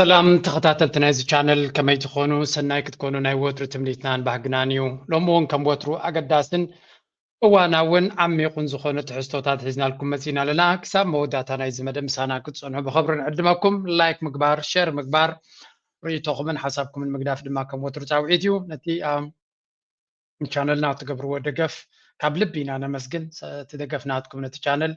ሰላም ተኸታተልቲ ናይዚ ቻነል፣ ከመይ ትኾኑ? ሰናይ ክትኮኑ ናይ ወትሩ ትምኒትናን ባህግናን እዩ። ሎሚ እውን ከም ወትሩ ኣገዳስን እዋናውን ዓሚቑን ዝኾነ ትሕዝቶታት ሒዝናልኩም መጺና ኣለና። ክሳብ መወዳእታ ናይዚ መደብ ምሳና ክትጸንሑ ብኽብሪ ንዕድመኩም። ላይክ ምግባር፣ ሸር ምግባር፣ ርእይቶኹምን ሓሳብኩምን ምግዳፍ ድማ ከም ወትሩ ጻውዒት እዩ። ነቲ ቻነልና ትገብርዎ ደገፍ ካብ ልቢ ኢና ነመስግን። እቲ ደገፍ ናትኩም ነቲ ቻነል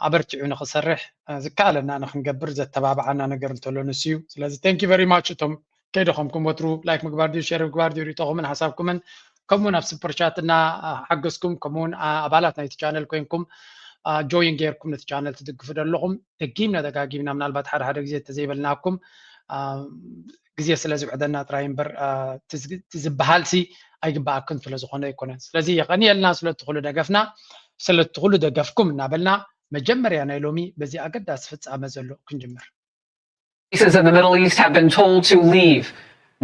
ኣበርቲዑ ንኽሰርሕ፣ ዝከኣለና ንኽንገብር ዘተባብዓና ነገር እንተሎ ንሱ እዩ። ስለዚ thank you very much። እቶም ከይደኸምኩም ወትሩ ላይክ ምግባር ድዩ፣ ሼር ምግባር ድዩ፣ ርእይቶኹምን ሓሳብኩምን፣ ከምኡውን ኣብ ሱፐር ቻት እና ሓገዝኩም፣ ከምኡውን ኣባላት ናይቲ ቻነል ኮይንኩም ጆይን ጌርኩም ነቲ ቻነል ትድግፉ ዘለኹም፣ ደጊምና ደጋጊምና፣ ምናልባት ሓደ ሓደ ግዜ እንተዘይበልናኩም ግዜ ስለ ዝውሕደና ጥራይ እምበር፣ ዝበሃል ሲ ኣይግበኣክን ስለ ዝኾነ ኣይኮነን። ስለዚ የቐንየልና ስለቲ ኩሉ ደገፍና፣ ስለቲ ኩሉ ደገፍኩም እናበልና፣ መጀመርያ ናይ ሎሚ በዚ ኣገዳሲ ፍጻመ ዘሎ ክንጅምር። Places in the Middle East have been told to leave.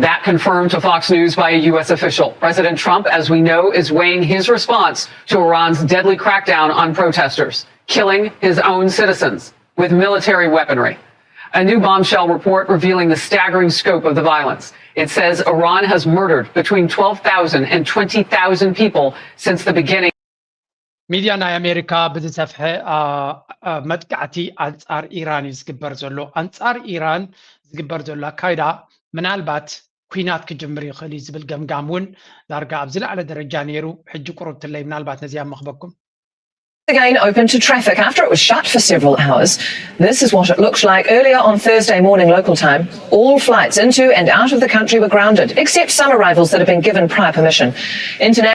That confirmed to Fox News by a U S official. President Trump, as we know, is weighing his response to Iran's deadly crackdown on protesters, killing his own citizens with military weaponry. A new bombshell report revealing the staggering scope of the violence. It says Iran has murdered between twelve thousand and twenty thousand people since the beginning. ሚድያ ናይ ኣሜሪካ ብዝሰፍሐ መጥቃዕቲ ኣንጻር ኢራን እዩ ዝግበር ዘሎ። ኣንጻር ኢራን ዝግበር ዘሎ ኣካይዳ ምናልባት ኩናት ክጅምር ይኽእል እዩ ዝብል ገምጋም እውን ዳርጋ ኣብ ዝለዓለ ደረጃ ነይሩ። ሕጂ ቁሩብ ትለይ ምናልባት ነዚኣ መኽበኩም። Again open to traffic after it was shut for several hours. This is what it looked like earlier on Thursday morning local time. All flights into and out of the country were grounded, except some arrivals that had been given prior permission. Interna-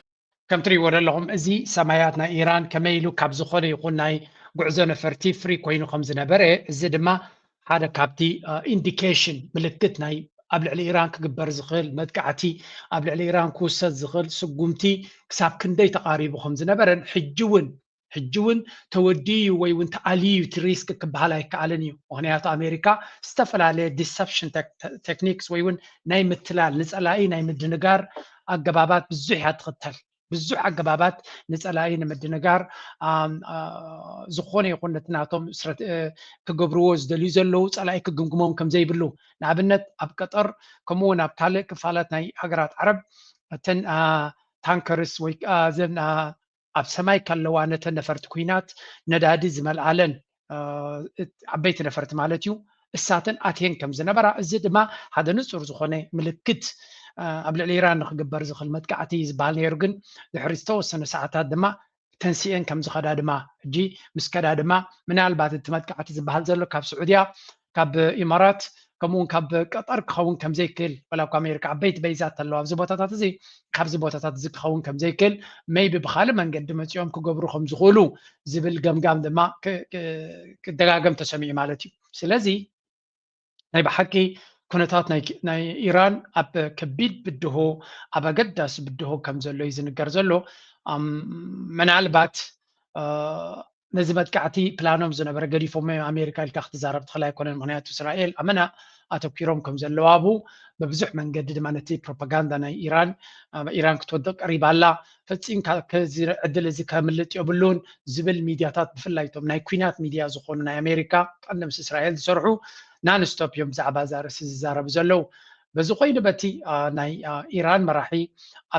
ከም ትሪእዎ ዘለኹም እዚ ሰማያት ናይ ኢራን ከመይ ኢሉ ካብ ዝኾነ ይኹን ናይ ጉዕዞ ነፈርቲ ፍሪ ኮይኑ ከም ዝነበረ፣ እዚ ድማ ሓደ ካብቲ ኢንዲኬሽን ምልክት ናይ ኣብ ልዕሊ ኢራን ክግበር ዝኽእል መጥቃዕቲ፣ ኣብ ልዕሊ ኢራን ክውሰድ ዝኽእል ስጉምቲ ክሳብ ክንደይ ተቓሪቡ ከም ዝነበረን ሕጂ እውን ሕጂ እውን ተወዲዩ ወይ እውን ተኣልዩ እቲ ሪስክ ክበሃል ኣይከኣልን እዩ። ምክንያቱ ኣሜሪካ ዝተፈላለየ ዲሰፕሽን ቴክኒክስ ወይ እውን ናይ ምትላል ንፀላኢ ናይ ምድንጋር ኣገባባት ብዙሕ እያ ትኽተል። ብዙሕ ኣገባባት ንፀላኢ ንምድንጋር ዝኾነ ይኹን ነቲ ናቶም ክገብርዎ ዝደልዩ ዘለዉ ፀላኢ ክግምግሞም ከም ዘይብሉ፣ ንኣብነት ኣብ ቀጠር ከምኡ እውን ኣብ ካልእ ክፋላት ናይ ሃገራት ዓረብ እተን ታንከርስ ወይ እዘን ኣብ ሰማይ ከለዋ ነተን ነፈርቲ ኩናት ነዳዲ ዝመልኣለን ዓበይቲ ነፈርቲ ማለት እዩ እሳተን ኣትየን ከም ዝነበራ፣ እዚ ድማ ሓደ ንፁር ዝኾነ ምልክት ኣብ ልዕሊ ኢራን ንክግበር ዝኽእል መጥቃዕቲ ዝበሃል ነይሩ። ግን ድሕሪ ዝተወሰነ ሰዓታት ድማ ተንሲኤን ከም ዝኸዳ ድማ፣ ሕጂ ምስ ከዳ ድማ ምናልባት እቲ መጥቃዕቲ ዝበሃል ዘሎ ካብ ስዑድያ ካብ ኢማራት ከምኡውን ካብ ቀጠር ክኸውን ከም ዘይክእል፣ ዋላ እኳ ኣሜሪካ ዓበይቲ በይዛት ኣለዋ ኣብዚ ቦታታት እዚ፣ ካብዚ ቦታታት እዚ ክኸውን ከም ዘይክእል፣ ሜይቢ ብኻልእ መንገዲ መፂኦም ክገብሩ ከም ዝኽእሉ ዝብል ገምጋም ድማ ክደጋገም ተሰሚዑ ማለት እዩ። ስለዚ ናይ ብሓቂ ኩነታት ናይ ኢራን ኣብ ከቢድ ብድሆ፣ ኣብ ኣገዳሲ ብድሆ ከም ዘሎ እዩ ዝንገር ዘሎ። ምናልባት ነዚ መጥቃዕቲ ፕላኖም ዝነበረ ገዲፎሞ እዮም ኣሜሪካ ኢልካ ክትዛረብ ትኽእል ኣይኮነን። ምክንያቱ እስራኤል ኣመና ኣተኪሮም ከም ዘለዋቡ ብብዙሕ መንገዲ ድማ ነቲ ፕሮፓጋንዳ ናይ ኢራን ኢራን ክትወድቕ ቀሪባ ኣላ፣ ፈጺምካ ከዚ ዕድል እዚ ከምልጥ የብሉን ዝብል ሚድያታት ብፍላይ እቶም ናይ ኩናት ሚድያ ዝኾኑ ናይ ኣሜሪካ ቀንዲ ምስ እስራኤል ዝሰርሑ ናንስቶፕ እዮም ብዛዕባ እዛ ርእሲ ዝዛረቡ ዘለዉ። በዚ ኮይኑ በቲ ናይ ኢራን መራሒ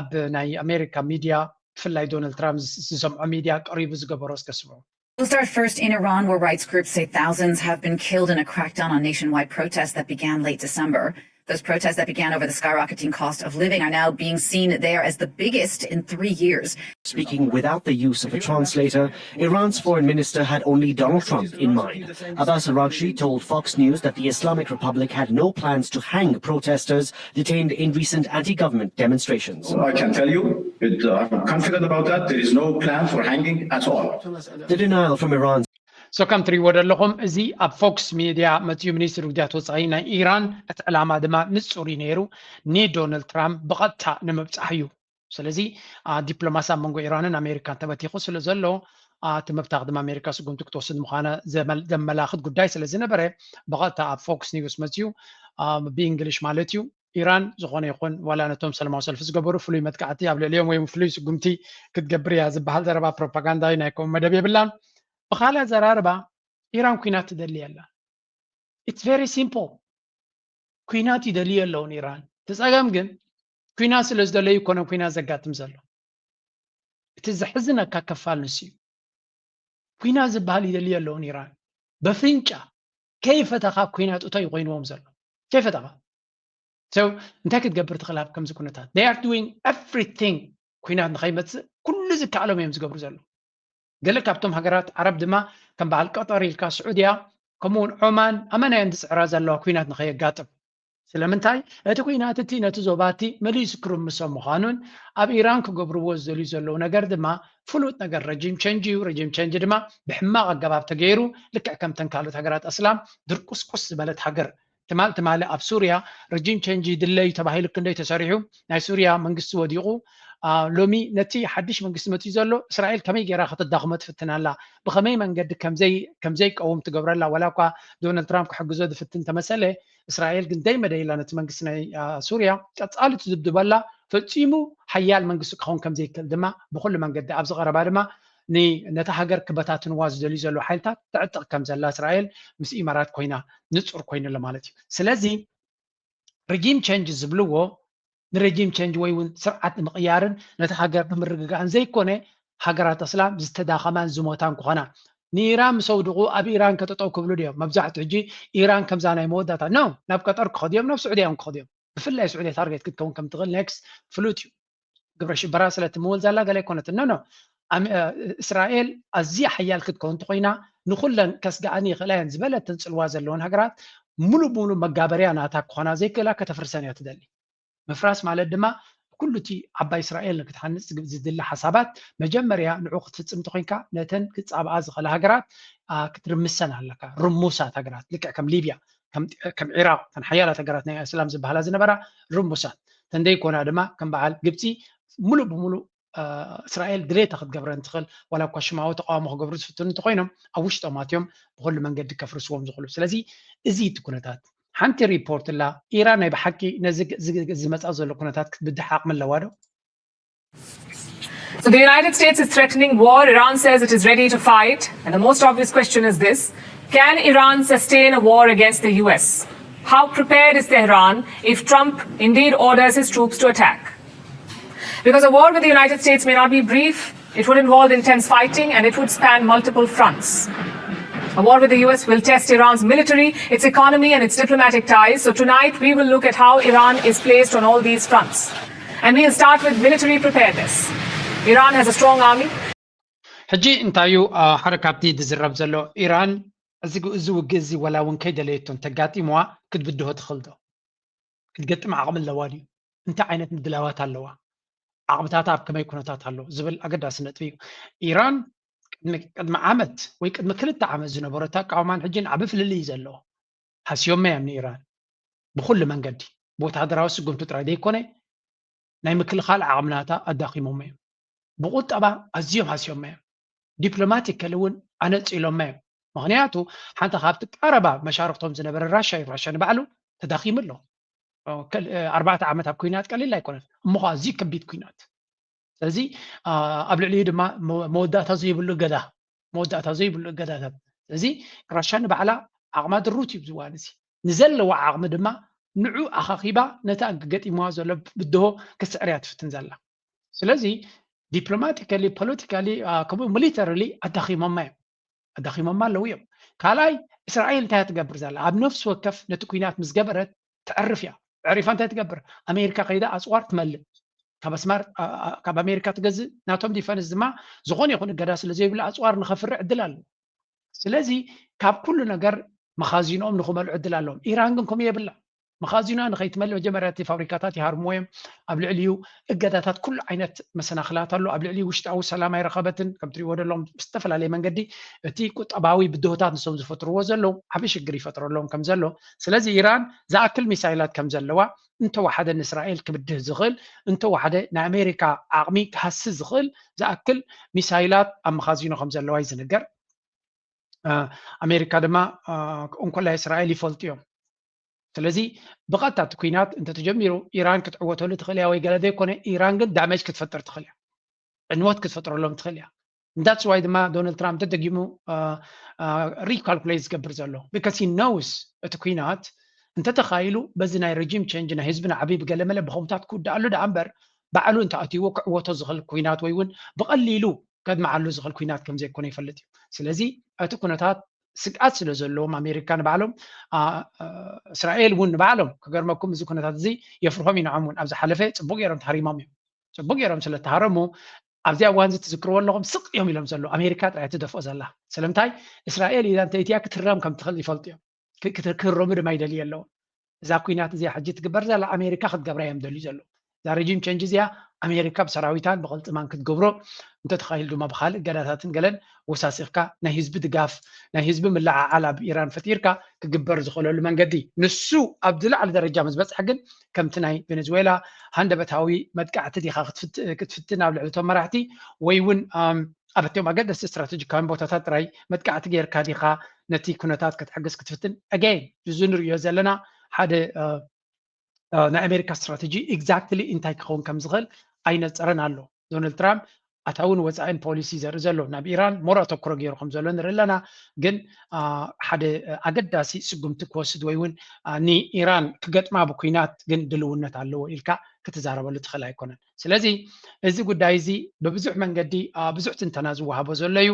ኣብ ናይ ኣሜሪካ ሚድያ ብፍላይ ዶናልድ ትራምፕ ዝሰምዖ ሚድያ ቀሪቡ ዝገበሮ እስከ ስምዑ። We'll start first in Iran, where rights groups say thousands have been killed in a crackdown on nationwide protests that began late December. Those protests that began over the skyrocketing cost of living are now being seen there as the biggest in three years. Speaking without the use of a translator, Iran's foreign minister had only Donald Trump in mind. Abbas Araghchi told Fox News that the Islamic Republic had no plans to hang protesters detained in recent anti-government demonstrations. I can tell you, it, uh, I'm confident about that. There is no plan for hanging at all. The denial from Iran's So ከም ትሪእዎ ዘለኹም እዚ ኣብ ፎክስ ሚድያ መፂኡ ሚኒስትሪ ጉዳያት ወፃኢ ናይ ኢራን እቲ ዕላማ ድማ ንፁር እዩ ነይሩ፣ ንዶናልድ ትራምፕ ብቐጥታ ንምብፃሕ እዩ። ስለዚ ዲፕሎማሲ ኣብ መንጎ ኢራንን ኣሜሪካን ተበቲኹ ስለ ዘሎ እቲ ምብታኽ ድማ ኣሜሪካ ስጉምቲ ክትወስድ ምዃና ዘመላኽት ጉዳይ ስለ ዝነበረ ብቐጥታ ኣብ ፎክስ ኒውስ መፂኡ ብእንግሊሽ ማለት እዩ ኢራን ዝኾነ ይኹን ዋላ ነቶም ሰላማዊ ሰልፊ ዝገበሩ ፍሉይ መጥቃዕቲ ኣብ ልዕሊኦም ወይ ፍሉይ ስጉምቲ ክትገብር እያ ዝበሃል ዘረባ ፕሮፓጋንዳዊ ናይ ከምኡ መደብ የብላን። ብኻልእ ኣዘራርባ ኢራን ኩናት ትደሊ ኣላ። It's very simple። ኩናት ይደልዩ ኣለውን ኢራን። እቲ ጸገም ግን ኩናት ስለ ዝደለዩ ይኮነ ኩናት ዘጋጥም ዘሎ። እቲ ዘሕዝነካ ከፋል ንሱ እዩ። ኩናት ዝበሃል ይደልዩ ኣለውን ኢራን። በፍንጫ ከይፈተኻ ኩናት እቶ ይኮይንዎም ዘሎ። ከይፈተኻ። So እንታይ ክትገብር ትኽእል ኣብ ከምዚ ኩነታት? They are doing everything ኩናት ንኸይመጽእ ኩሉ ዝከኣሎም እዮም ዝገብሩ ዘለዉ። ገለ ካብቶም ሃገራት ዓረብ ድማ ከም በዓል ቀጠር ኢልካ ስዑድያ ከምኡውን ዖማን ኣመና እየን ዝጽዕራ ዘለዋ ኩናት ንኸየጋጥም። ስለምንታይ? እቲ ኩናት እቲ ነቲ ዞባ እቲ መሊሱ ክርምሶ ምዃኑን ኣብ ኢራን ክገብርዎ ዝደልዩ ዘለዉ ነገር ድማ ፍሉጥ ነገር ረጂም ቸንጅ እዩ። ረጂም ቸንጅ ድማ ብሕማቕ ኣገባብ ተገይሩ ልክዕ ከምተን ካልኦት ሃገራት ኣስላም ድርቁስቁስ ዝበለት ሃገር ትማል ትማሊ ኣብ ሱርያ ረጂም ቸንጅ ይድለዩ ተባሂሉ ክንደይ ተሰሪሑ ናይ ሱርያ መንግስቲ ወዲቑ ሎሚ ነቲ ሓድሽ መንግስቲ መፅኡ ዘሎ እስራኤል ከመይ ገይራ ከተዳኽሞ ትፍትን ኣላ? ብኸመይ መንገዲ ከምዘይ ከምዘይቀውም ትገብረላ? ዋላ እኳ ዶናልድ ትራምፕ ክሕግዞ ዝፍትን ተመሰለ እስራኤል ግን ደይመደይላ ነቲ መንግስቲ ናይ ሱርያ ቀፃሊ ትድብድበላ ፈፂሙ ሓያል መንግስቲ ክኸውን ከምዘይክእል ድማ ብኩሉ መንገዲ ኣብዚ ቀረባ ድማ ነታ ሃገር ክበታትንዋ ዝደልዩ ዘለዉ ሓይልታት ተዕጥቕ ከም ዘላ እስራኤል ምስ ኢማራት ኮይና ንፁር ኮይኑ ኣሎ ማለት እዩ። ስለዚ ረጂም ቸንጅ ዝብልዎ ንረጂም ቸንጅ ወይ እውን ስርዓት ንምቕያርን ነቲ ሃገር ንምርግጋእን ዘይኮነ ሃገራት ኣስላም ዝተዳኸማን ዝሞታን ክኾና ንኢራን ምስ ኣውድቑ ኣብ ኢራን ከጠጠው ክብሉ ድዮም? መብዛሕትኡ ሕጂ ኢራን ከምዛ ናይ መወዳእታ ኖ ናብ ቀጠር ክኸዱ እዮም፣ ናብ ስዑድያ እውን ክኸዱ እዮም። ብፍላይ ስዑድያ ታርጌት ክትከውን ከም ትኽእል ኔክስት ፍሉጥ እዩ። ግብረ ሽበራ ስለ ትምውል ዘላ ገለ ኣይኮነትን። ኖ ኖ እስራኤል ኣዝያ ሓያል ክትከውን እንተኮይና ንኩለን ከስግኣኒ ይኽእላ እየን ዝበለትን ፅልዋ ዘለወን ሃገራት ሙሉእ ብሙሉእ መጋበርያ ናታ ክኾና ዘይክእላ ከተፍርሰን እያ ትደሊ። ምፍራስ ማለት ድማ ኩሉ እቲ ዓባይ እስራኤል ንክትሃንፅ ዝድሊ ሓሳባት መጀመርያ ንዑ ክትፍፅም እንተኮይንካ ነተን ክፃብኣ ዝኽእላ ሃገራት ክትርምሰን ኣለካ። ርሙሳት ሃገራት ልክዕ ከም ሊብያ ከም ኢራቅ እተን ሓያላት ሃገራት ናይ እስላም ዝበሃላ ዝነበራ ርሙሳት ተንደይኮና ድማ ከም በዓል ግብፂ ሙሉእ ብሙሉእ እስራኤል ድሌታ ክትገብረን ትኽእል ዋላ እኳ ሽማዊ ተቃውሞ ክገብሩ ዝፍትኑ እንተኮይኖም ኣብ ውሽጦም ኣትዮም ብኩሉ መንገዲ ከፍርስዎም ዝኽእሉ። ስለዚ እዚ እቲ ኩነታት ሓንቲ ሪፖርት ላ ኢራን ናይ ብሓቂ ነዚ ዝመፃ ዘሎ ኩነታት ክትብድሕ ዓቕሚ ኣለዋ ዶ? So the United States is threatening war. Iran says it is ready to fight. And the most obvious question is this: can Iran sustain a war against the U S? How prepared is Tehran if Trump indeed orders his troops to attack? Because a war with the United States may not be brief, it would involve intense fighting and it would span multiple fronts. A war with the U S will test Iran's military, its economy, and its diplomatic ties. So tonight we will look at how Iran is placed on all these fronts. And we'll start with military preparedness. Iran has a strong army. ሕጂ እንታዩ ሓደ ካብቲ ዝዝረብ ዘሎ ኢራን እዚ ውግእ እዚ ወላ እውን ከይደለየቶ እንተጋጢምዋ ክትብድሆ ትኽእል ዶ? ክትገጥም ዓቕሚ ኣለዋ ድዩ? እንታይ ዓይነት ምድላዋት ኣለዋ? ዓቕምታታ ኣብ ከመይ ኩነታት ኣሎ ዝብል ኣገዳሲ ነጥቢ እዩ። ኢራን ቅድሚ ዓመት ወይ ቅድሚ ክልተ ዓመት ዝነበረታ ኣቃውማን ሕጂን ዓቢ ፍልልይ እዩ ዘለዎ። ሃስዮማ እዮም ንኢራን ብኩሉ መንገዲ ብወተሃደራዊ ስጉምቲ ጥራይ ዘይኮነ ናይ ምክልኻል ዓቕምናታ ኣዳኺሞማ እዮም። ብቁጠባ ኣዝዮም ሃስዮማ እዮም። ዲፕሎማቲካሊ እውን ኣነፂሎማ እዮም። ምክንያቱ ሓንቲ ካብቲ ቀረባ መሻርክቶም ዝነበረ ራሻ እዩ። ራሻ ንባዕሉ ተዳኺሙ ኣሎ። ኣርባዕተ ዓመት ኣብ ኩናት ቀሊል ኣይኮነን እሞ ከዓ ኣዝዩ ከቢድ ኩናት። ስለዚ ኣብ ልዕሊኡ ድማ መወዳእታ ዘይብሉ እገዳ መወዳእታ ዘይብሉ እገዳታት። ስለዚ ራሻ ንባዕላ ዓቕማ ድሩት እዩ ዝዋን እዚ ንዘለዋ ዓቕሚ ድማ ንዑ ኣኻኺባ ነታ ገጢምዋ ዘሎ ብድሆ ክትስዕር እያ ትፍትን ዘላ። ስለዚ ዲፕሎማቲካሊ ፖለቲካሊ ከምኡ ሚሊተሪሊ ኣዳኺሞማ እዮም ኣዳኺሞማ ኣለዉ እዮም። ካልኣይ እስራኤል እንታይ ትገብር ዘላ ኣብ ነፍሲ ወከፍ ነቲ ኩናት ምስ ገበረት ተዕርፍ እያ። ዕሪፋ እንታይ ትገብር? ኣሜሪካ ከይዳ ኣፅዋር ትመልእ ካብ ኣስማር ካብ ኣሜሪካ ትገዝእ ናቶም ዲፈንስ ድማ ዝኾነ ይኹን እገዳ ስለ ዘይብሉ ኣፅዋር ንኸፍሪ ዕድል ኣለዎ። ስለዚ ካብ ኩሉ ነገር መኻዚኖኦም ንክመልዑ ዕድል ኣለዎም። ኢራን ግን ከምኡ የብላ። መኻዚኖ ንኸይትመልእ መጀመርያ እቲ ፋብሪካታት ይሃርምዎ እዮም። ኣብ ልዕሊኡ እገዳታት ኩሉ ዓይነት መሰናኽላት ኣሎ። ኣብ ልዕሊ ውሽጣዊ ሰላም ኣይረኸበትን። ከም ትሪእዎ ዘለኹም ብዝተፈላለየ መንገዲ እቲ ቁጠባዊ ብድሆታት ንሶም ዝፈጥርዎ ዘለዉ ዓብዪ ሽግር ይፈጥረሎም ከም ዘሎ። ስለዚ ኢራን ዝኣክል ሚሳይላት ከም ዘለዋ እንተወሓደ ንእስራኤል ክብድህ ዝኽእል እንተወሓደ ናይ ኣሜሪካ ዓቕሚ ክሃሲ ዝኽእል ዝኣክል ሚሳይላት ኣብ መኻዚኖ ከም ዘለዋ እዩ ዝንገር። ኣሜሪካ ድማ እንኮላይ እስራኤል ይፈልጡ እዮም። ስለዚ ብቐጥታ እቲ ኩናት እንተተጀሚሩ ኢራን ክትዕወተሉ ትኽእል እያ ወይ ገለ ዘይኮነ ኢራን ግን ዳሜጅ ክትፈጥር ትኽእል እያ። ዕንወት ክትፈጥረሎም ትኽእል እያ። That's why ድማ ዶናልድ ትራምፕ ደደጊሙ ሪካልኩሌት ዝገብር ዘሎ because he knows እቲ ኩናት እንተተኻኢሉ በዚ ናይ ረጂም ቸንጅ ናይ ህዝብና ዓብይ ብገለመለ ብኸምታት ክውድኣሉ ደኣ እምበር ባዕሉ እንተኣትይዎ ክዕወቶ ዝኽእል ኩናት ወይ እውን ብቐሊሉ ከድምዓሉ ዝኽእል ኩናት ከም ዘይኮነ ይፈልጥ እዩ። ስለዚ እቲ ኩነታት ስግኣት ስለ ዘለዎም ኣሜሪካ ንባዕሎም እስራኤል እውን ንባዕሎም ክገርመኩም እዚ ኩነታት እዚ የፍርሆም እዩ። ንዖም እውን ኣብ ዝሓለፈ ፅቡቅ ገይሮም ተሃሪሞም እዮም። ፅቡቅ ገይሮም ስለተሃረሙ ኣብዚ እዋን እዚ ትዝክርዎ ኣለኹም ስቅ እዮም ኢሎም ዘሎ ኣሜሪካ ጥራይ ትደፍኦ ዘላ። ስለምንታይ እስራኤል ኢላ እንተኢትያ ክትህረም ከም ትኽእል ይፈልጡ እዮም። ክህረሙ ድማ ይደልዩ ኣለዎም። እዛ ኩናት እዚኣ ሕጂ ትግበር ዘላ ኣሜሪካ ክትገብራ እዮም ደልዩ ዘለዉ። እዛ ረጂም ቸንጅ እዚኣ ኣሜሪካ ብሰራዊታን ብቕልፅማን ክትገብሮ እንተተኻኢሉ ድማ ብካልእ እገዳታትን ገለን ወሳሲኽካ ናይ ህዝቢ ድጋፍ ናይ ህዝቢ ምልዓዓል ኣብ ኢራን ፈጢርካ ክግበር ዝኽእለሉ መንገዲ ንሱ ኣብ ዝለዓለ ደረጃ ምስ በፅሐ ግን ከምቲ ናይ ቬኔዙዌላ ሃንደበታዊ መጥቃዕቲ ዲኻ ክትፍትን ኣብ ልዕሊ እቶም መራሕቲ ወይ እውን ኣብ እቲኦም ኣገደስቲ ስትራቴጂካውያን ቦታታት ጥራይ መጥቃዕቲ ጌርካ ዲኻ ነቲ ኩነታት ክትሕግዝ ክትፍትን ኣገይን እዚ ንርእዮ ዘለና ሓደ ናይ ኣሜሪካ ስትራቴጂ ኤግዛክትሊ እንታይ ክኸውን ከም ዝኽእል ኣይነፀረን ኣሎ። ዶናልድ ትራምፕ ኣታውን ወፃኢን ፖሊሲ ዘርኢ ዘሎ ናብ ኢራን ሞር ኣተኩሮ ገይሩ ከም ዘሎ ንርኢ ኣለና። ግን ሓደ ኣገዳሲ ስጉምቲ ክወስድ ወይ እውን ንኢራን ክገጥማ ብኩናት ግን ድልውነት ኣለዎ ኢልካ ክትዛረበሉ ትኽእል ኣይኮነን። ስለዚ እዚ ጉዳይ እዚ ብብዙሕ መንገዲ ብዙሕ ትንተና ዝወሃቦ ዘሎ እዩ።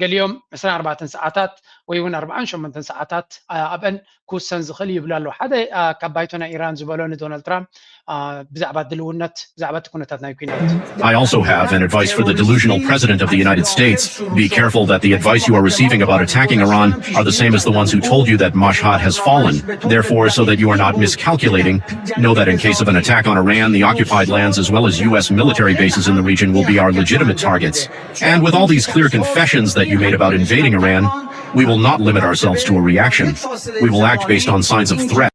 ገሊኦም ዕስራን ኣርባዕተን ሰዓታት ወይ እውን ኣርባዓን ሸሞንተን ሰዓታት ኣብአን ክውሰን ዝኽእል ይብሉ ኣለዉ። ሓደ ካብ ባይቶ ናይ ኢራን ዝበሎ ንዶናልድ ትራምፕ ብዛዕባ ድልውነት ብዛዕባ እቲ ኩነታት ናይ ኩናት I also have an advice for the delusional president of the United States. Be careful that the advice you are receiving about attacking Iran are the same as the ones who told you that Mashhad has fallen. Therefore, so that you are not miscalculating, know that in case of an attack on Iran, the occupied lands as well as U S military bases in the region will be our legitimate targets. And with all these clear confessions that you made about invading Iran, we will not limit ourselves to a reaction. We will act based on signs of threat.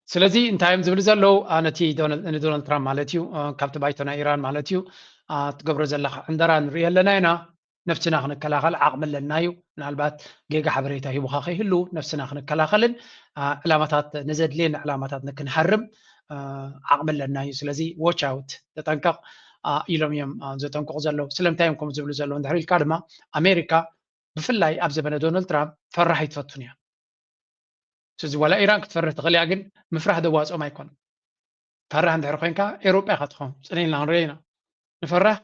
ስለዚ እንታይ እዮም ዝብሉ ዘለዉ? ነቲ ንዶናልድ ትራምፕ ማለት እዩ፣ ካብቲ ባይቶ ናይ ኢራን ማለት እዩ፣ ትገብሮ ዘለካ ዕንደራ ንሪኦ ኣለና ኢና። ነፍስና ክንከላኸል ዓቕሚ ኣለና እዩ። ምናልባት ጌጋ ሓበሬታ ሂቡካ ከይህሉ ነፍስና ክንከላኸልን ዕላማታት ንዘድልየና ዕላማታት ንክንሃርም ዓቕሚ ኣለና እዩ። ስለዚ ዎች ኣውት ተጠንቀቕ ኢሎም እዮም ዘጠንቅቑ ዘለዉ። ስለምንታይ እዮም ከምኡ ዝብሉ ዘለዉ እንድሕር ኢልካ ድማ ኣሜሪካ ብፍላይ ኣብ ዘበነ ዶናልድ ትራምፕ ፈራህ ኣይትፈቱን እያ። ስለዚ ዋላ ኢራን ክትፈርህ ትኽእል እያ፣ ግን ምፍራህ ደዋፅኦም ኣይኮነን። ፈራህ እንድሕር ኮይንካ ኤውሮጳ ኢኻ ትኸውን። ፅን ኢልና ክንሪኦ ኢና። ንፈራህ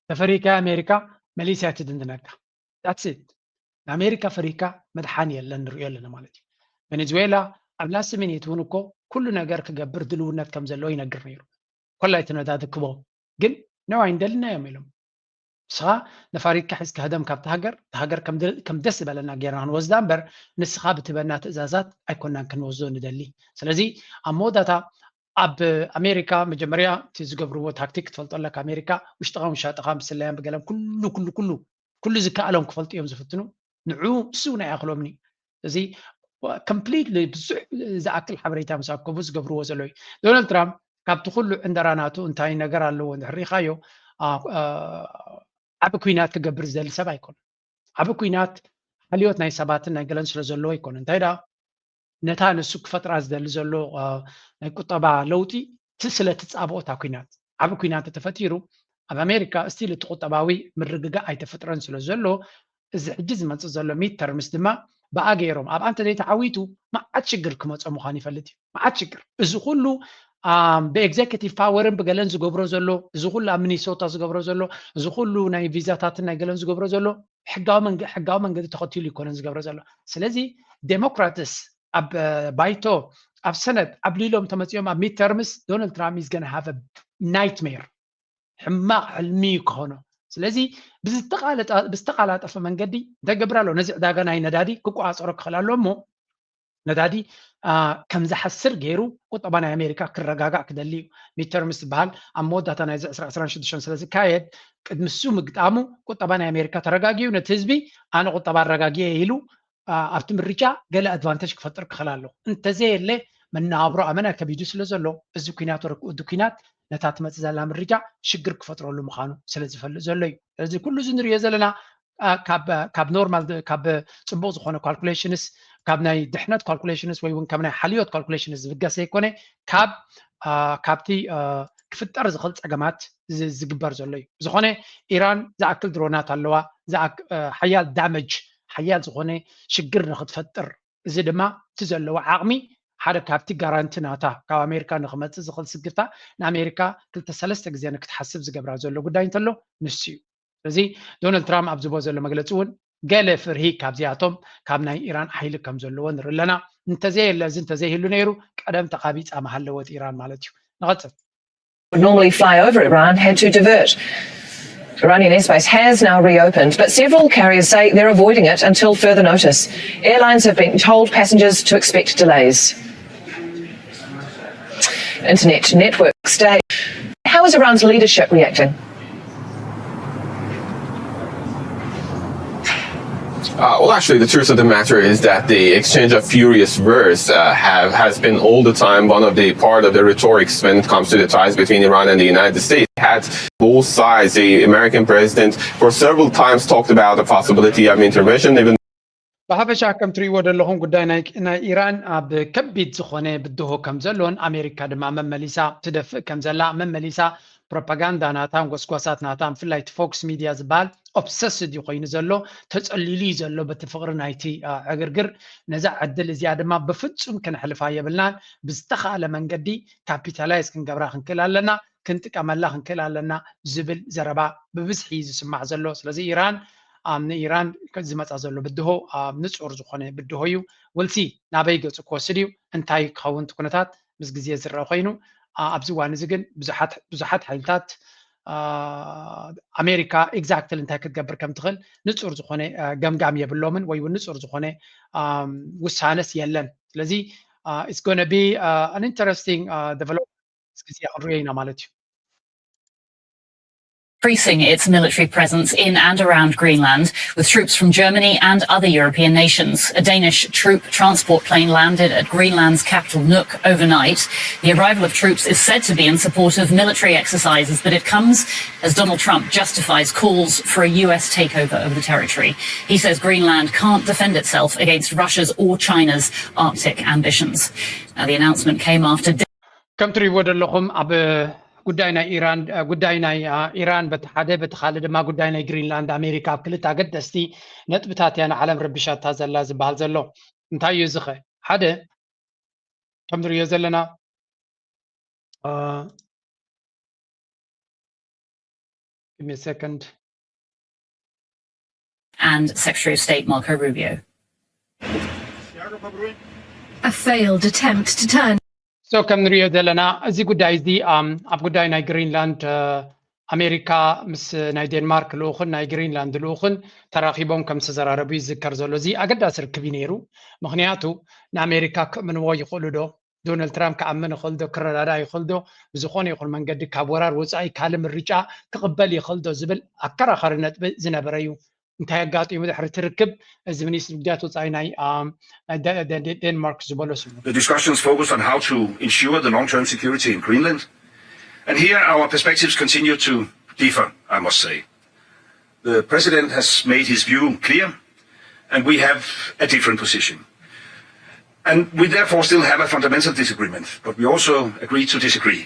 ተፈሪካ ኣሜሪካ መሊስያ ትድንድነካ። ዳትስ ኢት። ንኣሜሪካ ፈሪካ መድሓን የለን ንሪኦ ኣለና ማለት እዩ። ቬኔዙዌላ ኣብ ላስት ሚኒት እውን እኮ ኩሉ ነገር ክገብር ድልውነት ከም ዘለዎ ይነግር ነይሩ። ኮላይ እቲ ነዳዲ ክቦ ግን ነዋይ እንደልናዮም ኢሎም። ንስኻ ነፋሪትካ ሒዝካ ህደም ካብቲ ሃገር፣ እቲ ሃገር ከም ደስ ዝበለና ጌርና ክንወስዳ እምበር ንስኻ ብትበና ትእዛዛት ኣይኮናን ክንወስዶ ንደሊ። ስለዚ ኣብ መወዳታ ኣብ ኣሜሪካ መጀመርያ እቲ ዝገብርዎ ታክቲክ ክትፈልጦ ኣለካ። ኣሜሪካ ውሽጥኻን ውሻጥኻን ብስለያን ብገለን ኩሉ ኩሉ ኩሉ ኩሉ ዝከኣሎም ክፈልጡ እዮም ዝፍትኑ። ንዑ ንሱ እውን ኣይኣኽሎምን እዩ። እዚ ኮምፕሊትሊ ብዙሕ ዝኣክል ሓበሬታ ምስ ኣከቡ ዝገብርዎ ዘለዉ እዩ። ዶናልድ ትራምፕ ካብቲ ኩሉ ዕንደራ ናቱ እንታይ ነገር ኣለዎ እንድሕር ሪኢኻዮ ዓቢ ኩናት ክገብር ዝደሊ ሰብ ኣይኮነን። ዓቢ ኩናት ሓልዮት ናይ ሰባትን ናይ ገለን ስለ ዘለዎ ኣይኮነን። እንታይ ደኣ ነታ ንሱ ክፈጥራ ዝደሊ ዘሎ ናይ ቁጠባ ለውጢ ስለ ትፃብኦ እታ ኩናት ዓቢ ኩናት ተፈጢሩ ኣብ ኣሜሪካ ስቲል እቲ ቁጠባዊ ምርግጋእ ኣይተፈጥረን ስለ ዘሎ እዚ ሕጂ ዝመፅእ ዘሎ ሚድ ተርምስ ድማ ብኣ ገይሮም ኣብኣ እንተዘይተዓዊቱ መዓት ሽግር ክመፆ ምዃን ይፈልጥ እዩ። መዓት ሽግር እዚ ኩሉ ብኤግዜኪቲቭ ፓወርን ብገለን ዝገብሮ ዘሎ እዚ ኩሉ ኣብ ሚኒሶታ ዝገብሮ ዘሎ እዚ ኩሉ ናይ ቪዛታትን ናይ ገለን ዝገብሮ ዘሎ ሕጋዊ መንገዲ ተኸቲሉ ይኮነን ዝገብሮ ዘሎ። ስለዚ ዴሞክራትስ ኣብ ባይቶ ኣብ ሰነት ኣብ ሊሎም ተመፂኦም ኣብ ሚድ ተርምስ ዶናልድ ትራምፕ is gonna have nightmare ሕማቕ ሕልሚ እዩ ክኾኖ። ስለዚ ብዝተቃላጠፈ መንገዲ እንታይ ገብር ኣሎ ነዚ ዕዳጋ ናይ ነዳዲ ክቆፃፀሮ ክኽእል ኣሎ እሞ ነዳዲ ከም ዝሓስር ገይሩ ቁጠባ ናይ ኣሜሪካ ክረጋጋእ ክደሊ እዩ። ሚድ ተርምስ ዝበሃል ኣብ መወዳእታ ናይዚ ዕስራ ዕስራን ሽዱሽተን ስለ ዝካየድ ቅድሚ እሱ ምግጣሙ ቁጠባ ናይ ኣሜሪካ ተረጋጊኡ ነቲ ህዝቢ ኣነ ቁጠባ ኣረጋጊየ ኢሉ ኣብቲ ምርጫ ገለ ኣድቫንቴጅ ክፈጥር ክኽእል ኣለዎ። እንተዘየለ መነባብሮ ኣመና ከቢዱ ስለ ዘሎ እዚ ኩናት ወረክኡ እዚ ኩናት ነታ ትመፅእ ዘላ ምርጫ ሽግር ክፈጥረሉ ምዃኑ ስለ ዝፈልጥ ዘሎ እዩ። ስለዚ ኩሉ እዚ ንሪኦ ዘለና ካብ ኖርማል ካብ ፅቡቅ ዝኾነ ካልኩሌሽንስ ካብ ናይ ድሕነት ካልኩሌሽንስ ወይ እውን ካብ ናይ ሓልዮት ካልኩሌሽንስ ዝብገስ ዘይኮነ ካብ ካብቲ ክፍጠር ዝኽእል ፀገማት ዝግበር ዘሎ እዩ። ብዝኾነ ኢራን ዝኣክል ድሮናት ኣለዋ። ሓያል ዳመጅ ሓያል ዝኾነ ሽግር ንክትፈጥር እዚ ድማ እቲ ዘለዎ ዓቕሚ ሓደ ካብቲ ጋራንቲ ናታ ካብ ኣሜሪካ ንክመፅእ ዝኽእል ስግታ ንኣሜሪካ ክልተ ሰለስተ ግዜ ንክትሓስብ ዝገብራ ዘሎ ጉዳይ እንተሎ ንሱ እዩ። ስለዚ ዶናልድ ትራምፕ ኣብ ዝቦ ዘሎ መግለፂ እውን ገለ ፍርሂ ካብዚኣቶም ካብ ናይ ኢራን ሓይሊ ከም ዘለዎ ንርኢ ኣለና። እንተዘየለ እዚ እንተዘይህሉ ነይሩ ቀደም ተቓቢፃ ምሃለወት ኢራን ማለት እዩ። ንቐፅል። would normally fly over Iran had to divert. Iranian airspace has now reopened, but several carriers say they're avoiding it until further notice. Airlines have been told passengers to expect delays. Internet networks stay. How is Iran's leadership reacting? Uh, well, actually, the truth of the matter is that the exchange of furious words uh, have has been all the time one of the part of the rhetoric when it comes to the ties between Iran and the United States. Had both sides, the American president, for several times talked about the possibility of intervention, even ብሓፈሻ ከም ትሪእዎ ዘለኹም ጉዳይ ናይ ኢራን ኣብ ከቢድ ዝኾነ ብድሆ ከም ዘሎን ኣሜሪካ ድማ መመሊሳ ትደፍእ ከም ዘላ መመሊሳ ፕሮፓጋንዳ ናታን ጎስጓሳት ናታን ብፍላይ እቲ ፎክስ ሚድያ ዝበሃል ኦብሰስድ እዩ ኮይኑ ዘሎ፣ ተፀሊሉ እዩ ዘሎ በቲ ፍቕሪ ናይቲ ዕግርግር። ነዛ ዕድል እዚኣ ድማ ብፍፁም ክነሕልፋ የብልናን። ብዝተኻእለ መንገዲ ካፒታላይዝ ክንገብራ ክንክእል ኣለና፣ ክንጥቀመላ ክንክእል ኣለና ዝብል ዘረባ ብብዝሒ እዩ ዝስማዕ ዘሎ። ስለዚ ኢራን ንኢራን ዝመፃ ዘሎ ብድሆ ንፁር ዝኾነ ብድሆ እዩ። ውልሲ ናበይ ገፁ ክወስድ እዩ፣ እንታይ ክኸውን እቲ ኩነታት ምስ ግዜ ዝረአ ኮይኑ፣ ኣብዚ እዋን እዚ ግን ብዙሓት ሓይልታት ኣሜሪካ ኤግዛክትሊ እንታይ ክትገብር ከም ትኽእል ንፁር ዝኾነ ገምጋም የብሎምን ወይ እውን ንፁር ዝኾነ ውሳነስ የለን። ስለዚ it's gonna be an interesting development ምስ ግዜ ክንሪኦ ኢና ማለት እዩ። increasing its military presence in and around Greenland, with troops from Germany and other European nations. A Danish troop transport plane landed at Greenland's capital Nuuk overnight. The arrival of troops is said to be in support of military exercises, but it comes as Donald Trump justifies calls for a U S takeover of the territory. He says Greenland can't defend itself against Russia's or China's Arctic ambitions. Now, the announcement came after ከም ትሪእዎ ዘለኹም ኣብ ጉዳይ ናይ ኢራን ጉዳይ ናይ ኢራን በቲ ሓደ በቲ ካልእ ድማ ጉዳይ ናይ ግሪንላንድ ኣሜሪካ ኣብ ክልተ ኣገደስቲ ነጥብታት እያ ንዓለም ረቢሻታ ዘላ ዝበሃል ዘሎ። እንታይ እዩ እዚ ኸ? ሓደ ከም ንሪኦ ዘለና second and Secretary of State Marco Rubio. A failed attempt to turn so ከም ንሪኦ ዘለና እዚ ጉዳይ እዚ ኣብ ጉዳይ ናይ ግሪንላንድ ኣሜሪካ ምስ ናይ ዴንማርክ ልኡኽን ናይ ግሪንላንድ ልኡኽን ተራኺቦም ከም ዝተዘራረቡ ይዝከር ዘሎ። እዚ ኣገዳሲ ርክብ እዩ ነይሩ። ምኽንያቱ ንኣሜሪካ ክእምንዎ ይኽእሉ ዶ? ዶናልድ ትራምፕ ክኣምን ይኽእል ዶ? ክረዳዳእ ይኽእል ዶ? ብዝኾነ ይኹን መንገዲ ካብ ወራር ወፃኢ ካልእ ምርጫ ክቕበል ይኽእል ዶ ዝብል ኣከራኻሪ ነጥቢ ዝነበረ እዩ። እንታይ ኣጋጢሙ ድሕሪ እቲ ርክብ? እዚ ሚኒስትሪ ጉዳያት ወፃኢ ናይ ዴንማርክ ዝበሎ ስሙ። The discussions focused on how to ensure the long-term security in Greenland. And here our perspectives continue to differ, I must say. The president has made his view clear, and we have a different position. And we therefore still have a fundamental disagreement, but we also agree to disagree.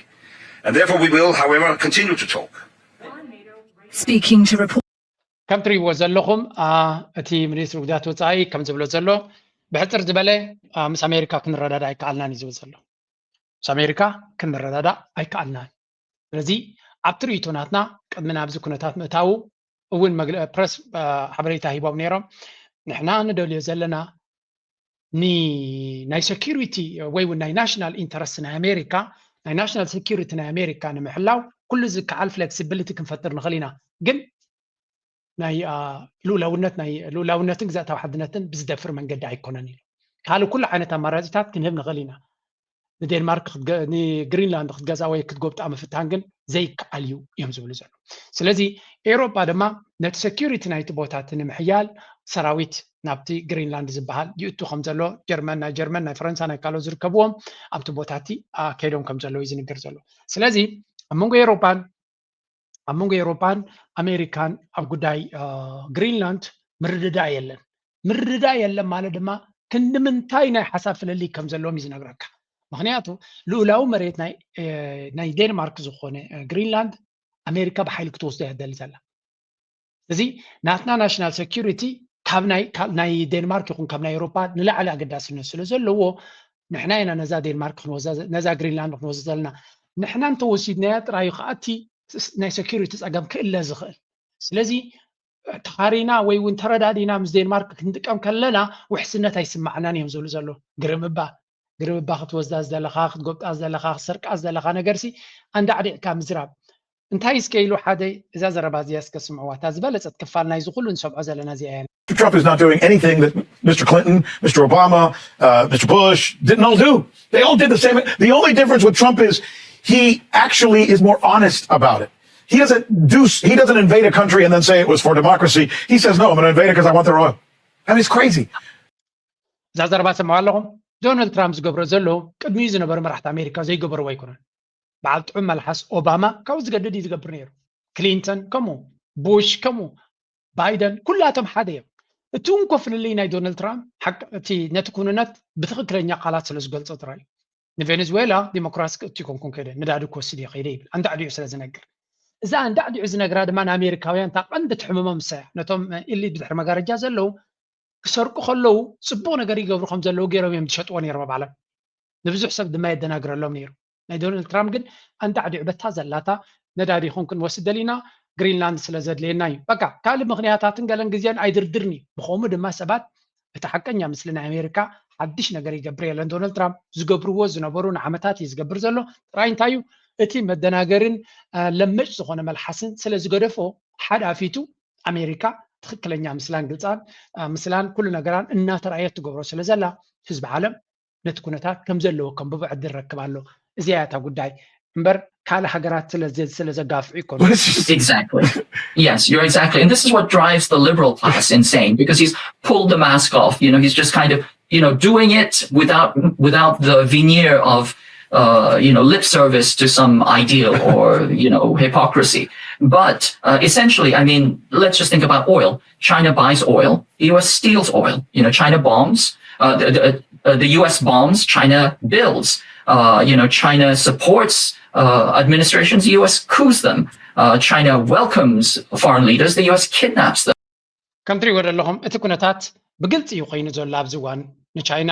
And therefore we will, however, continue to talk. Speaking to report. ከም ትሪእዎ ዘለኹም እቲ ሚኒስትሪ ጉዳያት ወፃኢ ከም ዝብሎ ዘሎ ብሕፅር ዝበለ ምስ ኣሜሪካ ክንረዳዳ ኣይከኣልናን እዩ ዝብል ዘሎ። ምስ ኣሜሪካ ክንረዳዳ ኣይከኣልናን። ስለዚ ኣብቲ ርእይቶ ናትና ቅድሚ ናብዚ ኩነታት ምእታዉ እውን ፕረስ ሓበሬታ ሂቦም ነይሮም። ንሕና ንደልዮ ዘለና ናይ ሴኪሪቲ ወይ እውን ናይ ናሽናል ኢንተረስት ናይ ኣሜሪካ ናይ ናሽናል ሴኪሪቲ ናይ ኣሜሪካ ንምሕላው ኩሉ ዝከኣል ፍሌክሲቢሊቲ ክንፈጥር ንኽእል ኢና። ግን ናይ ልኡላውነት ናይ ልኡላውነትን ግዛእታዊ ሓድነትን ብዝደፍር መንገዲ ኣይኮነን ኢሉ። ካልእ ኩሉ ዓይነት ኣማራፂታት ክንህብ ንኽእል ኢና። ንዴንማርክ ንግሪንላንድ ክትገዝኣ ወይ ክትጎብጣ ምፍታን ግን ዘይከኣል እዩ እዮም ዝብሉ ዘለዉ። ስለዚ ኤውሮጳ ድማ ነቲ ሴኪሪቲ ናይቲ ቦታ እቲ ንምሕያል ሰራዊት ናብቲ ግሪንላንድ ዝበሃል ይእቱ ከም ዘሎ ጀርመን ናይ ጀርመን ናይ ፈረንሳ ናይ ካልኦት ዝርከብዎም ኣብቲ ቦታ እቲ ከይዶም ከም ዘለዉ እዩ ዝንገር ዘሎ። ስለዚ ኣብ መንጎ ኤውሮጳን ኣብ መንጎ ኤውሮጳን ኣሜሪካን ኣብ ጉዳይ ግሪንላንድ ምርድዳእ የለን። ምርድዳእ የለን ማለት ድማ ክንዲ ምንታይ ናይ ሓሳብ ፍልልይ ከም ዘለዎም እዩ ዝነግረካ። ምክንያቱ ልኡላዊ መሬት ናይ ዴንማርክ ዝኾነ ግሪንላንድ ኣሜሪካ ብሓይሊ ክትወስዶ እያ ትደሊ ዘላ። እዚ ናትና ናሽናል ሴኪሪቲ ካብ ናይ ዴንማርክ ይኹን ካብ ናይ ኤውሮፓ ንላዕሊ ኣገዳስነት ስለ ዘለዎ ንሕና ኢና ነዛ ዴንማርክ ክንወዛ ነዛ ግሪንላንድ ክንወዛ ዘለና። ንሕና እንተወሲድናያ ጥራይ ከኣቲ ናይ ሴኩሪቲ ፀገም ክእለ ዝኽእል። ስለዚ ተኻሪና ወይ እውን ተረዳዲና ምስ ዴንማርክ ክንጥቀም ከለና ውሕስነት ኣይስማዕናን እዮም ዝብሉ ዘሎ። ግርምባ ግርምባ ክትወስዳ ዝደለኻ ክትጎብጣ ዝደለኻ ክትሰርቃ ዝደለኻ ነገርሲ ኣንዳዕዲዕካ ምዝራብ እንታይ እስከ ኢሉ ሓደ እዛ ዘረባ እዚኣ እስከ ስምዕዋ እታ ዝበለፀት ክፋል ናይዚ ኩሉ ንሰምዖ ዘለና እዚኣ እያ። Trump is not doing anything that Mr. Clinton, Mr. Obama, uh, Mr. Bush didn't all do. They all did the same. The only difference with Trump is he actually is more honest about it. He doesn't do. He doesn't invade a country and then say it was for democracy. He says, "No, I'm going to invade it because I want their oil." I mean, it's crazy. እዛ ዘረባ ሰምዑ ኣለኹም። ዶናልድ ትራምፕ ዝገብሮ ዘሎ ቅድሚኡ ዝነበሩ መራሕቲ ኣሜሪካ ዘይገበርዎ ኣይኮነን። በዓል ጥዑም መልሓስ ኦባማ ካብኡ ዝገድድ እዩ ዝገብር ነይሩ። ክሊንተን ከምኡ፣ ቡሽ ከምኡ፣ ባይደን ኩላቶም ሓደ እዮም። እቲ እንኮ ፍልልይ ናይ ዶናልድ ትራምፕ ሓቂ እቲ ነቲ ኩንነት ብትኽክለኛ ቃላት ስለ ዝገልጾ ጥራይ እዩ። ንቬኔዙዌላ ዲሞክራሲ ክእቱ ይኮንኩን ከይደ ነዳዲ ክወስድ እየ ከይደ ይብል ኣንዳዕዲዑ ስለ ዝነግር። እዛ ኣንዳዕዲዑ ዝነግራ ድማ ንኣሜሪካውያን እታ ቀንዲ ትሕምሞም ንሳ እያ። ነቶም ኢሊት ብድሕሪ መጋረጃ ዘለዉ ክሰርቁ ከለዉ ፅቡቅ ነገር ይገብሩ ከም ዘለዉ ገይሮም እዮም ዝሸጥዎ ነይሮም ኣብ ዓለም። ንብዙሕ ሰብ ድማ የደናግረሎም ነይሩ። ናይ ዶናልድ ትራምፕ ግን ኣንዳዕዲዑ በታ ዘላታ ነዳዲ ይኹን ክንወስድ ደሊና ግሪንላንድ ስለ ዘድልየና እዩ በቃ ካልእ ምክንያታትን ገለን ግዜን ኣይድርድርን እዩ። ብኸምኡ ድማ ሰባት እቲ ሓቀኛ ምስሊ ናይ ኣሜሪካ ሓድሽ ነገር ይገብር የለን። ዶናልድ ትራምፕ ዝገብርዎ ዝነበሩ ንዓመታት እዩ ዝገብር ዘሎ። ጥራይ እንታይ እዩ እቲ መደናገርን ለመጭ ዝኾነ መልሓስን ስለ ዝገደፎ ሓዳፊቱ ኣሜሪካ ትኽክለኛ ምስላን ግልፃን ምስላን ኩሉ ነገራን እናተረኣየት ትገብሮ ስለ ዘላ ህዝቢ ዓለም ነቲ ኩነታት ከም ዘለዎ ከንብቦ ዕድል ረክብ ኣሎ። እዚኣ እያ እታ ጉዳይ እምበር ካልእ ሃገራት ስለ ዘጋፍዑ ይኮኑ። Exactly. Yes, you're exactly. And this is what drives the liberal class insane because he's pulled the mask off. You know, he's just kind of, you know, doing it without without the veneer of uh, you know, lip service to some ideal or, you know, hypocrisy. But uh, essentially, I mean, let's just think about oil. China buys oil, the U S steals oil. You know, China bombs, uh, the, the, uh, the U S bombs, China builds. Uh, you know, China supports uh, administrations, the U S coups them. Uh, China welcomes foreign leaders, the U S kidnaps them. ከም ትሪእዎ ዘለኹም እቲ ኩነታት ብግልፂ እዩ ኮይኑ ዘሎ ኣብዚ እዋን። ንቻይና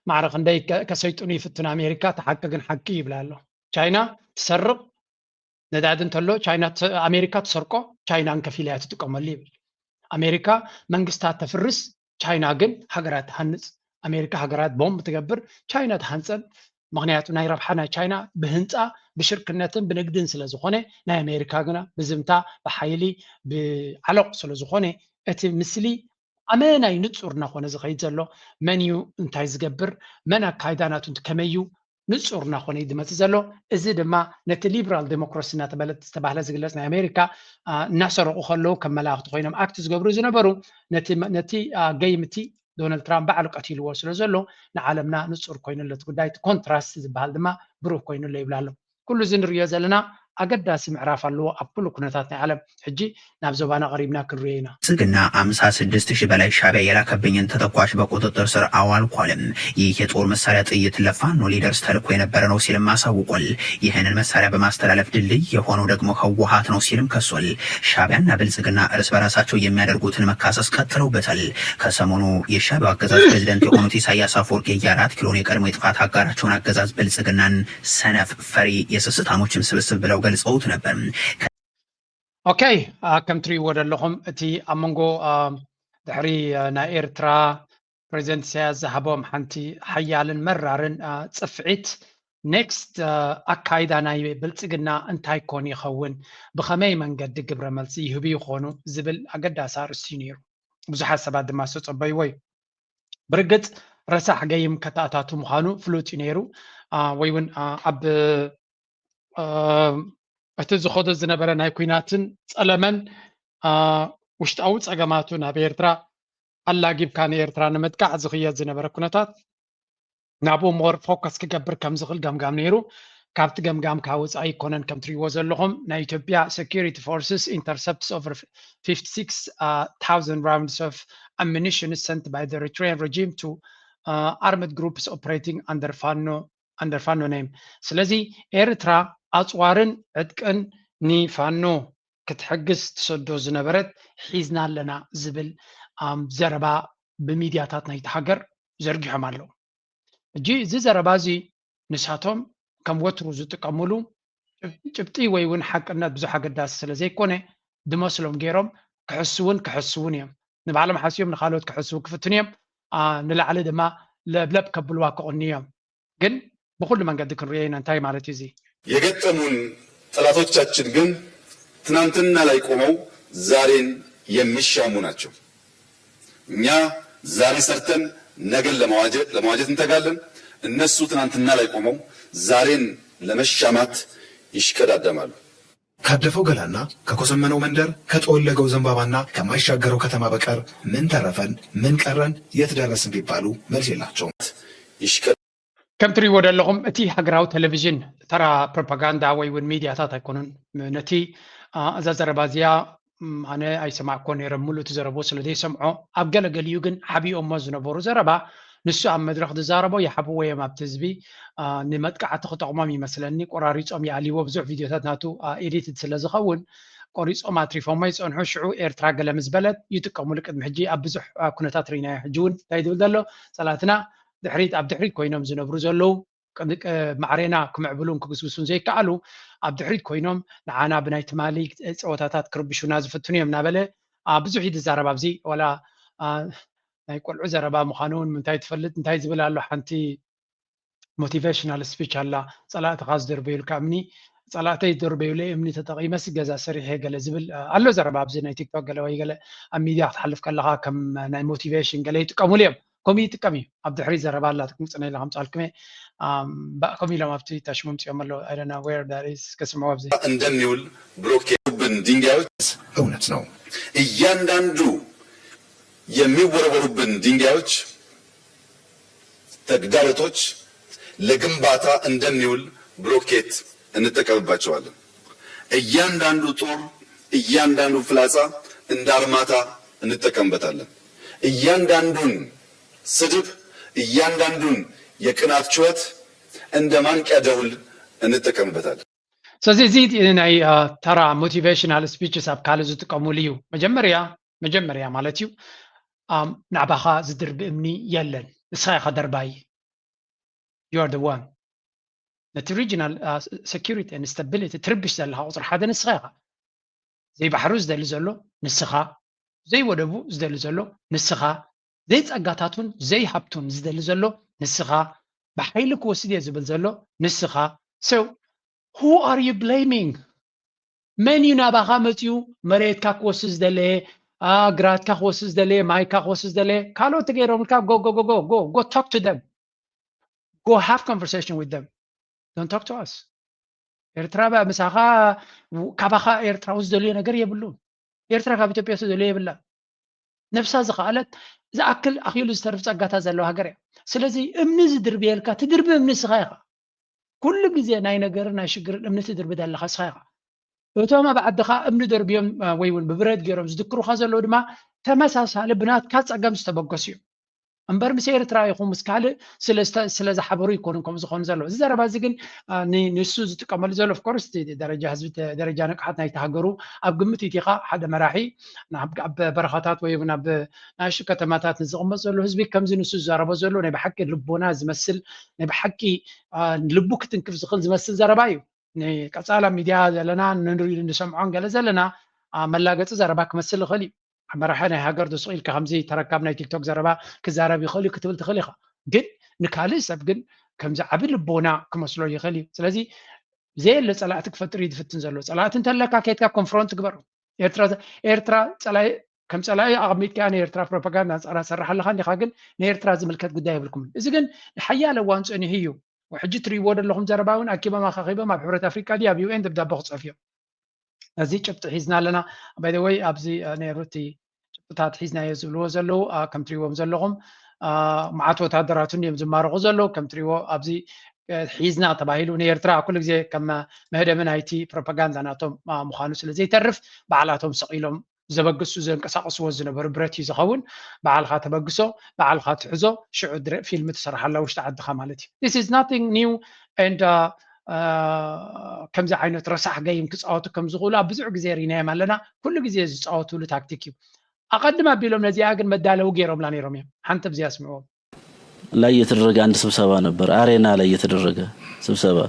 ማዕረ ክንደይ ከሰይጥኑ ይፍትኑ ኣሜሪካ፣ እቲ ሓቂ ግን ሓቂ ይብላ ኣሎ። ቻይና ትሰርቕ ነዳዲ እንተሎ ቻይና ኣሜሪካ ትሰርቆ ቻይና እንከፊላ እያ ትጥቀመሉ ይብል። ኣሜሪካ መንግስታት ተፍርስ፣ ቻይና ግን ሃገራት ትሃንፅ። ኣሜሪካ ሃገራት ቦምብ ትገብር፣ ቻይና ትሃንፀን። ምክንያቱ ናይ ረብሓ ናይ ቻይና ብህንፃ ብሽርክነትን ብንግድን ስለ ዝኾነ ናይ ኣሜሪካ ግና ብዝምታ ብሓይሊ ብዓለቑ ስለ ዝኾነ እቲ ምስሊ ኣመናይ ንፁር እናኾነ ዝኸይድ ዘሎ መን እዩ እንታይ ዝገብር መን ኣካይዳ ናቱ ከመይ እዩ ንፁር እናኾነ እዩ ዝመፅእ ዘሎ። እዚ ድማ ነቲ ሊብራል ዴሞክራሲ እናተበለ ዝተባህለ ዝግለፅ ናይ ኣሜሪካ እናሰረቑ ከለዉ ከም መላእኽቲ ኮይኖም ኣክት ዝገብሩ ዝነበሩ ነቲ ገይምቲ ዶናልድ ትራምፕ ባዕሉ ቀቲልዎ ስለ ዘሎ ንዓለምና ንፁር ኮይኑ ኣሎ እቲ ጉዳይ እቲ ኮንትራስት ዝበሃል ድማ ብሩህ ኮይኑ ኣሎ ይብላ ኣሎ። ኩሉ እዚ ንሪኦ ዘለና ኣገዳሲ ምዕራፍ ኣለዎ ኣብ ኩሉ ኩነታት ናይ ዓለም። ሕጂ ናብ ዞባና ቀሪብና ክንሪኦ ኢና። ብልፅግና ኣምሳ ስድስት ሺህ በላይ ሻዕቢያ የላከብኝን ተተኳሽ በቁጥጥር ስር አዋልኩ አለ። ይህ የጦር መሳሪያ ጥይት ለፋኖ ሊደርስ ተልኮ የነበረ ነው ሲልም አሳውቋል። ይህንን መሳሪያ በማስተላለፍ ድልድይ የሆነው ደግሞ ህወሓት ነው ሲልም ከሷል። ሻዕቢያና ብልፅግና እርስ በራሳቸው የሚያደርጉትን መካሰስ ቀጥለውበታል። ከሰሞኑ የሻዕቢያው አገዛዝ ፕሬዚደንት የሆኑት ኢሳያስ አፈወርቂ የአራት ኪሎን የቀድሞ የጥፋት አጋራቸውን አገዛዝ ብልፅግናን ሰነፍ ፈሪ የስስታሞችም ስብስብ ብለው ገልጸውት ነበር። ኦኬ፣ ከም ትሪእዎ ዘለኹም እቲ ኣብ መንጎ ድሕሪ ናይ ኤርትራ ፕሬዚደንት ኢሳያስ ዝሃቦም ሓንቲ ሓያልን መራርን ፅፍዒት ኔክስት ኣካይዳ ናይ ብልፅግና እንታይ ኮን ይኸውን፣ ብኸመይ መንገዲ ግብረ መልሲ ይህቡ ይኾኑ ዝብል ኣገዳሲ ኣርእስቲ እዩ ነይሩ። ብዙሓት ሰባት ድማ ዝተፀበይዎ እዩ። ብርግፅ ረሳሕ ገይም ከተኣታቱ ምዃኑ ፍሉጥ እዩ ነይሩ። ወይ እውን ኣብ እቲ ዝኸዶ ዝነበረ ናይ ኩናትን ፀለመን ውሽጣዊ ፀገማቱ ናብ ኤርትራ ኣላጊብካ ንኤርትራ ንምጥቃዕ ዝኽየድ ዝነበረ ኩነታት ናብኡ ሞር ፎከስ ክገብር ከም ዝኽእል ገምጋም ነይሩ። ካብቲ ገምጋም ካብ ወፃኢ ኣይኮነን ከም ትሪእዎ ዘለኹም ናይ ኢትዮጵያ security forces intercepts over fifty-six thousand rounds of ammunition sent by the Eritrean regime to uh, armed groups operating under Fano under Fano name። ስለዚ ኤርትራ ኣፅዋርን ዕጥቅን ንፋኖ ክትሕግዝ ትሰዶ ዝነበረት ሒዝና ኣለና ዝብል ዘረባ ብሚድያታት ናይቲ ሃገር ዘርጊሖም ኣለዉ። ሕጂ እዚ ዘረባ እዚ ንሳቶም ከም ወትሩ ዝጥቀምሉ ጭብጢ ወይ እውን ሓቅነት ብዙሕ ኣገዳሲ ስለ ዘይኮነ ዝመስሎም ገይሮም ክሕስውን ክሕስውን እዮም። ንባዕሎም ሓስዮም ንካልኦት ክሕስው ክፍትኑ እዮም። ንላዕሊ ድማ ለብለብ ከብልዋ ክቕኑ እዮም። ግን ብኩሉ መንገዲ ክንሪኦ ኢና። እንታይ ማለት እዩ እዚ? የገጠሙን ጠላቶቻችን ግን ትናንትና ላይ ቆመው ዛሬን የሚሻሙ ናቸው። እኛ ዛሬ ሰርተን ነገን ለመዋጀት እንተጋለን፣ እነሱ ትናንትና ላይ ቆመው ዛሬን ለመሻማት ይሽቀዳደማሉ። ካደፈው ገላና ከኮሰመነው መንደር ከጠወለገው ዘንባባና ከማይሻገረው ከተማ በቀር ምን ተረፈን ምን ቀረን የት ደረስን ቢባሉ መልስ የላቸውም። ከም ትሪእዎ ዘለኹም እቲ ሃገራዊ ቴሌቪዥን ተራ ፕሮፓጋንዳ ወይ እውን ሚድያታት ኣይኮኑን። ነቲ እዛ ዘረባ እዚኣ ኣነ ኣይሰማዕኮ ነይረ፣ ሙሉእ እቲ ዘረቦ ስለ ዘይሰምዖ ኣብ ገለገሊኡ ግን ሓቢኦሞ ዝነበሩ ዘረባ ንሱ ኣብ መድረኽ ዝዛረቦ ይሓብዎ እዮም ኣብቲ ህዝቢ። ንመጥቃዕቲ ክጠቕሞም ይመስለኒ ቆራሪፆም ይኣልይዎ። ብዙሕ ቪድዮታት ናቱ ኤዲትድ ስለ ዝኸውን ቆሪፆም ኣትሪፎሞ ይፀንሑ። ሽዑ ኤርትራ ገለ ምስ በለት ይጥቀሙሉ። ቅድሚ ሕጂ ኣብ ብዙሕ ኩነታት ርኢናዮ። ሕጂ እውን እንታይ ዝብል ዘሎ ፀላእትና ድሕሪት ኣብ ድሕሪት ኮይኖም ዝነብሩ ዘለዉ ማዕሬና ክምዕብሉን ክግስግሱን ዘይከኣሉ ኣብ ድሕሪት ኮይኖም ንዓና ብናይ ትማሊ ፀወታታት ክርብሹና ዝፍትኑ እዮም እናበለ ብዙሕ እዩ ዝዛረብ። ኣብዚ ዋላ ናይ ቆልዑ ዘረባ ምዃኑ እውን ምንታይ ትፈልጥ እንታይ ዝብል ኣሎ ሓንቲ ሞቲቬሽናል ስፒች ኣላ። ፀላእትኻ ዝደርበዩልካ እምኒ ፀላእተይ ዝደርበዩለይ እምኒ ተጠቒመስ ገዛ ሰሪሐ ገለ ዝብል ኣሎ ዘረባ ኣብዚ ናይ ቲክቶክ ገለ ወይ ገለ ኣብ ሚድያ ክትሓልፍ ከለኻ ከም ናይ ሞቲቬሽን ገለ ይጥቀሙሉ እዮም። ከምኡ ይጥቀም እዩ። ኣብ ድሕሪት ዘረባ ኣላ ትምፅና ኢላ ከምፅኣልኩም እየ። ከምኡ ኢሎም ኣብቲ ታሽሞም ፅኦም ኣለዉ። I don't know where that is። ከስምዑ ኣብዚ እንደሚውል ብሎኬት ብን ድንጋዮች እውነት ነው። እያንዳንዱ የሚወረወሩብን ድንጋዮች፣ ተግዳሮቶች ለግንባታ እንደሚውል ብሎኬት እንጠቀምባቸዋለን። እያንዳንዱ ጦር፣ እያንዳንዱ ፍላጻ እንደ አርማታ እንጠቀምበታለን። እያንዳንዱን ስድብ፣ እያንዳንዱን የቅናት ጩኸት እንደ ማንቂያ ደውል እንጠቀምበታለን። ስለዚ እዚ ናይ ተራ ሞቲቬሽናል ስፒችስ ኣብ ካልእ ዝጥቀሙሉ እዩ። መጀመርያ መጀመርያ ማለት እዩ ናዕባኻ ዝድርቢ እምኒ የለን። ንስኻ ኢኻ ደርባይ። You are the one። ነቲ regional security and stability ትርብሽ ዘለኻ ቁፅሪ ሓደ ንስኻ ኢኻ። ዘይባሕሩ ዝደሊ ዘሎ ንስኻ፣ ዘይወደቡ ዝደሊ ዘሎ ንስኻ፣ ዘይፀጋታቱን ዘይሃብቱን ዝደሊ ዘሎ ንስኻ፣ ብሓይሊ ክወስድ እየ ዝብል ዘሎ ንስኻ። So who are you blaming? መን እዩ ናባኻ መፂኡ መሬትካ ክወስድ ዝደለየ፣ ግራትካ ክወስድ ዝደለየ፣ ማይካ ክወስድ ዝደለየ? ካልኦት ተገይሮምልካ go go go go go go talk to them. Go have conversation with them. Don't talk to us. ኤርትራ ምሳኻ ካባኻ ኤርትራዊ ዝደልዮ ነገር የብሉን። ኤርትራ ካብ ኢትዮጵያ ዝደልዮ የብላ። ነብሳ ዝኸኣለት ዝኣክል ኣኽኢሉ ዝተርፍ ጸጋታት ዘለዋ ሃገር እያ። ስለዚ እምኒ ዝድርብየልካ ትድርቢ እምኒ ስኻ ኢኻ። ኩሉ ግዜ ናይ ነገርን ናይ ሽግርን እምኒ ትድርቢ ዘለኻ ስኻ ኢኻ። እቶም ኣብ ዓድኻ እምኒ ደርብዮም ወይ እውን ብብረት ገይሮም ዝድክሩኻ ዘለዉ ድማ ተመሳሳሊ ብናትካ ጸገም ዝተበገሱ እዮም። እምበር ምስ ኤርትራ ይኹን ምስ ካልእ ስለ ዝሓበሩ ይኮኑን ከምኡ ዝኾኑ ዘለዉ። እዚ ዘረባ እዚ ግን ንሱ ዝጥቀመሉ ዘሎ ኦፍኮርስ ደረጃ ህዝቢ ደረጃ ንቕሓት ናይቲ ሃገሩ ኣብ ግምት ኢቲኻ ሓደ መራሒ ኣብ በረኻታት ወይ እውን ኣብ ናእሽቱ ከተማታት ንዝቕመጥ ዘሎ ህዝቢ ከምዚ ንሱ ዝዛረቦ ዘሎ ናይ ብሓቂ ልቦና ዝመስል ናይ ብሓቂ ልቡ ክትንክፍ ዝኽእል ዝመስል ዘረባ እዩ። ንቀፃላ ሚድያ ዘለና ንሰምዖን ገለ ዘለና መላገፂ ዘረባ ክመስል ይኽእል እዩ። መራሒ ናይ ሃገር ዶ ስቕ ኢልካ ከምዚ ተረካብ ናይ ቲክቶክ ዘረባ ክዛረብ ይኽእል እዩ ክትብል ትኽእል ኢኻ። ግን ንካልእ ሰብ ግን ከምዚ ዓቢ ልቦና ክመስሎ ይኽእል እዩ። ስለዚ ዘየለ ፀላእቲ ክፈጥር እዩ ዝፍትን ዘሎ። ፀላእቲ እንተለካ ከይድካ ኮንፍሮንት ግበሩ። ኤርትራ ኤርትራ ፀላኢ ከም ፀላኢ ኣቐሚጥካ ንኤርትራ ፕሮፓጋንዳ ኣንፃራ ትሰርሕ ኣለኻ እንዲኻ፣ ግን ንኤርትራ ዝምልከት ጉዳይ የብልኩምን። እዚ ግን ንሓያለ እዋን ፀኒሑ እዩ። ሕጂ ትሪእዎ ዘለኹም ዘረባ እውን ኣኪቦም ኣኻኺቦም ኣብ ሕብረት ኣፍሪቃ ድዩ ኣብ ዩ ኤን ደብዳበ ክፅሕፍ እዮም። እዚ ጭብጢ ሒዝና ኣለና። By the way ኣብዚ ነይሩ እቲ ጭብጥታት ሒዝናዮ ዝብልዎ ዘለዉ ከም ትሪእዎም ዘለኹም መዓት ወታደራት እውን እዮም ዝማረኹ ዘለዉ። ከም ትሪእዎ ኣብዚ ሒዝና ተባሂሉ ንኤርትራ ኩሉ ግዜ ከም መህደሚ ናይቲ ፕሮፓጋንዳ ናቶም ምዃኑ ስለ ዘይተርፍ ባዕላቶም ሰቒሎም ዘበግሱ ዘንቀሳቕስዎ ዝነበሩ ብረት እዩ ዝኸውን። ባዕልኻ ተበግሶ፣ ባዕልኻ ትሕዞ፣ ሽዑ ፊልም ትሰርሓላ ውሽጢ ዓድኻ ማለት እዩ። This is nothing new and ከምዚ ዓይነት ረሳሕ ገይም ክፃወቱ ከም ዝኽእሉ ኣብ ብዙሕ ግዜ ርኢናዮም ኣለና። ኩሉ ግዜ ዝፃወትሉ ታክቲክ እዩ። ኣቐድም ኣቢሎም ነዚኣ ግን መዳለዊ ገይሮምላ ነይሮም እዮም። ሓንቲ ብዚኣ ስምዕዎም። ላይ የተደረገ አንድ ስብሰባ ነበር። አሬና ላይ የተደረገ ስብሰባ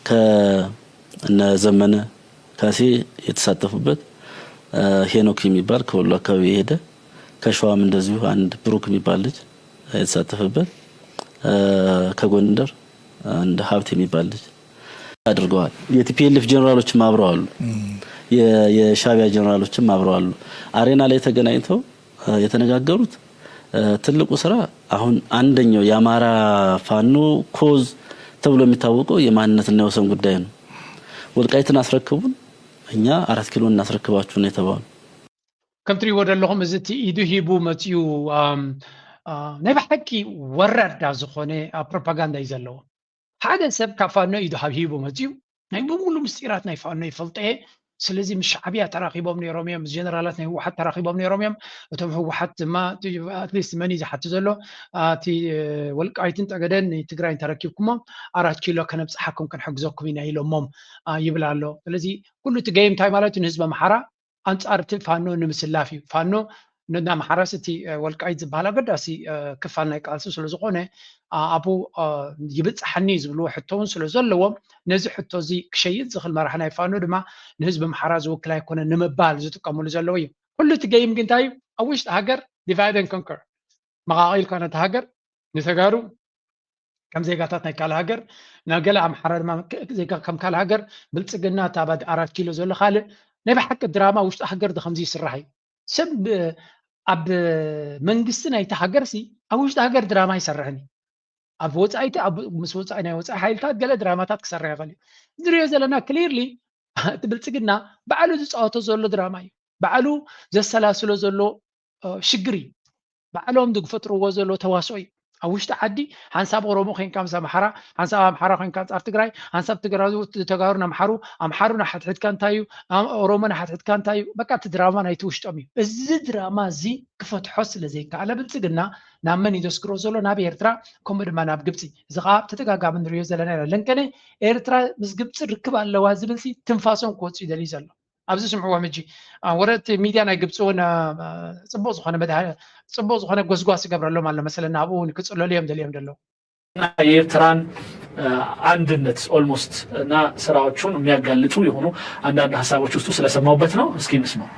ከእነ ዘመነ ካሴ የተሳተፉበት፣ ሄኖክ የሚባል ከወሎ አካባቢ የሄደ፣ ከሸዋም እንደዚሁ አንድ ብሩክ የሚባል ልጅ የተሳተፈበት፣ ከጎንደር አንድ ሀብት የሚባል ልጅ አድርገዋል። የቲፒኤልኤፍ ጀነራሎችም አብረው አሉ። የሻቢያ ጀነራሎችም አብረው አሉ። አሬና ላይ ተገናኝተው የተነጋገሩት ትልቁ ስራ አሁን አንደኛው የአማራ ፋኖ ኮዝ ተብሎ የሚታወቀው የማንነትና የወሰን ጉዳይ ነው። ወልቃይትን አስረክቡን፣ እኛ አራት ኪሎ እናስረክባችሁ ነው የተባሉ። ከም ትሪእዎ ዘለኹም እዚ እቲ ኢዱ ሂቡ መፅኡ ናይ ብሓቂ ወራዳ ዝኾነ ፕሮፓጋንዳ እዩ ዘለዎ። ሓደ ሰብ ካብ ፋኖ ኢዱ ሂቡ መፅኡ ናይ ብምሉ ምስጢራት ናይ ፋኖ ይፈልጠ። ስለዚ ምስ ሻዕብያ ተራኺቦም ነይሮም እዮም፣ ምስ ጀነራላት ናይ ህወሓት ተራኺቦም ነይሮም እዮም። እቶም ህወሓት ድማ ኣትሊስት መን እዩ ዝሓቱ ዘሎ? እቲ ወልቃይትን ጠገደን ንትግራይን ተረኪብኩሞም ኣራት ኪሎ ከነብፅሓኩም ክንሕግዘኩም ኢና ኢሎሞም ይብል ኣሎ። ስለዚ ኩሉ እቲ ገይም እንታይ ማለት እዩ? ንህዝቢ ኣምሓራ ኣንጻር እቲ ፋኖ ንምስላፍ እዩ። ፋኖ ንኣምሓራስ እቲ ወልቃይት ዝበሃል ኣገዳሲ ክፋል ናይ ቃልሲ ስለዝኾነ ኣብኡ ይብጽሓኒ ዝብልዎ ሕቶ እውን ስለ ዘለዎም ነዚ ሕቶ እዚ ክሸይጥ ዝኽእል መራሒ ናይ ፋኖ ድማ ንህዝቢ ኣምሓራ ዝውክል ኣይኮነን ንምባል ዝጥቀምሉ ዘለዉ እዩ። ኩሉ እቲ ገይም ግን እንታይ እዩ? ኣብ ውሽጢ ሃገር divide and conquer መቓቒልካ ነቲ ሃገር ንተጋሩ ከም ዜጋታት ናይ ካልእ ሃገር ንገለ ኣምሓራ ድማ ዜጋ ከም ካልእ ሃገር ብልፅግና እታ ኣራት ኪሎ ዘሎ ካልእ ናይ ብሓቂ ድራማ ውሽጢ ሃገር ዶ ከምዚ ይስራሕ እዩ? ሰብ ኣብ መንግስቲ ናይቲ ሃገር ሲ ኣብ ውሽጢ ሃገር ድራማ ይሰርሕን እዩ። ኣብ ወፃኢቲ ምስ ወፃኢ ናይ ወፃኢ ሓይልታት ገለ ድራማታት ክሰርሕ ይኽእል እዩ። ንሪኦ ዘለና ክሊርሊ እቲ ብልፅግና ባዕሉ ዝፃወቶ ዘሎ ድራማ እዩ። ባዕሉ ዘሰላስሎ ዘሎ ሽግር እዩ። ባዕሎም ዝፈጥርዎ ዘሎ ተዋስኦ እዩ። ኣብ ውሽጢ ዓዲ ሓንሳብ ኦሮሞ ኮይንካ ምስ ኣምሓራ፣ ሓንሳብ ኣምሓራ ኮይንካ ኣንጻር ትግራይ፣ ሓንሳብ ትግራይ ተጋሩ ንኣምሓሩ፣ ኣምሓሩ ንሓድሕድካ እንታይ እዩ፣ ኦሮሞ ንሓድሕድካ እንታይ እዩ፣ በቃ እቲ ድራማ ናይቲ ውሽጦም እዩ። እዚ ድራማ እዚ ክፈትሖ ስለ ዘይከኣለ ብልፅግና ናብ መን እዩ ዘስግሮ ዘሎ? ናብ ኤርትራ፣ ከምኡ ድማ ናብ ግብፂ። እዚ ከዓ ብተደጋጋሚ ንሪኦ ዘለና ኢና። ለንቀነ ኤርትራ ምስ ግብፂ ርክብ ኣለዋ ዝብል ሲ ትንፋሶም ክወፅእ ይደልዩ ዘሎ። ኣብዚ ስምዕዎም ሕጂ። ወረ እቲ ሚድያ ናይ ግብፂ እውን ፅቡቅ ዝኾነ መድሃ ፅቡቅ ዝኾነ ጎስጓስ ይገብረሎም ኣሎ መሰለና። ኣብኡ እውን ክፅለሉ እዮም ደልዮም ደለዉ። የኤርትራን አንድነት almost እና ስራዎቹን የሚያጋልጡ የሆኑ አንዳንድ ሀሳቦች ውስጡ ስለሰማሁበት ነው። እስኪ እንስማው።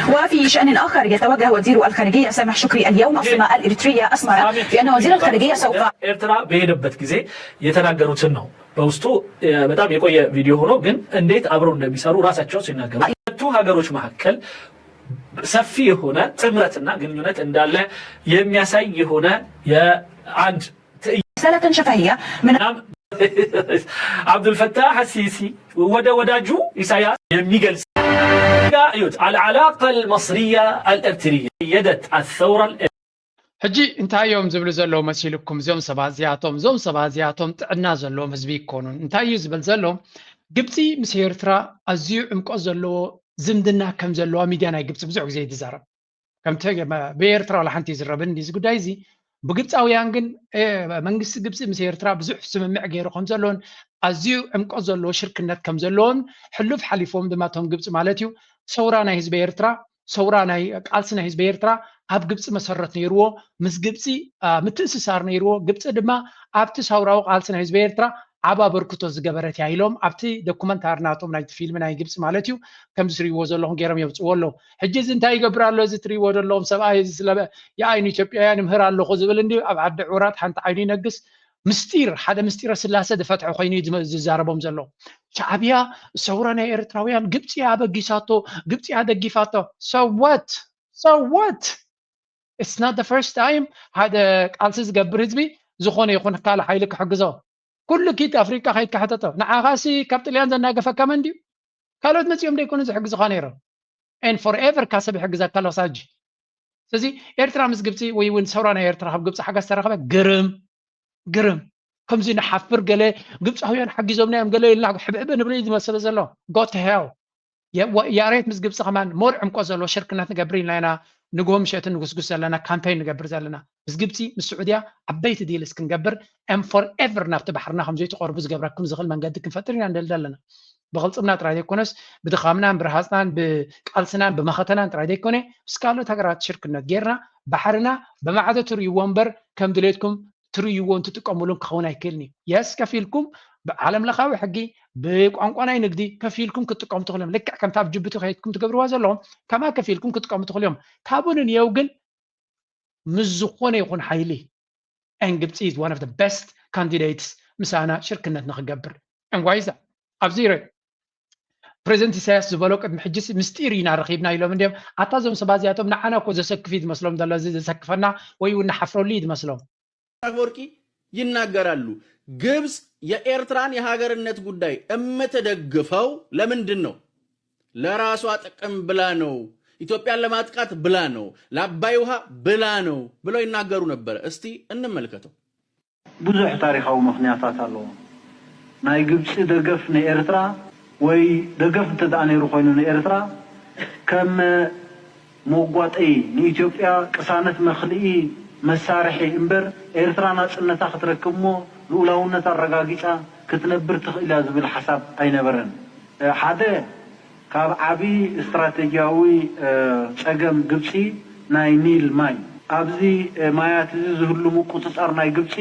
وفي شأن آخر، يتوجه وزير الخارجية سامح شكري اليوم عاصمة الإريترية أسمرة بأن وزير الخارجية سوف ኤርትራ በሄደበት ጊዜ የተናገሩትን ነው። በውስጡ በጣም የቆየ ቪዲዮ ሆኖ ግን እንዴት አብረው እንደሚሰሩ ራሳቸው ሲናገሩ ሁለቱ ሀገሮች መካከል ሰፊ የሆነ ጥምረትና ግንኙነት እንዳለ የሚያሳይ የሆነ የአንድ رسالة شفهية من አብዱልፈታህ አሲሲ ወደ ወዳጁ ኢሳያስ የሚገልጽ እዩት። العلاقة المصرية الإرترية أيدت الثورة ሕጂ እንታይ እዮም ዝብሉ ዘለዉ መሲልኩም? እዞም ሰባት እዚኣቶም እዞም ሰባት እዚኣቶም ጥዕና ዘለዎም ህዝቢ ይኮኑን። እንታይ እዩ ዝብል ዘሎ? ግብፂ ምስ ኤርትራ ኣዝዩ ዕምቆት ዘለዎ ዝምድና ከም ዘለዋ ሚድያ ናይ ግብፂ ብዙሕ ግዜ እዩ ዝዛረብ። ከምቲ ብኤርትራ ዋላ ሓንቲ ይዝረብን እዚ ጉዳይ እዚ። ብግብፃውያን ግን መንግስቲ ግብፂ ምስ ኤርትራ ብዙሕ ስምምዕ ገይሩ ከም ዘሎን ኣዝዩ ዕምቆት ዘለዎ ሽርክነት ከም ዘለዎም ሕሉፍ ሓሊፎም ድማ እቶም ግብፂ ማለት እዩ ሰውራ ናይ ህዝቢ ኤርትራ ሰውራ ናይ ቃልሲ ናይ ህዝቢ ኤርትራ ኣብ ግብፂ መሰረት ነይርዎ፣ ምስ ግብፂ ምትእስሳር ነይርዎ። ግብፂ ድማ ኣብቲ ሰውራዊ ቃልሲ ናይ ህዝቢ ኤርትራ ዓብ ኣበርክቶ ዝገበረት እያ ኢሎም ኣብቲ ዶኩመንታሪ ናቶም ናይቲ ፊልም ናይ ግብፂ ማለት እዩ ከምዚ ትሪእዎ ዘለኹም ገይሮም የውፅዎ ኣለዉ። ሕጂ እዚ እንታይ ይገብር ኣሎ እዚ ትሪእዎ ዘለኹም ሰብኣይ እዚ ስለ የኣይ ንኢትዮጵያውያን ይምህር ኣለኹ ዝብል እንዲ ኣብ ዓዲ ዕውራት ሓንቲ ዓይኑ ይነግስ ምስጢር ሓደ ምስጢረ ስላሰ ዝፈትሐ ኮይኑ እዩ ዝዛረቦም ዘሎ። ሻዕብያ ሰውራ ናይ ኤርትራውያን ግብፂ ኣበጊሳቶ ግብፂ ኣደጊፋቶ ሰወት ሰወት it's not the first time ሓደ ቃልሲ ዝገብር ህዝቢ ዝኾነ ይኹን ካልእ ሓይሊ ክሕግዞ ኩሉ ኪድ ኣፍሪቃ ከይድካ ሕተቶ ንዓኻሲ ካብ ጥልያን ዘናገፈካ መን ድዩ ካልኦት መፂኦም ደይኮኑ ዝሕግዙኻ ነይሮም and forever ካ ሰብ ይሕግዘካ ኣሎ ሳጂ ስለዚ ኤርትራ ምስ ግብፂ ወይ እውን ሰውራ ናይ ኤርትራ ካብ ግብፂ ሓገዝ ተረኸበ ግርም ግርም ከምዚ ንሓፍር ገለ ግብፃውያን ሓጊዞምና እዮም ገለ ኢልና ሕብዕብ ንብል እዩ ዝመስል ዘሎ go to hell ያሬት ምስ ግብፂ ከማን more ዕምቆት ዘለዎ ሽርክነት ንገብር ኢልና ኢና ንግሆ ምሸትን ንጉስጉስ ዘለና ካምፔን ንገብር ዘለና ምስ ግብፂ ምስ ስዑድያ ዓበይቲ ዲልስ ክንገብር and forever ናብቲ ባሕርና ከም ዘይትቐርቡ ዝገብረኩም ዝኽእል መንገዲ ክንፈጥር ኢና ንደሊ ዘለና ብቕልፅምና ጥራይ ዘይኮነስ ብድኻምናን ብርሃፅናን ብቃልስናን ብመኸተናን ጥራይ ዘይኮነ ምስ ካልኦት ሃገራት ሽርክነት ጌርና ባሕርና ብማዕዶ ትርእይዎ እምበር ከም ድሌትኩም ትርእይዎን ትጥቀምሉን ክኸውን ኣይክእልን እዩ። የስ ከፊልኩም ብዓለም ለኻዊ ሕጊ ብቋንቋ ናይ ንግዲ ከፊልኩም ክትጥቀሙ ትኽእሉ እዮም። ልክዕ ከምታ ኣብ ጅቡቲ ከይድኩም ትገብርዋ ዘለኹም ከማ ከፊልኩም ክትጥቀሙ ትኽእሉ እዮም። ካብኡ ንንየው ግን ምስ ዝኾነ ይኹን ሓይሊ and ግብፂ is one of the best candidates ምሳና ሽርክነት ንክገብር and why is that? ኣብዚ ፕሬዚደንት ኢሳያስ ዝበሎ ቅድሚ ሕጂ ምስጢር ኢና ረኺብና ኢሎም እንዲም ኣታ እዞም ሰባት እዚኣቶም ንዓና እኮ ዘሰክፍ እዩ ዝመስሎም ዘሎ እዚ ዘሰክፈና ወይ እውን ንሓፍረሉ እዩ ዝመስሎም። አፈወርቂ ይናገራሉ። ግብፅ የኤርትራን የሀገርነት ጉዳይ የምትደግፈው ለምንድን ነው? ለራሷ ጥቅም ብላ ነው፣ ኢትዮጵያን ለማጥቃት ብላ ነው፣ ለአባይ ውሃ ብላ ነው ብለው ይናገሩ ነበረ። እስቲ እንመልከተው። ብዙሕ ታሪኻዊ ምኽንያታት ኣለዎ። ናይ ግብፂ ደገፍ ንኤርትራ ወይ ደገፍ እንተ ደኣ ነይሩ ኮይኑ ንኤርትራ ከም መጓጠዪ ንኢትዮጵያ ቅሳነት መኽልኢ መሳርሒ እምበር ኤርትራ ናፅነታ ክትረክብ እሞ ልኡላውነት ኣረጋጊፃ ክትነብር ትኽእል እያ ዝብል ሓሳብ ኣይነበረን። ሓደ ካብ ዓቢ ስትራተጂያዊ ጸገም ግብጺ ናይ ኒል ማይ ኣብዚ ማያት እዚ ዝህሉ ምቁጽጻር ናይ ግብጺ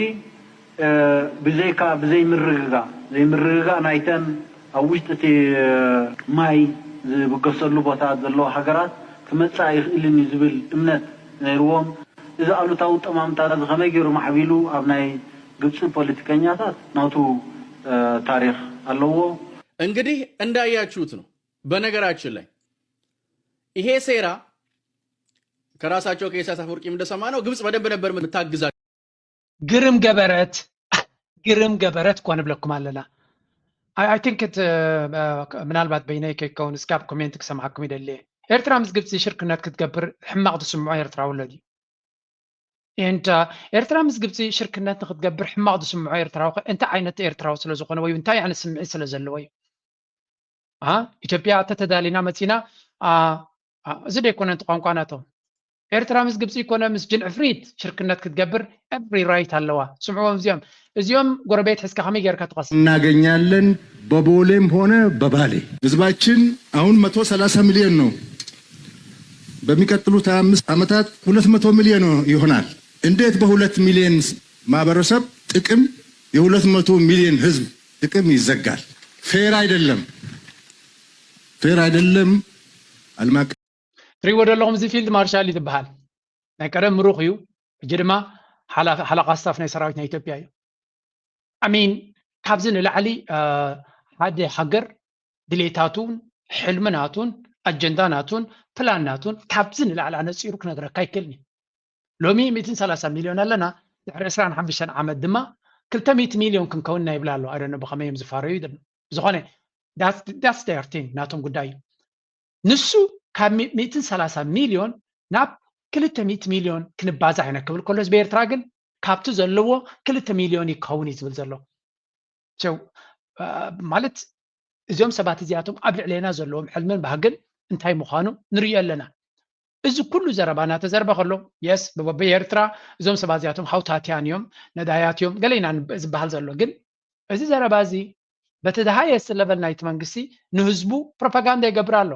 ብዘይካ ብዘይ ምርግጋእ ዘይምርግጋእ ናይተን ኣብ ውሽጢ እቲ ማይ ዝብገሰሉ ቦታ ዘለዋ ሃገራት ክመጽእ ኣይኽእልን እዩ ዝብል እምነት ነይርዎም። እዚ ኣሉታዊ ጠማምታ እዚ ከመይ ገይሩ ማዕቢሉ ኣብ ናይ ግብጺ ፖለቲከኛታት ናቱ ታሪኽ ኣለዎ። እንግዲህ እንዳያችሁት ነው። በነገራችን ላይ ይሄ ሴራ ከራሳቸው ከኢሳያስ አፈወርቂም እንደሰማነው ግብጽ በደንብ ነበር የምታግዛቸው። ግርም ገበረት ግርም ገበረት እኳ ንብለኩም ኣለና። I think ምናልባት በይነይ ከይከውን እስካብ ኮሜንት ክሰምዓኩም ይደሊ። ኤርትራ ምስ ግብፂ ሽርክነት ክትገብር ሕማቕ ዝስምዖ ኤርትራዊ ኣሎ ድዩ? And ኤርትራ ምስ ግብፂ ሽርክነት ንክትገብር ሕማቕ ዝስምዖ ኤርትራዊ ከ እንታይ ዓይነት ኤርትራዊ ስለዝኾነ ወይ እንታይ ዓይነት ስምዒት ስለዘለዎ እዩ? ኢትዮጵያ ተተዳሊና መፂና እዚ ደይኮነ ቋንቋ ናቶም ኤርትራ ምስ ግብፂ ይኮነ ምስ ጅን ዕፍሪት ሽርክነት ክትገብር every right ኣለዋ። ስምዕዎም እዚኦም እዚኦም ጎረቤት ሕዝካ ከመይ ጌርካ ትቐስ እናገኛለን በቦሌም ሆነ በባሌ ህዝባችን አሁን መቶ ሰላሳ ሚሊዮን ነው። በሚቀጥሉት አምስት ዓመታት ሁለት መቶ ሚሊዮን ይሆናል። እንዴት በሁለት ሚሊዮን ማህበረሰብ ጥቅም የሁለት መቶ ሚሊዮን ህዝብ ጥቅም ይዘጋል? ፌር አይደለም፣ ፌር አይደለም። ዓለም አቀፍ ትሪእዎ ዘለኹም እዚ ፊልድ ማርሻል እዩ ዝበሃል። ናይ ቀደም ምሩኽ እዩ። ሕጂ ድማ ሓለቓ ስታፍ ናይ ሰራዊት ናይ ኢትዮጵያ እዩ። I mean ካብዚ ንላዕሊ ሓደ ሃገር ድሌታቱን ሕልሚ ናቱን ኣጀንዳ ናቱን ፕላን ናቱን ካብዚ ንላዕሊ ኣነፂሩ ክነግረካ ኣይክእልን እዩ። ሎሚ ሚእትን ሰላሳን ሚልዮን ኣለና። ድሕሪ ዕስራን ሓሙሽተን ዓመት ድማ ክልተ ሚእቲ ሚልዮን ክንከውን ኢና ይብላ ኣሎ። I don't know ብኸመይ እዮም ዝፋረዩ ይብል። ብዝኾነ that's their thing ናቶም ጉዳይ እዩ። ንሱ ካብ ሚእትን ሰላሳን ሚልዮን ናብ ክልተ ሚእቲ ሚልዮን ክንባዛሕ ኢና ክብል ከሎ ህዝቢ ኤርትራ ግን ካብቲ ዘለዎ ክልተ ሚልዮን ይከውን እዩ ዝብል ዘሎ። ማለት እዚኦም ሰባት እዚኣቶም ኣብ ልዕሌና ዘለዎም ሕልምን ባህግን እንታይ ምዃኑ ንርእዮ ኣለና። እዚ ኩሉ ዘረባ እናተዘርበ ከሎ የስ ብበበይ ኤርትራ እዞም ሰባት እዚኣቶም ሃውታትያን እዮም ነዳያት እዮም ገለ ኢና ዝበሃል ዘሎ ግን እዚ ዘረባ እዚ በቲ the highest level ናይቲ መንግስቲ ንህዝቡ ፕሮፓጋንዳ ይገብር ኣሎ።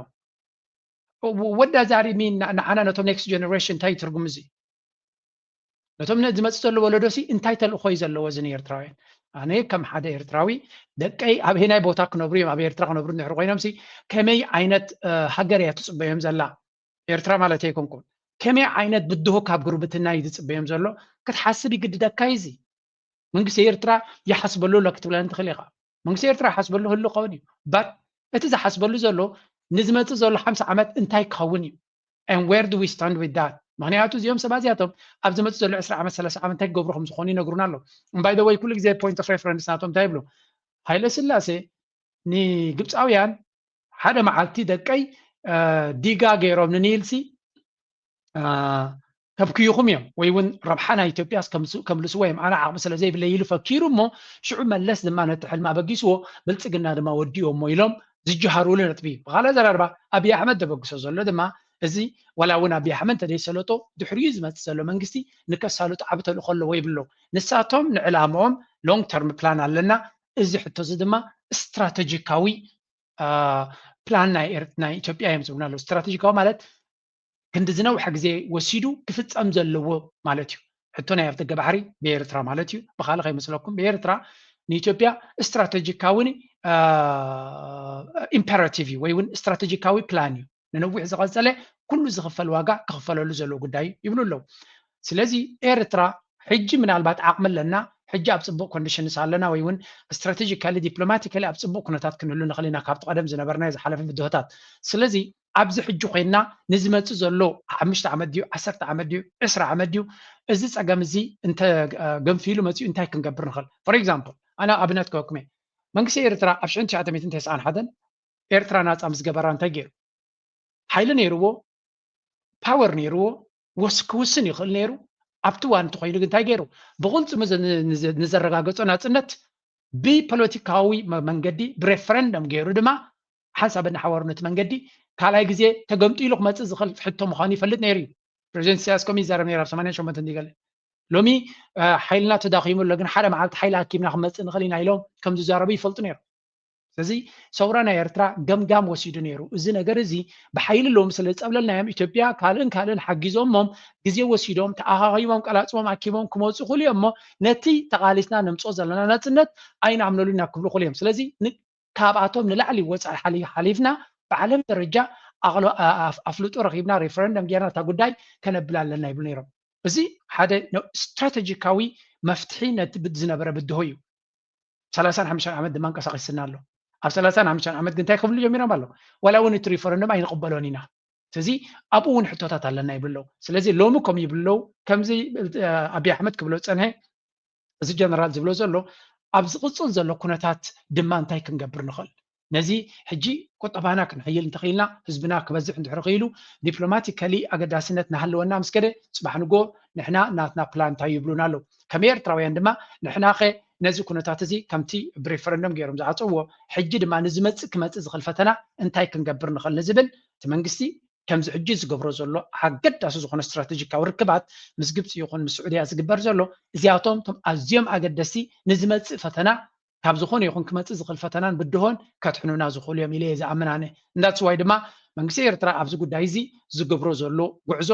ወዳ ዛሪ ሚን ንዓና ነቶም next generation እንታይ ትርጉም እዚ ነቶም ዝመፅእ ዘሎ ወለዶ ሲ እንታይ ተልእኾ እዩ ዘለዎ እዚ ንኤርትራውያን? ኣነ ከም ሓደ ኤርትራዊ ደቀይ ኣብ ሄናይ ቦታ ክነብሩ እዮም ኣብ ኤርትራ ክነብሩ እንድሕር ኮይኖም ሲ ከመይ ዓይነት ሃገር እያ ትፅበዮም ዘላ? ኤርትራ ማለት ኣይኮንኩን። ከመይ ዓይነት ብድሆ ካብ ጉርብትና እዩ ዝፅበዮም ዘሎ ክትሓስብ ይግድደካ እዩ እዚ። መንግስቲ ኤርትራ ይሓስበሉ ኣሎ ክትብለኒ ትኽእል ኢኻ። መንግስቲ ኤርትራ ይሓስበሉ ህሉ ክኸውን እዩ። But እቲ ዝሓስበሉ ዘሎ ንዝመፅእ ዘሎ ሓምሳ ዓመት እንታይ ክኸውን እዩ? And where do we stand with that? ምክንያቱ እዚኦም ሰባት እዚኣቶም ኣብ ዝመፅእ ዘሎ ዕስራ ዓመት ሰላሳ ዓመት እንታይ ክገብሩ ከም ዝኾኑ ይነግሩና ኣለዉ። And by the way ኩሉ ግዜ point of reference ናቶም እንታይ ይብሉ? ሃይለ ስላሴ ንግብፃውያን ሓደ መዓልቲ ደቀይ ዲጋ ገይሮም ንኒል ሲ ከብክዩኹም እዮም ወይ እውን ረብሓ ናይ ኢትዮጵያስ ከምልስዎ እዮም ኣነ ዓቕሚ ስለ ዘይብለይ ኢሉ ፈኪሩ እሞ ሽዑ መለስ ድማ ነቲ ሕልሚ ኣበጊስዎ ብልፅግና ድማ ወዲኦሞ ኢሎም ዝጀሃርሉ ነጥቢ እዩ። ብኻልእ ኣዘራርባ ኣብይ ኣሕመድ ዘበግሶ ዘሎ ድማ እዚ ዋላ እውን ኣብይ ኣሕመድ እንተዘይሰለጦ ድሕሪኡ ዝመፅእ ዘሎ መንግስቲ ንከሳልጦ ዓቢ ተልእኾ ኣለዎ ይብሎ። ንሳቶም ንዕላምኦም long term plan ኣለና እዚ ሕቶ እዚ ድማ ስትራተጂካዊ ፕላን ናይ ኢትዮጵያ እዮም ዝብሉና ኣለዉ። ስትራቴጂካዊ ማለት ክንዲ ዝነውሐ ግዜ ወሲዱ ክፍፀም ዘለዎ ማለት እዩ። ሕቶ ናይ ኣፍደገ ባሕሪ ብኤርትራ ማለት እዩ። ብካልእ ከይመስለኩም፣ ብኤርትራ ንኢትዮጵያ ስትራቴጂካዊ ኢምፐራቲቭ እዩ፣ ወይ እውን ስትራቴጂካዊ ፕላን እዩ። ንነዊሕ ዝቐፀለ ኩሉ ዝኽፈል ዋጋ ክኽፈለሉ ዘለዎ ጉዳይ እዩ ይብሉ ኣለዉ። ስለዚ ኤርትራ ሕጂ ምናልባት ዓቕሚ ኣለና፣ ሕጂ ኣብ ፅቡቕ ኮንዲሽንስ ኣለና፣ ወይ እውን ስትራቴጂካሊ ዲፕሎማቲካሊ ኣብ ፅቡቕ ኩነታት ክንህሉ ንኽእል ኢና፣ ካብቲ ቀደም ዝነበርናዮ ዝሓለፈ ብድሆታት። ስለዚ ኣብዚ ሕጂ ኮይንና ንዝመፅእ ዘሎ ሓሙሽተ ዓመት ድዩ፣ ዓሰርተ ዓመት ድዩ፣ ዕስራ ዓመት ድዩ፣ እዚ ፀገም እዚ እንተ ገንፊሉ መፂኡ እንታይ ክንገብር ንኽእል? ፎር ኤግዛምፕል፣ ኣነ ኣብነት ክበኩም እየ። መንግስቲ ኤርትራ ኣብ ሽሕን ትሽዓተ ሚእትን ተስዓን ሓደን ኤርትራ ናፃ ምስ ገበራ እንታይ ገይሩ? ሓይሊ ነይርዎ፣ ፓወር ነይርዎ፣ ወስ ክውስን ይኽእል ነይሩ። ኣብቲ እዋን እንተኮይኑ ግን እንታይ ገይሩ? ብቕልፅሙ ዘ- ንዘ- ንዘረጋገጾ ናፅነት ብፖለቲካዊ መ- መንገዲ ብሬፈረንደም ገይሩ ድማ ሓንሳብ እናሓወሩ ነቲ መንገዲ ካልኣይ ግዜ ተገምጢሉ ክመፅእ ዝኽእል ሕቶ ምዃኑ ይፈልጥ ነይሩ እዩ። ፕሬዚደንት ኢሳያስ ከምኡ ይዛረብ ነይሩ ኣብ ሰማንያን ሸሞንተን ድዩ ገለ። ሎሚ እ፣ ሓይልና ተዳኺሙ ኣሎ፣ ግን ሓደ መዓልቲ ሓይሊ ኣኪብና ክመፅእ ንኽእል ኢና ኢሎም ከም ዝዛረቡ ይፈልጡ ነይሩ። ስለዚ ሰውራ ናይ ኤርትራ ገምጋም ወሲዱ ነይሩ። እዚ ነገር እዚ ብሓይሊ ሎሚ ስለ ዝፀብለልናዮም ኢትዮጵያ ካልእን ካልእን ሓጊዞሞም ግዜ ወሲዶም ተኣኻኺቦም ቀላፅቦም ኣኪቦም ክመፁ ክእሉ እዮም እሞ ነቲ ተቓሊስና ነምፅኦ ዘለና ናፅነት ኣይንኣምነሉ ኢና ክብሉ ክእሉ እዮም። ስለዚ ን- ካብኣቶም ንላዕሊ ወፃኢ ሓሊ- ሓሊፍና ብዓለም ደረጃ ኣቕሎ- ኣ- ኣፍ- ኣፍልጦ ረኺብና ሬፈረንደም ጌርና እታ ጉዳይ ከነብል ኣለና ይብሉ ነይሮም። እዚ ሓደ ነ- ስትራቴጂካዊ መፍትሒ ነቲ ብድ- ዝነበረ ብድሆ እዩ። ሰላሳን ሓሙሽተን ዓመት ድማ እንቀሳቂስና ኣሎ። ኣብ ሰላሳን ሓሙሽተን ዓመት ግን እንታይ ክብሉ ጀሚሮም ኣሎ? ዋላ እውን እቲ ሪፈረንደም ኣይንቕበሎን ኢና። ስለዚ ኣብኡ እውን ሕቶታት ኣለና ይብሉ ኣለዉ። ስለዚ ሎሚ ከም ይብሉ ኣለዉ፣ ከምዚ እ፣ ኣብይ ኣሕመድ ክብሎ ዝፀንሐ፣ እዚ ጀነራል ዝብሎ ዘሎ፣ ኣብ ዝቕፅል ዘሎ ኩነታት ድማ እንታይ ክንገብር ንኽእል? ነዚ ሕጂ ቁጠባና ክንሕይል እንተኽኢልና፣ ህዝብና ክበዝሕ እንድሕር ክኢሉ፣ ዲፕሎማቲካሊ ኣገዳስነት ናሃለወና ምስ ከደ፣ ፅባሕ ንጎ ንሕና ናትና ፕላን እንታይ ይብሉና ኣለዉ? ከም ኤርትራውያን ድማ ንሕናኸ ነዚ ኩነታት እዚ ከምቲ ብሬፈረንደም ገይሮም ዝዓፀዎ፣ ሕጂ ድማ ንዝመፅእ ክመፅእ ዝኽእል ፈተና እንታይ ክንገብር ንኽእል ንዝብል እቲ መንግስቲ ከምዚ ሕጂ ዝገብሮ ዘሎ ኣገዳሲ ዝኾነ ስትራቴጂካዊ ርክባት ምስ ግብፂ ይኹን ምስ ስዑድያ ዝግበር ዘሎ፣ እዚኣቶም እቶም ኣዝዮም ኣገደስቲ ንዝመፅእ ፈተና ካብ ዝኾነ ይኹን ክመፅእ ዝኽእል ፈተናን ብድሆን ከድሕኑና ዝኽእሉ እዮም ኢለ እየ ዝኣምን ኣነ። እንዳትስዋይ ድማ መንግስቲ ኤርትራ ኣብዚ ጉዳይ እዚ ዝገብሮ ዘሎ ጉዕዞ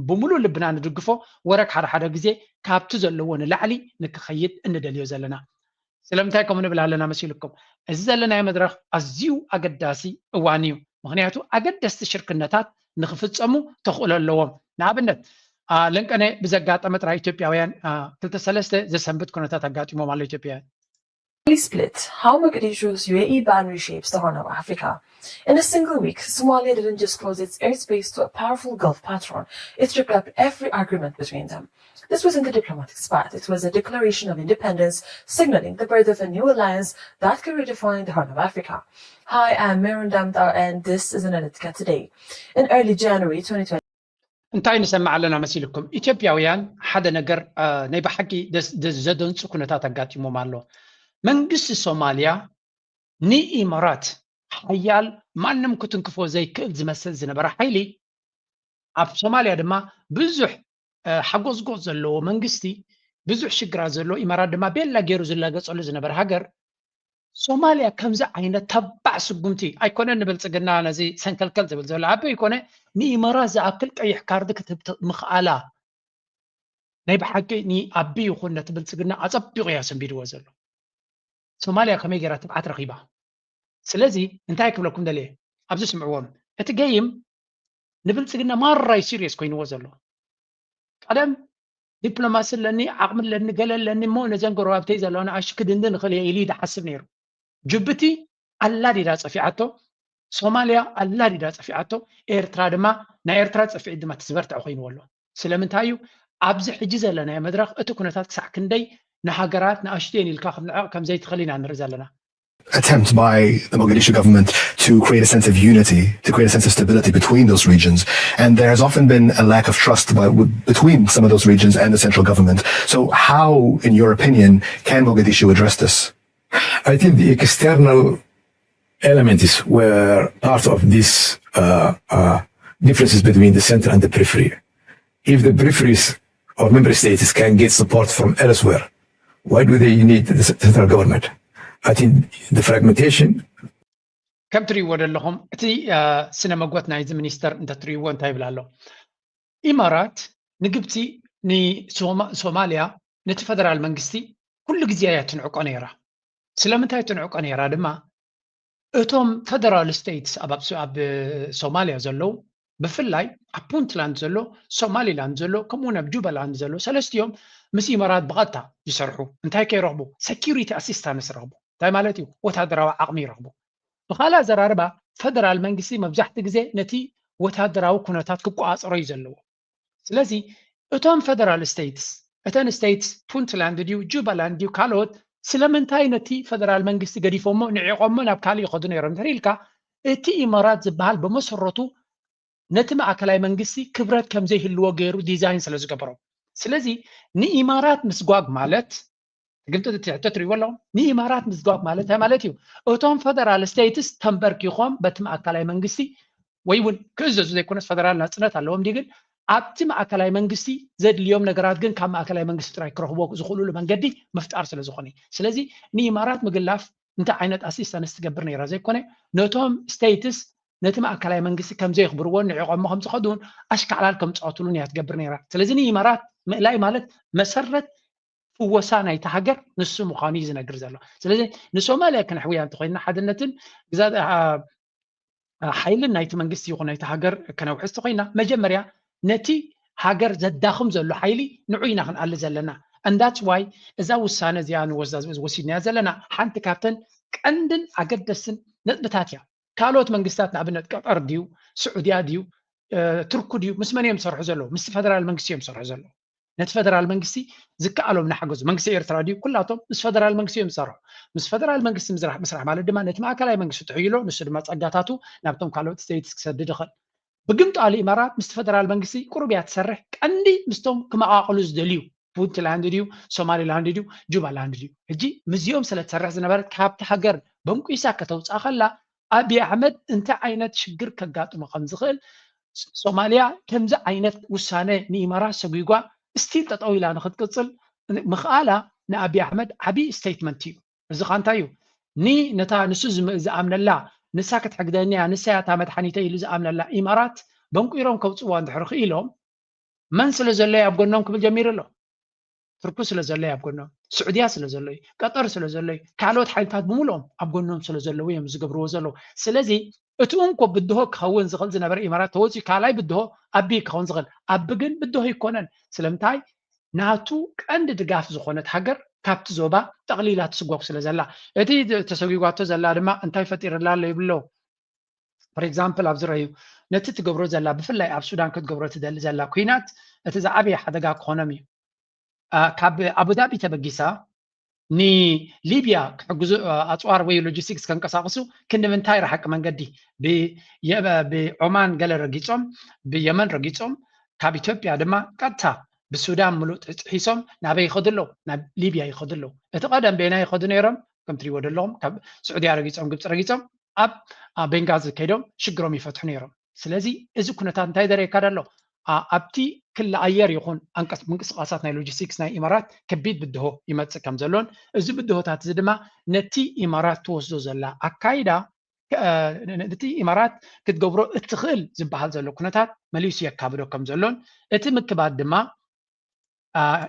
ብምሉእ ልብና ንድግፎ፣ ወረግ ሓደ ሓደ ግዜ ካብቲ ዘለዎ ንላዕሊ ንክኸይድ እንደልዮ ዘለና። ስለምንታይ ከምኡ ንብል ኣለና መሲልኩም? እዚ ዘለናዮ መድረኽ ኣዝዩ ኣገዳሲ እዋን እዩ። ምኽንያቱ ኣገደስቲ ሽርክነታት ንክፍፀሙ ተኽእሎ ኣለዎም። ንኣብነት አ፣ ለንቀነ ብዘጋጠመ ጥራይ ኢትዮጵያውያን አ፣ ክልተ ሰለስተ ዘሰንብት ኩነታት ኣጋጢሞም ኣሎ ኢትዮጵያውያን። Split, how Mogadishu's U A E ban reshapes the Horn of Africa. In a single week, Somalia didn't just close its airspace to a powerful Gulf patron, it ripped up every agreement between them. This wasn't a diplomatic spat, it was a declaration of independence, signaling the birth of a new alliance that could redefine the Horn of Africa. Hi, I'm Meron Damdar, and this is Analytica Today. In early January twenty twenty, እንታይ ንሰምዕ ኣለና መሲልኩም? ኢትዮጵያውያን ሓደ ነገር አ፣ ናይ ብሓቂ ደስ- ደስ- ዘደንጹ ኩነታት ኣጋጢሞም ኣሎ። መንግስቲ ሶማልያ ንኢማራት ሓያል ማንም ክትንክፎ ዘይክእል ዝመስል ዝነበረ ሓይሊ ኣብ ሶማልያ ድማ ብዙሕ አ፣ ሓጎዝጎዝ ዘለዎ መንግስቲ ብዙሕ ሽግራት ዘለዎ ኢማራት ድማ ቤላ ገይሩ ዝላገጸሉ ዝነበረ ሃገር ሶማልያ ከምዚ ዓይነት ተባዕ ስጉምቲ ኣይኮነን ንብልፅግና ነዚ ሰንከልከል ዝብል ዘሎ ኣበይ ኮነ ንኢመራት ዝኣክል ቀይሕ ካርድ ክትህብ ት- ምኽኣላ ናይ ብሓቂ ንኣቢ ይኹን ነቲ ብልፅግና ኣፀቢቑ እያ ሰንቢድዎ ዘሎ። ሶማልያ ከመይ ገይራ ትብዓት ረኺባ? ስለዚ እንታይ ክብለኩም ደልየ ኣብዚ ስምዕዎም እቲ ገይም ንብልፅግና ማራይ ሲሪየስ ኮይንዎ ዘሎ ቀደም ዲፕሎማሲ ኣለኒ ዓቕሚ ኣለኒ ገለ ኣለኒ እሞ ነዘን ጎረባብተይ ዘለዋ ንኣሽቱ ክድንድን እኽእል እየ ኢሉ እዩ ዝሓስብ ነይሩ። ጅቡቲ ኣላዲዳ ፀፊዓቶ፣ ሶማልያ ኣላዲዳ ፀፊዓቶ፣ ኤርትራ ድማ ናይ ኤርትራ ፀፊዒት ድማ ትዝበርትዕ ኮይንዎ ኣሎ። ስለምንታይ እዩ ኣብዚ ሕጂ ዘለናዮ መድረኽ እቲ ኩነታት ክሳዕ ክንደይ ንሃገራት ንኣሽቱ እየን ኢልካ ክትንዕቕ ከም ዘይትኽእል ኢና ንርኢ ዘለና። attempt by the Mogadishu government to create a sense of unity, to create a sense of stability between those regions. And there has often been a lack of trust by, between some of those regions and the central government. So, how, in your opinion, can Mogadishu address this? I think the external elements were part of these uh, uh, differences between the center and the periphery. If the peripheries or member states can get support from elsewhere, why do they need the central government? I think the fragmentation ከም ትርእይዎ ዘለኹም እቲ ስነ መጎት ናይዚ ሚኒስተር እንተትርእይዎ እንታይ ይብል ኣሎ? ኢማራት ንግብፂ ንሶማልያ ነቲ ፈደራል መንግስቲ ኩሉ ግዜ እያ ትንዕቆ ነይራ። ስለምንታይ ትንዕቆ ነይራ ድማ እቶም ፈደራል ስቴትስ ኣብ ሶማልያ ዘለዉ ብፍላይ ኣብ ፑንትላንድ ዘሎ፣ ሶማሊላንድ ዘሎ፣ ከምኡውን ኣብ ጁባላንድ ዘሎ ሰለስቲኦም ምስ ኢማራት ብቐጥታ ዝሰርሑ እንታይ ከይረኽቡ ሰኪሪቲ ኣሲስታንስ ረኽቡ። እንታይ ማለት እዩ? ወታደራዊ ዓቕሚ ይረኽቡ። ብካልእ ኣዘራርባ ፈደራል መንግስቲ መብዛሕቲ ግዜ ነቲ ወታደራዊ ኩነታት ክቆፃፀሮ እዩ ዘለዎ። ስለዚ እቶም ፈደራል ስቴትስ እተን ስቴትስ ፑንትላንድ ድዩ ጁባላንድ ድዩ ካልኦት ስለምንታይ ነቲ ፈደራል መንግስቲ ገዲፎሞ ንዒቆሞ ናብ ካልእ ይኸዱ ነይሮም እንድሕር ኢልካ እቲ ኢማራት ዝበሃል ብመሰረቱ ነቲ ማእከላይ መንግስቲ ክብረት ከም ዘይህልዎ ገይሩ ዲዛይን ስለ ዝገበሮ። ስለዚ ንኢማራት ምስጓግ ማለት ግብፂ እቲ ሕቶ ትርእይዎ ኣለኹም። ንኢማራት ምስጓግ ማለት እንታይ ማለት እዩ? እቶም ፈደራል ስቴትስ ተንበርኪኾም በቲ ማእከላይ መንግስቲ ወይ እውን ክእዘዙ ዘይኮነስ ፈደራል ናፅነት ኣለዎም ድዩ ግን ኣብቲ ማእከላይ መንግስቲ ዘድልዮም ነገራት ግን ካብ ማእከላይ መንግስቲ ጥራይ ክረኽብዎ ዝኽእሉሉ መንገዲ ምፍጣር ስለ ዝኾነ ስለዚ ንኢማራት ምግላፍ እንታይ ዓይነት ኣሲስታንስ ትገብር ነይራ ዘይኮነ ነቶም ስቴትስ ነቲ ማእከላይ መንግስቲ ከም ዘየኽብርዎን ንዕቆሞ ከም ዝኸዱን ኣሽካዕላል ከም ዝፃወትሉን እያ ትገብር ነይራ። ስለዚ ንኢማራት ምእላይ ማለት መሰረት ፍወሳ ናይቲ ሃገር ንሱ ምዃኑ እዩ ዝነግር ዘሎ። ስለዚ ንሶማልያ ክነሕውያ እንተኮይንና ሓድነትን ግዛት ሓይልን ናይቲ መንግስቲ ይኹን ናይቲ ሃገር ክነውሕስ ተኮይና መጀመርያ ነቲ ሃገር ዘዳኽም ዘሎ ሓይሊ ንዑ ኢና ክንኣሊ ዘለና። And that's why እዛ ውሳነ እዚኣ ንወስዳ ወሲድናያ ዘለና ሓንቲ ካብተን ቀንድን ኣገደስትን ነጥብታት እያ። ካልኦት መንግስታት ንኣብነት ቀጠር ድዩ ስዑድያ ድዩ ቱርኩ ድዩ ምስ መን እዮም ዝሰርሑ ዘለዉ? ምስቲ ፈደራል መንግስቲ እዮም ዝሰርሑ ዘለዉ። ነቲ ፈደራል መንግስቲ ዝከኣሎም ንሓገዙ። መንግስቲ ኤርትራ ድዩ? ኩላቶም ምስ ፈደራል መንግስቲ እዮም ዝሰርሑ። ምስ ፈደራል መንግስቲ ምስራሕ ምስራሕ ማለት ድማ ነቲ ማእከላይ መንግስቲ ጥሕይሎ ንሱ ድማ ጸጋታቱ ናብቶም ካልኦት ስቴትስ ክሰድድ ይኽእል። ብግምጣሉ ኢማራት ምስቲ ፈደራል መንግስቲ ቁሩብ እያ ትሰርሕ። ቀንዲ ምስቶም ክመቓቕሉ ዝደልዩ ፑንትላንድ ድዩ ሶማሊላንድ ድዩ ጁባላንድ ድዩ? ሕጂ ምስዚኦም ስለ ትሰርሕ ዝነበረት ካብቲ ሃገር በንቂሳ ከተውፅኣ ከላ ኣቢ ኣሕመድ እንታይ ዓይነት ሽግር ከጋጥሞ ከም ዝኽእል ሶማልያ ከምዚ ዓይነት ውሳነ ንኢማራት ሰጒጓ ስቲል ጠጠው ኢላ ንክትቅፅል ምኽኣላ ንኣቢ ኣሕመድ ዓብዪ ስቴትመንት እዩ። እዚ ካ እንታይ እዩ? ኒ ነታ ንሱ ዝኣምነላ ንሳ ክትሕግዘኒ እያ ንሳ እያ እታ መድሓኒተይ ኢሉ ዝኣምነላ ኢማራት በንቂሮም ከውፅዋ እንድሕር ክኢሎም መን ስለ ዘሎ ኣብ ጎኖም ክብል ጀሚሩ ኣሎ። ቱርኩ ስለ ዘሎ ኣብ ጎኖም፣ ስዑድያ ስለ ዘሎ እዩ፣ ቀጠር ስለ ዘሎ እዩ፣ ካልኦት ሓይልታት ብምልኦም ኣብ ጎኖም ስለ ዘለዉ እዮም ዝገብርዎ ዘለዉ። ስለዚ እቲ እንኮ ብድሆ ክኸውን ዝኽእል ዝነበረ ኢማራት ተወፂኡ ካልኣይ ብድሆ ኣቢ ክኸውን ዝኽእል ኣቢ ግን ብድሆ ይኮነን። ስለምንታይ ናቱ ቀንዲ ድጋፍ ዝኾነት ሃገር ካብቲ ዞባ ጠቕሊላ ትስጎግ ስለ ዘላ እቲ ተሰጒጓቶ ዘላ ድማ እንታይ ፈጢርላ ኣሎ ይብሎ for example ኣብዚ ረዩ ነቲ ትገብሮ ዘላ ብፍላይ ኣብ ሱዳን ክትገብሮ ትደሊ ዘላ ኩናት እቲ ዝዓበየ ሓደጋ ክኾኖም እዩ። ካብ ኣቡዳቢ ተበጊሳ ንሊብያ ክሕግዙ ኣፅዋር ወይ ሎጂስቲክስ ከንቀሳቅሱ ክንዲ ምንታይ ረሓቂ መንገዲ ብኦማን ገለ ረጊፆም ብየመን ረጊፆም ካብ ኢትዮጵያ ድማ ቀጥታ ብሱዳን ምሉእ ጥሒሶም ናበይ ይኸዱ ኣለዉ? ናብ ሊብያ ይኸዱ ኣለዉ። እቲ ቀደም ቤና ይኸዱ ነይሮም ከም ትሪዎ ዘለኹም ካብ ስዑድያ ረጊፆም ግብፂ ረጊፆም ኣብ ቤንጋዚ ከይዶም ሽግሮም ይፈትሑ ነይሮም። ስለዚ እዚ ኩነታት እንታይ ዘርእየካ ኣሎ? ኣብቲ ክሊ ኣየር ይኹን ምንቅስቃሳት ናይ ሎጂስቲክስ ናይ ኢማራት ከቢድ ብድሆ ይመፅእ ከም ዘሎን እዚ ብድሆታት እዚ ድማ ነቲ ኢማራት ትወስዶ ዘላ ኣካይዳ ነቲ ኢማራት ክትገብሮ እትኽእል ዝበሃል ዘሎ ኩነታት መሊሱ የካብዶ ከም ዘሎን እቲ ምክባድ ድማ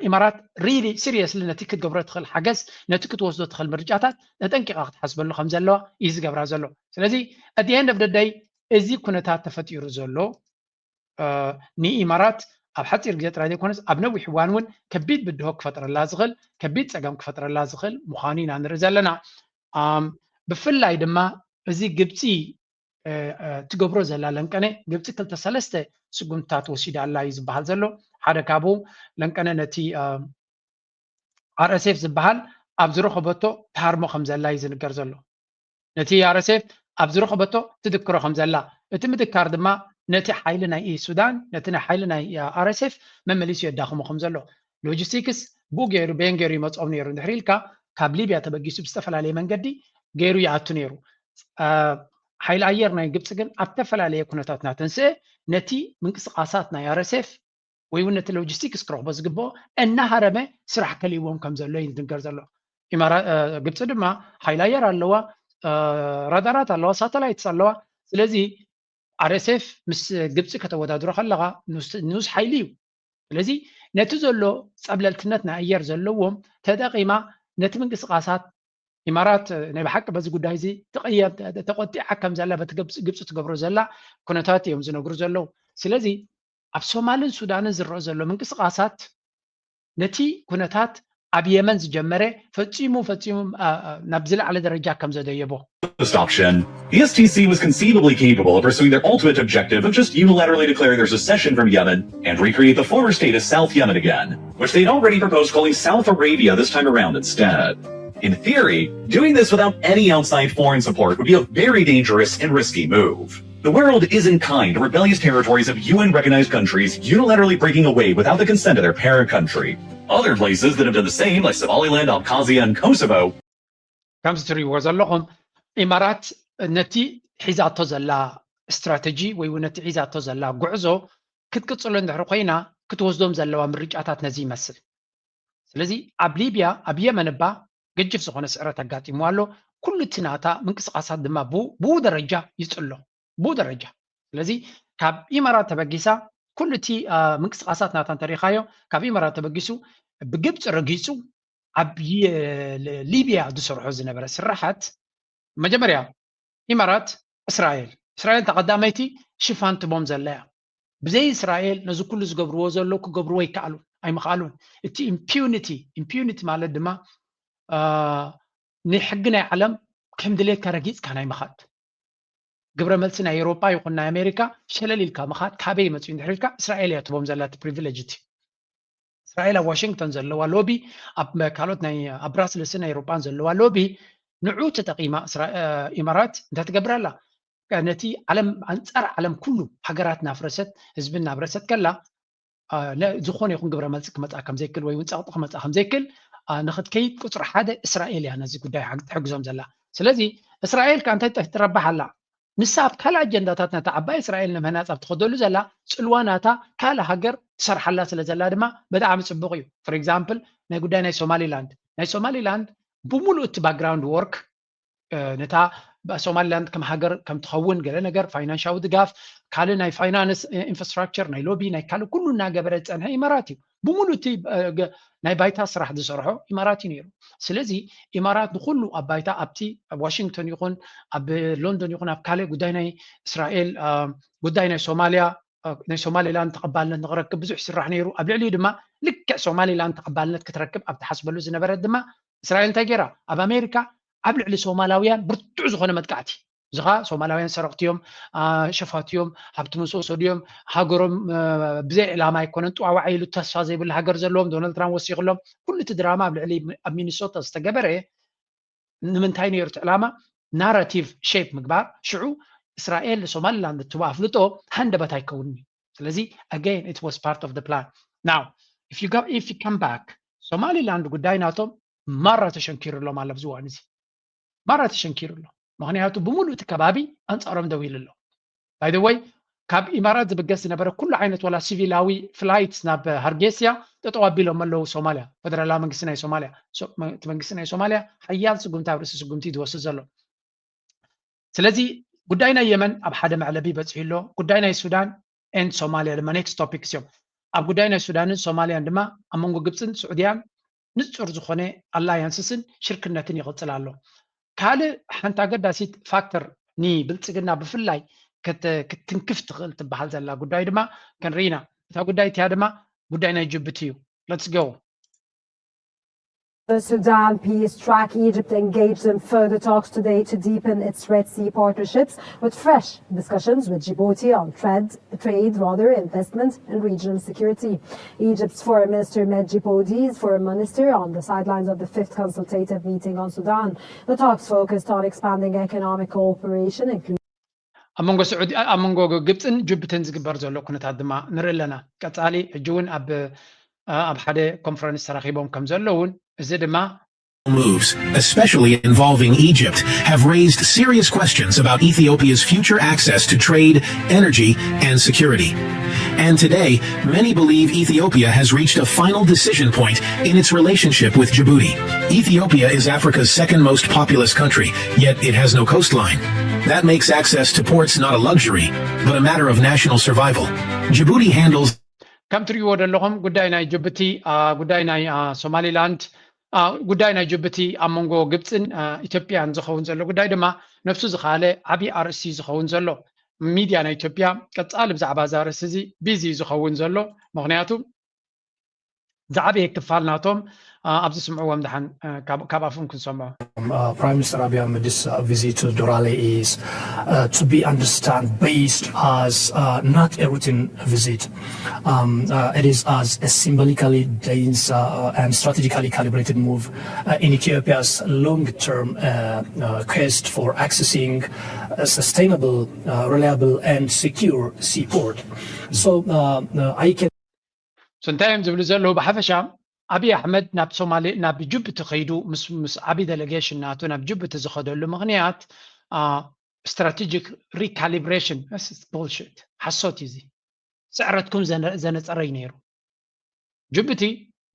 ኢማራት ሪሊ ሲሪየስሊ ነቲ ክትገብሮ ትኽእል ሓገዝ ነቲ ክትወስዶ ትኽእል ምርጫታት ተጠንቂቓ ክትሓስበሉ ከም ዘለዋ እዩ ዝገብራ ዘሎ። ስለዚ ኣት ኤንድ ኦፍ ደይ እዚ ኩነታት ተፈጢሩ ዘሎ ንኢማራት ኣብ ሓፂር ግዜ ጥራይ ዘይኮነስ ኣብ ነዊሕ እዋን እውን ከቢድ ብድሆ ክፈጥረላ ዝኽእል ከቢድ ፀገም ክፈጥረላ ዝኽእል ምዃኑ ኢና ንርኢ ዘለና። ብፍላይ ድማ እዚ ግብፂ ትገብሮ ዘላ ለንቀነ ግብፂ ክልተ ሰለስተ ስጉምትታት ወሲዳ ኣላ እዩ ዝበሃል ዘሎ። ሓደ ካብኡ ለንቀነ ነቲ ኣርኤስኤፍ ዝበሃል ኣብ ዝረኸበቶ ትሃርሞ ከም ዘላ እዩ ዝንገር ዘሎ። ነቲ ኣርኤስኤፍ ኣብ ዝረኸበቶ ትድክሮ ከም ዘላ እቲ ምድካር ድማ ነቲ ሓይሊ ናይ ሱዳን ነቲ ናይ ሓይሊ ናይ ኣርኤስኤፍ መመሊሱ የዳኽሞ ከም ዘሎ ሎጂስቲክስ ብኡ ገይሩ በየን ገይሩ ይመፅኦም ነይሩ እንድሕር ኢልካ ካብ ሊብያ ተበጊሱ ብዝተፈላለየ መንገዲ ገይሩ ይኣቱ ነይሩ። ሓይሊ ኣየር ናይ ግብፂ ግን ኣብ ዝተፈላለየ ኩነታት እናተንስአ ነቲ ምንቅስቃሳት ናይ ኣርኤስኤፍ ወይ እውን ነቲ ሎጂስቲክስ ክረኽቦ ዝግብኦ እናሃረመ ስራሕ ከልእዎም ከም ዘሎ እዩ ዝንገር ዘሎ። ግብፂ ድማ ሓይሊ ኣየር ኣለዋ፣ ራዳራት ኣለዋ፣ ሳተላይትስ ኣለዋ። ስለዚ ኣር ኤስ ኤፍ ምስ ግብፂ ከተወዳድሮ ከለኻ ንኡስ ሓይሊ እዩ። ስለዚ ነቲ ዘሎ ፀብለልትነት ናይ ኣየር ዘለዎም ተጠቒማ ነቲ ምንቅስቃሳት ኢማራት ናይ ብሓቂ በዚ ጉዳይ እዚ ተቐየም ተቆጢዓ ከም ዘላ በቲ ግብፂ ትገብሮ ዘላ ኩነታት እዮም ዝነግሩ ዘለዉ። ስለዚ ኣብ ሶማልን ሱዳንን ዝረአ ዘሎ ምንቅስቃሳት ነቲ ኩነታት ኣብ የመን ዝጀመረ ፈጺሙ ፈጺሙ ናብ ዝለዓለ ደረጃ ከም ዘደየቦ። Option. The S T C was conceivably capable of pursuing their ultimate objective of just unilaterally declaring their secession from Yemen and recreate the former state as South Yemen again, which they'd already proposed calling South Arabia this time around instead. In theory, doing this without any outside foreign support would be a very dangerous and risky move. The world isn't kind to rebellious territories of U N recognized countries unilaterally breaking away without the consent of their parent country. Other places that have done the same, like Somaliland, Abkhazia, and Kosovo, ከምዚ ትሪእዎ ዘለኹም ኢማራት ነቲ ሒዛቶ ዘላ ስትራተጂ ወይ እውን ነቲ ሒዛቶ ዘላ ጉዕዞ ክትቅፅሎ እንድሕር ኮይና ክትወስዶም ዘለዋ ምርጫታት ነዚ ይመስል። ስለዚ ኣብ ሊብያ ኣብ የመን እባ ገጅፍ ዝኾነ ስዕረት ኣጋጢሙ ኣሎ። ኩሉ እቲ ናታ ምንቅስቃሳት ድማ ብኡ ደረጃ ይፅሎ ብኡ ደረጃ። ስለዚ ካብ ኢማራት ተበጊሳ ኩሉ እቲ ምንቅስቃሳት ናታ እንተሪኢኻዮ ካብ ኢማራት ተበጊሱ ብግብፂ ረጊፁ ኣብ ሊብያ ዝሰርሖ ዝነበረ ስራሓት መጀመርያ ኢማራት እስራኤል እስራኤል ተቐዳመይቲ ሽፋን ትቦም ዘለያ ብዘይ እስራኤል ነዚ ኩሉ ዝገብርዎ ዘለዉ ክገብርዎ ይከኣሉ ኣይምኽኣሉን። እቲ ኢምፒዩኒቲ ኢምፒዩኒቲ ማለት ድማ ንሕጊ ናይ ዓለም ከም ድሌትካ ረጊፅካ ናይ ምኻድ ግብረ መልሲ ናይ ኤውሮጳ ይኹን ናይ ኣሜሪካ ሸለል ኢልካ ምኻድ ካበይ መፅኡ እንድሕር ኢልካ እስራኤል እያ ትቦም ዘላ እቲ ፕሪቪሌጅ እቲ እስራኤል ኣብ ዋሽንግተን ዘለዋ ሎቢ ኣብ ካልኦት ናይ ኣብ ብራስልስን ናይ ኤውሮጳን ዘለዋ ሎቢ ንዑ ተጠቒማ ኢማራት እንታይ ትገብር ኣላ ነቲ ዓለም ኣንፃር ዓለም ኩሉ ሃገራት ናፍረሰት ህዝቢ እናብረሰት ከላ ዝኾነ ይኹን ግብረ መልፂ ክመፃ ከምዘይክል ወይ እውን ፀቕጢ ክመፃ ከምዘይክል ንክትከይድ ቁፅሪ ሓደ እስራኤል እያ ነዚ ጉዳይ ትሕግዞም ዘላ። ስለዚ እስራኤል ከ እንታይ ትረብሕ ኣላ? ንሳ ኣብ ካልእ ኣጀንዳታት ነታ ዓባይ እስራኤል ንምህናፅ ኣብ ትኸደሉ ዘላ ፅልዋ ናታ ካልእ ሃገር ትሰርሓላ ስለ ዘላ ድማ ብጣዕሚ ፅቡቕ እዩ። ፎር ኤግዛምፕል ናይ ጉዳይ ናይ ሶማሊላንድ ናይ ሶማሊላንድ ብሙሉእ እቲ ባክግራውንድ ወርክ ነታ ሶማሊላንድ ከም ሃገር ከም ትኸውን ገለ ነገር ፋይናንሻዊ ድጋፍ ካልእ ናይ ፋይናንስ ኢንፍራስትራክቸር ናይ ሎቢ ናይ ካልእ ኩሉ እናገበረ ዝፀንሐ ኢማራት እዩ። ብሙሉእ እቲ ናይ ባይታ ስራሕ ዝሰርሖ ኢማራት እዩ ነይሩ። ስለዚ ኢማራት ንኩሉ ኣብ ባይታ ኣብቲ ኣብ ዋሽንግተን ይኹን ኣብ ሎንዶን ይኹን ኣብ ካልእ ጉዳይ ናይ እስራኤል ጉዳይ ናይ ሶማሊያ ናይ ሶማሊላንድ ተቐባልነት ንክረክብ ብዙሕ ይስራሕ ነይሩ። ኣብ ልዕሊኡ ድማ ልክዕ ሶማሊላንድ ተቐባልነት ክትረክብ ኣብ ትሓስበሉ ዝነበረት ድማ እስራኤል እንታይ ገይራ ኣብ ኣሜሪካ ኣብ ልዕሊ ሶማላውያን ብርቱዕ ዝኾነ መጥቃዕቲ እዚ ኸዓ ሶማላውያን ሰረቕቲ እዮም፣ ሸፋቱ እዮም፣ ሃብቲ ምስ ወሰዱ እዮም፣ ሃገሮም ብዘይ ዕላማ ኣይኮነን ጥዋዋዕ ኢሉ ተስፋ ዘይብሉ ሃገር ዘለዎም ዶናልድ ትራምፕ ወሲኽሎም ኩሉ እቲ ድራማ ኣብ ልዕሊ ኣብ ሚኒሶታ ዝተገበረ ንምንታይ ነይሩ እቲ ዕላማ ናራቲቭ ሼፕ ምግባር ሽዑ እስራኤል ንሶማሊላንድ እትህቦ ኣፍልጦ ሃንደበት ኣይከውንን እዩ። ስለዚ again it was part of the plan. Now if you go if you come back ሶማሊላንድ ጉዳይ ናቶም ማራ ተሸንኪሩ ኣሎም ኣሎ ኣብዚ እዋን እዚ ማራ ተሸንኪሩ ኣሎ። ምክንያቱ ብምሉእ እቲ ከባቢ ኣንፃሮም ደው ኢሉ ኣሎ። By the way ካብ ኢማራት ዝብገስ ዝነበረ ኩሉ ዓይነት ዋላ ሲቪላዊ ፍላይትስ ናብ ሃርጌስያ ጠጠው ኣቢሎም ኣለዉ። ሶማልያ ፈደራላዊ መንግስቲ ናይ ሶማልያ እቲ መንግስቲ ናይ ሶማልያ ሓያል ስጉምቲ ኣብ ርእሲ ስጉምቲ ዝወስድ ዘሎ። ስለዚ ጉዳይ ናይ የመን ኣብ ሓደ መዕለቢ በፂሑ ኣሎ። ጉዳይ ናይ ሱዳን ኤንድ ሶማልያ ድማ ኔክስት ቶፒክስ እዮም። ኣብ ጉዳይ ናይ ሱዳንን ሶማልያን ድማ ኣብ መንጎ ግብፅን ስዑድያን ንፁር ዝኾነ ኣላያንስስን ሽርክነትን ይቕፅል ኣሎ። ካልእ ሓንቲ ኣገዳሲት ፋክተር ንብልፅግና ብፍላይ ክትትንክፍ ትኽእል ትበሃል ዘላ ጉዳይ ድማ ክንርኢ ኢና። እታ ጉዳይ እቲኣ ድማ ጉዳይ ናይ ጅቡቲ እዩ። Let's go. The Sudan peace track, Egypt engaged in further talks today to deepen its Red Sea partnerships with fresh discussions with Djibouti on trade, trade, rather, investment and regional security. Egypt's foreign minister met Djibouti's foreign minister on the sidelines of the fifth consultative meeting on Sudan. The talks focused on expanding economic cooperation, including ኣብ መንጎ ስዑዲ ኣብ መንጎ ግብፅን ጅቡትን ዝግበር ዘሎ ኩነታት ድማ ንርኢ ኣለና። ቀፃሊ ሕጂ እውን ኣብ ኣብ ሓደ ኮንፈረንስ ተራኺቦም ከም ዘለውን እዚ ድማ moves, especially involving Egypt, have raised serious questions about Ethiopia's future access to trade, energy, and security. And today, many believe Ethiopia has reached a final decision point in its relationship with Djibouti. Ethiopia is Africa's second most populous country, yet it has no coastline. That makes access to ports not a luxury, but a matter of national survival. Djibouti handles ከም ትሪእዎ ዘለኹም ጉዳይ ናይ ጅቡቲ፣ ጉዳይ ናይ ሶማሊላንድ፣ ጉዳይ ናይ ጅቡቲ ኣብ መንጎ ግብፅን ኢትዮጵያን ዝኸውን ዘሎ ጉዳይ ድማ ነፍሱ ዝኸኣለ ዓብዪ ኣርእስቲ ዝኸውን ዘሎ። ሚድያ ናይ ኢትዮጵያ ቀፃሊ ብዛዕባ እዚ ኣርእስቲ እዚ ቢዚ ዝኸውን ዘሎ። ምኽንያቱ ዝዓበየ ክፋል ናቶም ኣብ ዝስምዕዎም ደሓን ካብ ኣፎም ክንሰምዖ። Prime Minister Abiy Ahmed's visit to Dorale is to be understood based as not a routine visit. It is as a symbolically dense and strategically calibrated move in Ethiopia's long-term quest for accessing sustainable, reliable, and secure seaport. So I can እንታይ እዮም ዝብሉ ዘለዉ? ብሓፈሻ ኣብይ ኣሕመድ ናብ ሶማሌ ናብ ጅቡቲ ከይዱ ምስ ዓብዪ ዴሌጌሽን ናቱ ናብ ጅቡቲ ዝኸደሉ ምኽንያት ስትራቴጂክ ሪካሊብሬሽን። ቡልሽት፣ ሓሶት እዩ እዚ። ስዕረትኩም ዘነፀረ እዩ ነይሩ። ጅቡቲ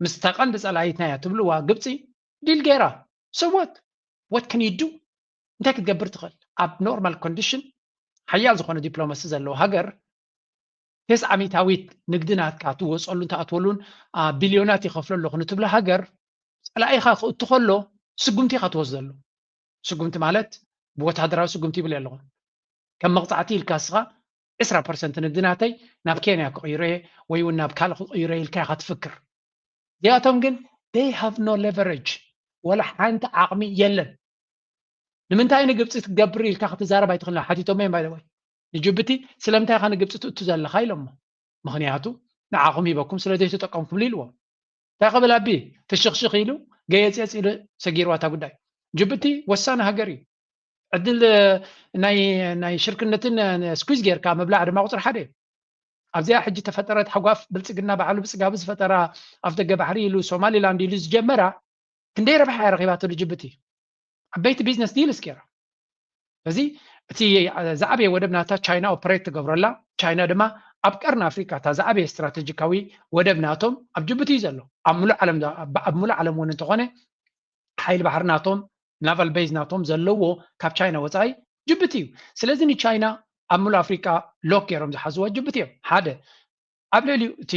ምስታ ቀንዲ ፀላኢትና እያ ትብልዋ ግብፂ ዲል ገይራ። So what can you do? እንታይ ክትገብር ትኽእል? ኣብ ኖርማል ኮንዲሽን ሓያል ዝኾነ ዲፕሎማሲ ዘለዎ ሃገር ተስዓ ሚታዊት ንግዲ ናትካ ትወፀሉን ትኣትወሉን ቢልዮናት ይኸፍሎ ኣለኹ ንትብሎ ሃገር ፀላኢኻ ክእቱ ከሎ ስጉምቲ ኢኻ ትወስደሉ። ስጉምቲ ማለት ብወታደራዊ ስጉምቲ ይብል ኣለኹ። ከም መቕፃዕቲ ኢልካ እስኻ ዕስራ ፐርሰንት ንግዲ ናተይ ናብ ኬንያ ክቕይሮ እየ ወይ እውን ናብ ካልእ ክቕይሮ እየ ኢልካ ኢኻ ትፍክር። እዚኣቶም ግን they have no leverage፣ ወላ ሓንቲ ዓቕሚ የለን። ንምንታይ ንግብፂ ክትገብር ኢልካ ክትዛረብ ኣይትኽእልን። ሓቲቶም እዮም ባይ ወይ ንጅቡቲ ስለምንታይ ኢኻ ንግብፂ ትእቱ ዘለኻ ኢሎሞ። ምኽንያቱ ንዓኹም ሂበኩም ስለ ዘይተጠቀምኩምሉ ኢልዎም። እንታይ ክብል ኣቢ ትሽኽሽኽ ኢሉ ገየፅየፅ ኢሉ ሰጊርዋ እታ ጉዳይ። ጅቡቲ ወሳኒ ሃገር እዩ። ዕድል ናይ ሽርክነትን ስኩዝ ጌርካ ምብላዕ ድማ ቁፅሪ ሓደ እዩ። ኣብዚኣ ሕጂ ተፈጠረት ሓጓፍ ብልፅግና ባዕሉ ብፅጋቡ ዝፈጠራ ኣፍ ደገ ባሕሪ ኢሉ ሶማሊላንድ ኢሉ ዝጀመራ ክንደይ ረብሓ እያ ረኺባትሉ ጅቡቲ? ዓበይቲ ቢዝነስ ዲልስ ገይራ። ስለዚ እቲ ዝዓበየ ወደብ ናታ ቻይና ኦፐሬት ትገብረላ። ቻይና ድማ ኣብ ቀርኒ ኣፍሪካ እታ ዝዓበየ ስትራቴጂካዊ ወደብ ናቶም ኣብ ጅቡቲ እዩ ዘሎ። ኣብ ሙሉእ ዓለም እውን እንተኾነ ሓይሊ ባሕሪ ናቶም ናቫል ቤዝ ናቶም ዘለዎ ካብ ቻይና ወፃኢ ጅቡቲ እዩ። ስለዚ ንቻይና ኣብ ሙሉእ ኣፍሪካ ሎክ ገይሮም ዝሓዝዋ ጅቡቲ እዮም። ሓደ ኣብ ልዕሊኡ እቲ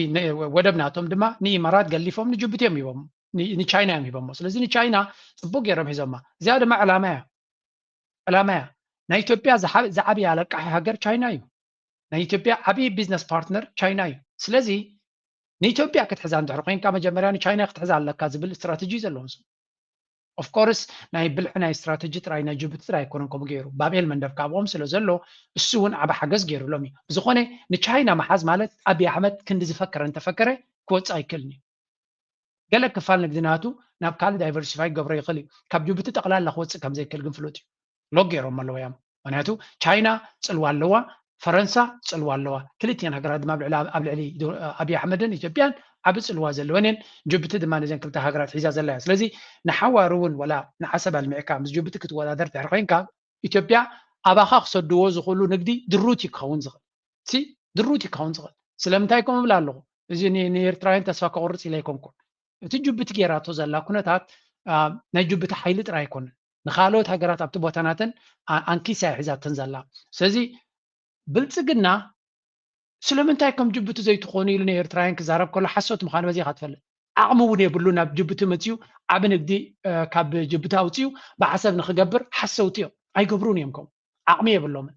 ወደብ ናቶም ድማ ንኢማራት ገሊፎም ንጅቡቲ እዮም ሂቦሞ፣ ንቻይና እዮም ሂቦሞ። ስለዚ ንቻይና ፅቡቅ ገይሮም ሒዞማ። እዚኣ ድማ ዕላማ እያ፣ ዕላማ እያ። ናይ ኢትዮጵያ ዝዓብያ ኣለቃሒ ሃገር ቻይና እዩ። ናይ ኢትዮጵያ ዓብዪ ቢዝነስ ፓርትነር ቻይና እዩ። ስለዚ ንኢትዮጵያ ክትሕዛ እንድሕር ኮይንካ መጀመርያ ንቻይና ክትሕዛ ኣለካ ዝብል ስትራተጂ እዩ ዘለዎም። ኦፍኮርስ ናይ ብልሒ ናይ ስትራተጂ ጥራይ ናይ ጅቡቲ ጥራይ ኣይኮነን ከምኡ ገይሩ፣ ባብኤል መንደፍ ካብኦም ስለ ዘሎ እሱ እውን ዓቢ ሓገዝ ገይሩሎም እዩ። ብዝኾነ ንቻይና ምሓዝ ማለት ኣብይ ኣሕመድ ክንዲ ዝፈከረ እንተፈከረ ክወፅእ ኣይክእልን እዩ። ገለ ክፋል ንግዲ ናቱ ናብ ካልእ ዳይቨርሲፋይ ክገብሮ ይኽእል እዩ። ካብ ጅቡቲ ጠቕላላ ክወፅእ ከም ዘይክእል ግን ፍሉጥ እዩ። ሎክ ገይሮም ኣለዎ እዮም። ምክንያቱ ቻይና ፅልዋ ኣለዋ፣ ፈረንሳ ፅልዋ ኣለዋ። ክልቲአን ሃገራት ድማ ኣብ ልዕሊ ኣብይ ኣሕመድን ኢትዮጵያን ዓቢ ፅልዋ ዘለወን እየን። ጅቡቲ ድማ ነዘን ክልተ ሃገራት ሒዛ ዘላ እያ። ስለዚ ንሓዋሩ እውን ወላ ንዓሰብ ኣልሚዕካ ምስ ጅቡቲ ክትወዳደር ድሕሪ ኮይንካ ኢትዮጵያ ኣባኻ ክሰድዎ ዝኽእሉ ንግዲ ድሩት እዩ ክኸውን ዝኽእል። ሲ ድሩት እዩ ክኸውን ዝኽእል። ስለምንታይ ከምኡ እብል ኣለኹ? እዚ ንኤርትራውያን ተስፋ ከቑርፅ ኢለ ኣይኮንኩን። እቲ ጅቡቲ ጌራቶ ዘላ ኩነታት ናይ ጅቡቲ ሓይሊ ጥራይ ኣይኮነን። ንካልኦት ሃገራት ኣብቲ ቦታ ናተን ኣንኪሳ እያ ሒዛተን ዘላ። ስለዚ ብልፅግና ስለምንታይ ከም ጅቡቲ ዘይትኾኑ ኢሉ ንኤርትራውያን ክዛረብ ከሎ ሓሶት ምዃኑ በዚ ኢኻ ትፈልጥ። ዓቕሚ እውን የብሉ ናብ ጅቡቲ መፅዩ ዓቢ ንግዲ ካብ ጅቡቲ ኣውፅዩ ብዓሰብ ንክገብር ሓሰውቲ እዮም። ኣይገብሩን እዮም ከምኡ። ዓቕሚ የብሎምን።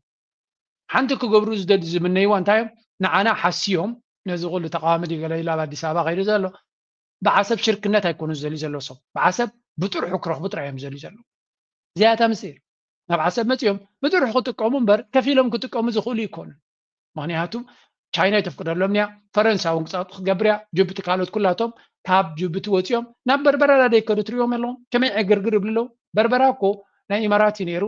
ሓንቲ ክገብሩ ዝደሊ ዝምነይዋ እንታይ እዮም? ንዓና ሓስዮም ነዚ ኩሉ ተቃዋሚ ድዩ ገለ ኢሉ ኣብ ኣዲስ ኣበባ ከይዱ ዘሎ ብዓሰብ ሽርክነት ኣይኮኑ ዝደልዩ ዘለዉ ሰብ ብዓሰብ ብጥርሑ ክረኽቡ ጥራይ እዮም ዝደልዩ ዘለዉ። እዚኣታ ምስጢር ናብ ዓሰብ መፅዮም ብጥርሑ ክጥቀሙ እምበር ከፊሎም ክጥቀሙ ዝኽእሉ ይኮኑ። ምክንያቱ ቻይና ይተፍቅደሎም እያ፣ ፈረንሳ እውን ክፀብጥ ክትገብር እያ። ጅቡቲ ካልኦት ኩላቶም ካብ ጅቡቲ ወፂኦም ናብ በርበራ ዳ ደይከዱ ትሪኦም ኣለዎም ከመይ ዕግርግር ይብሉ ኣለዉ። በርበራ እኮ ናይ ኢማራት እዩ ነይሩ፣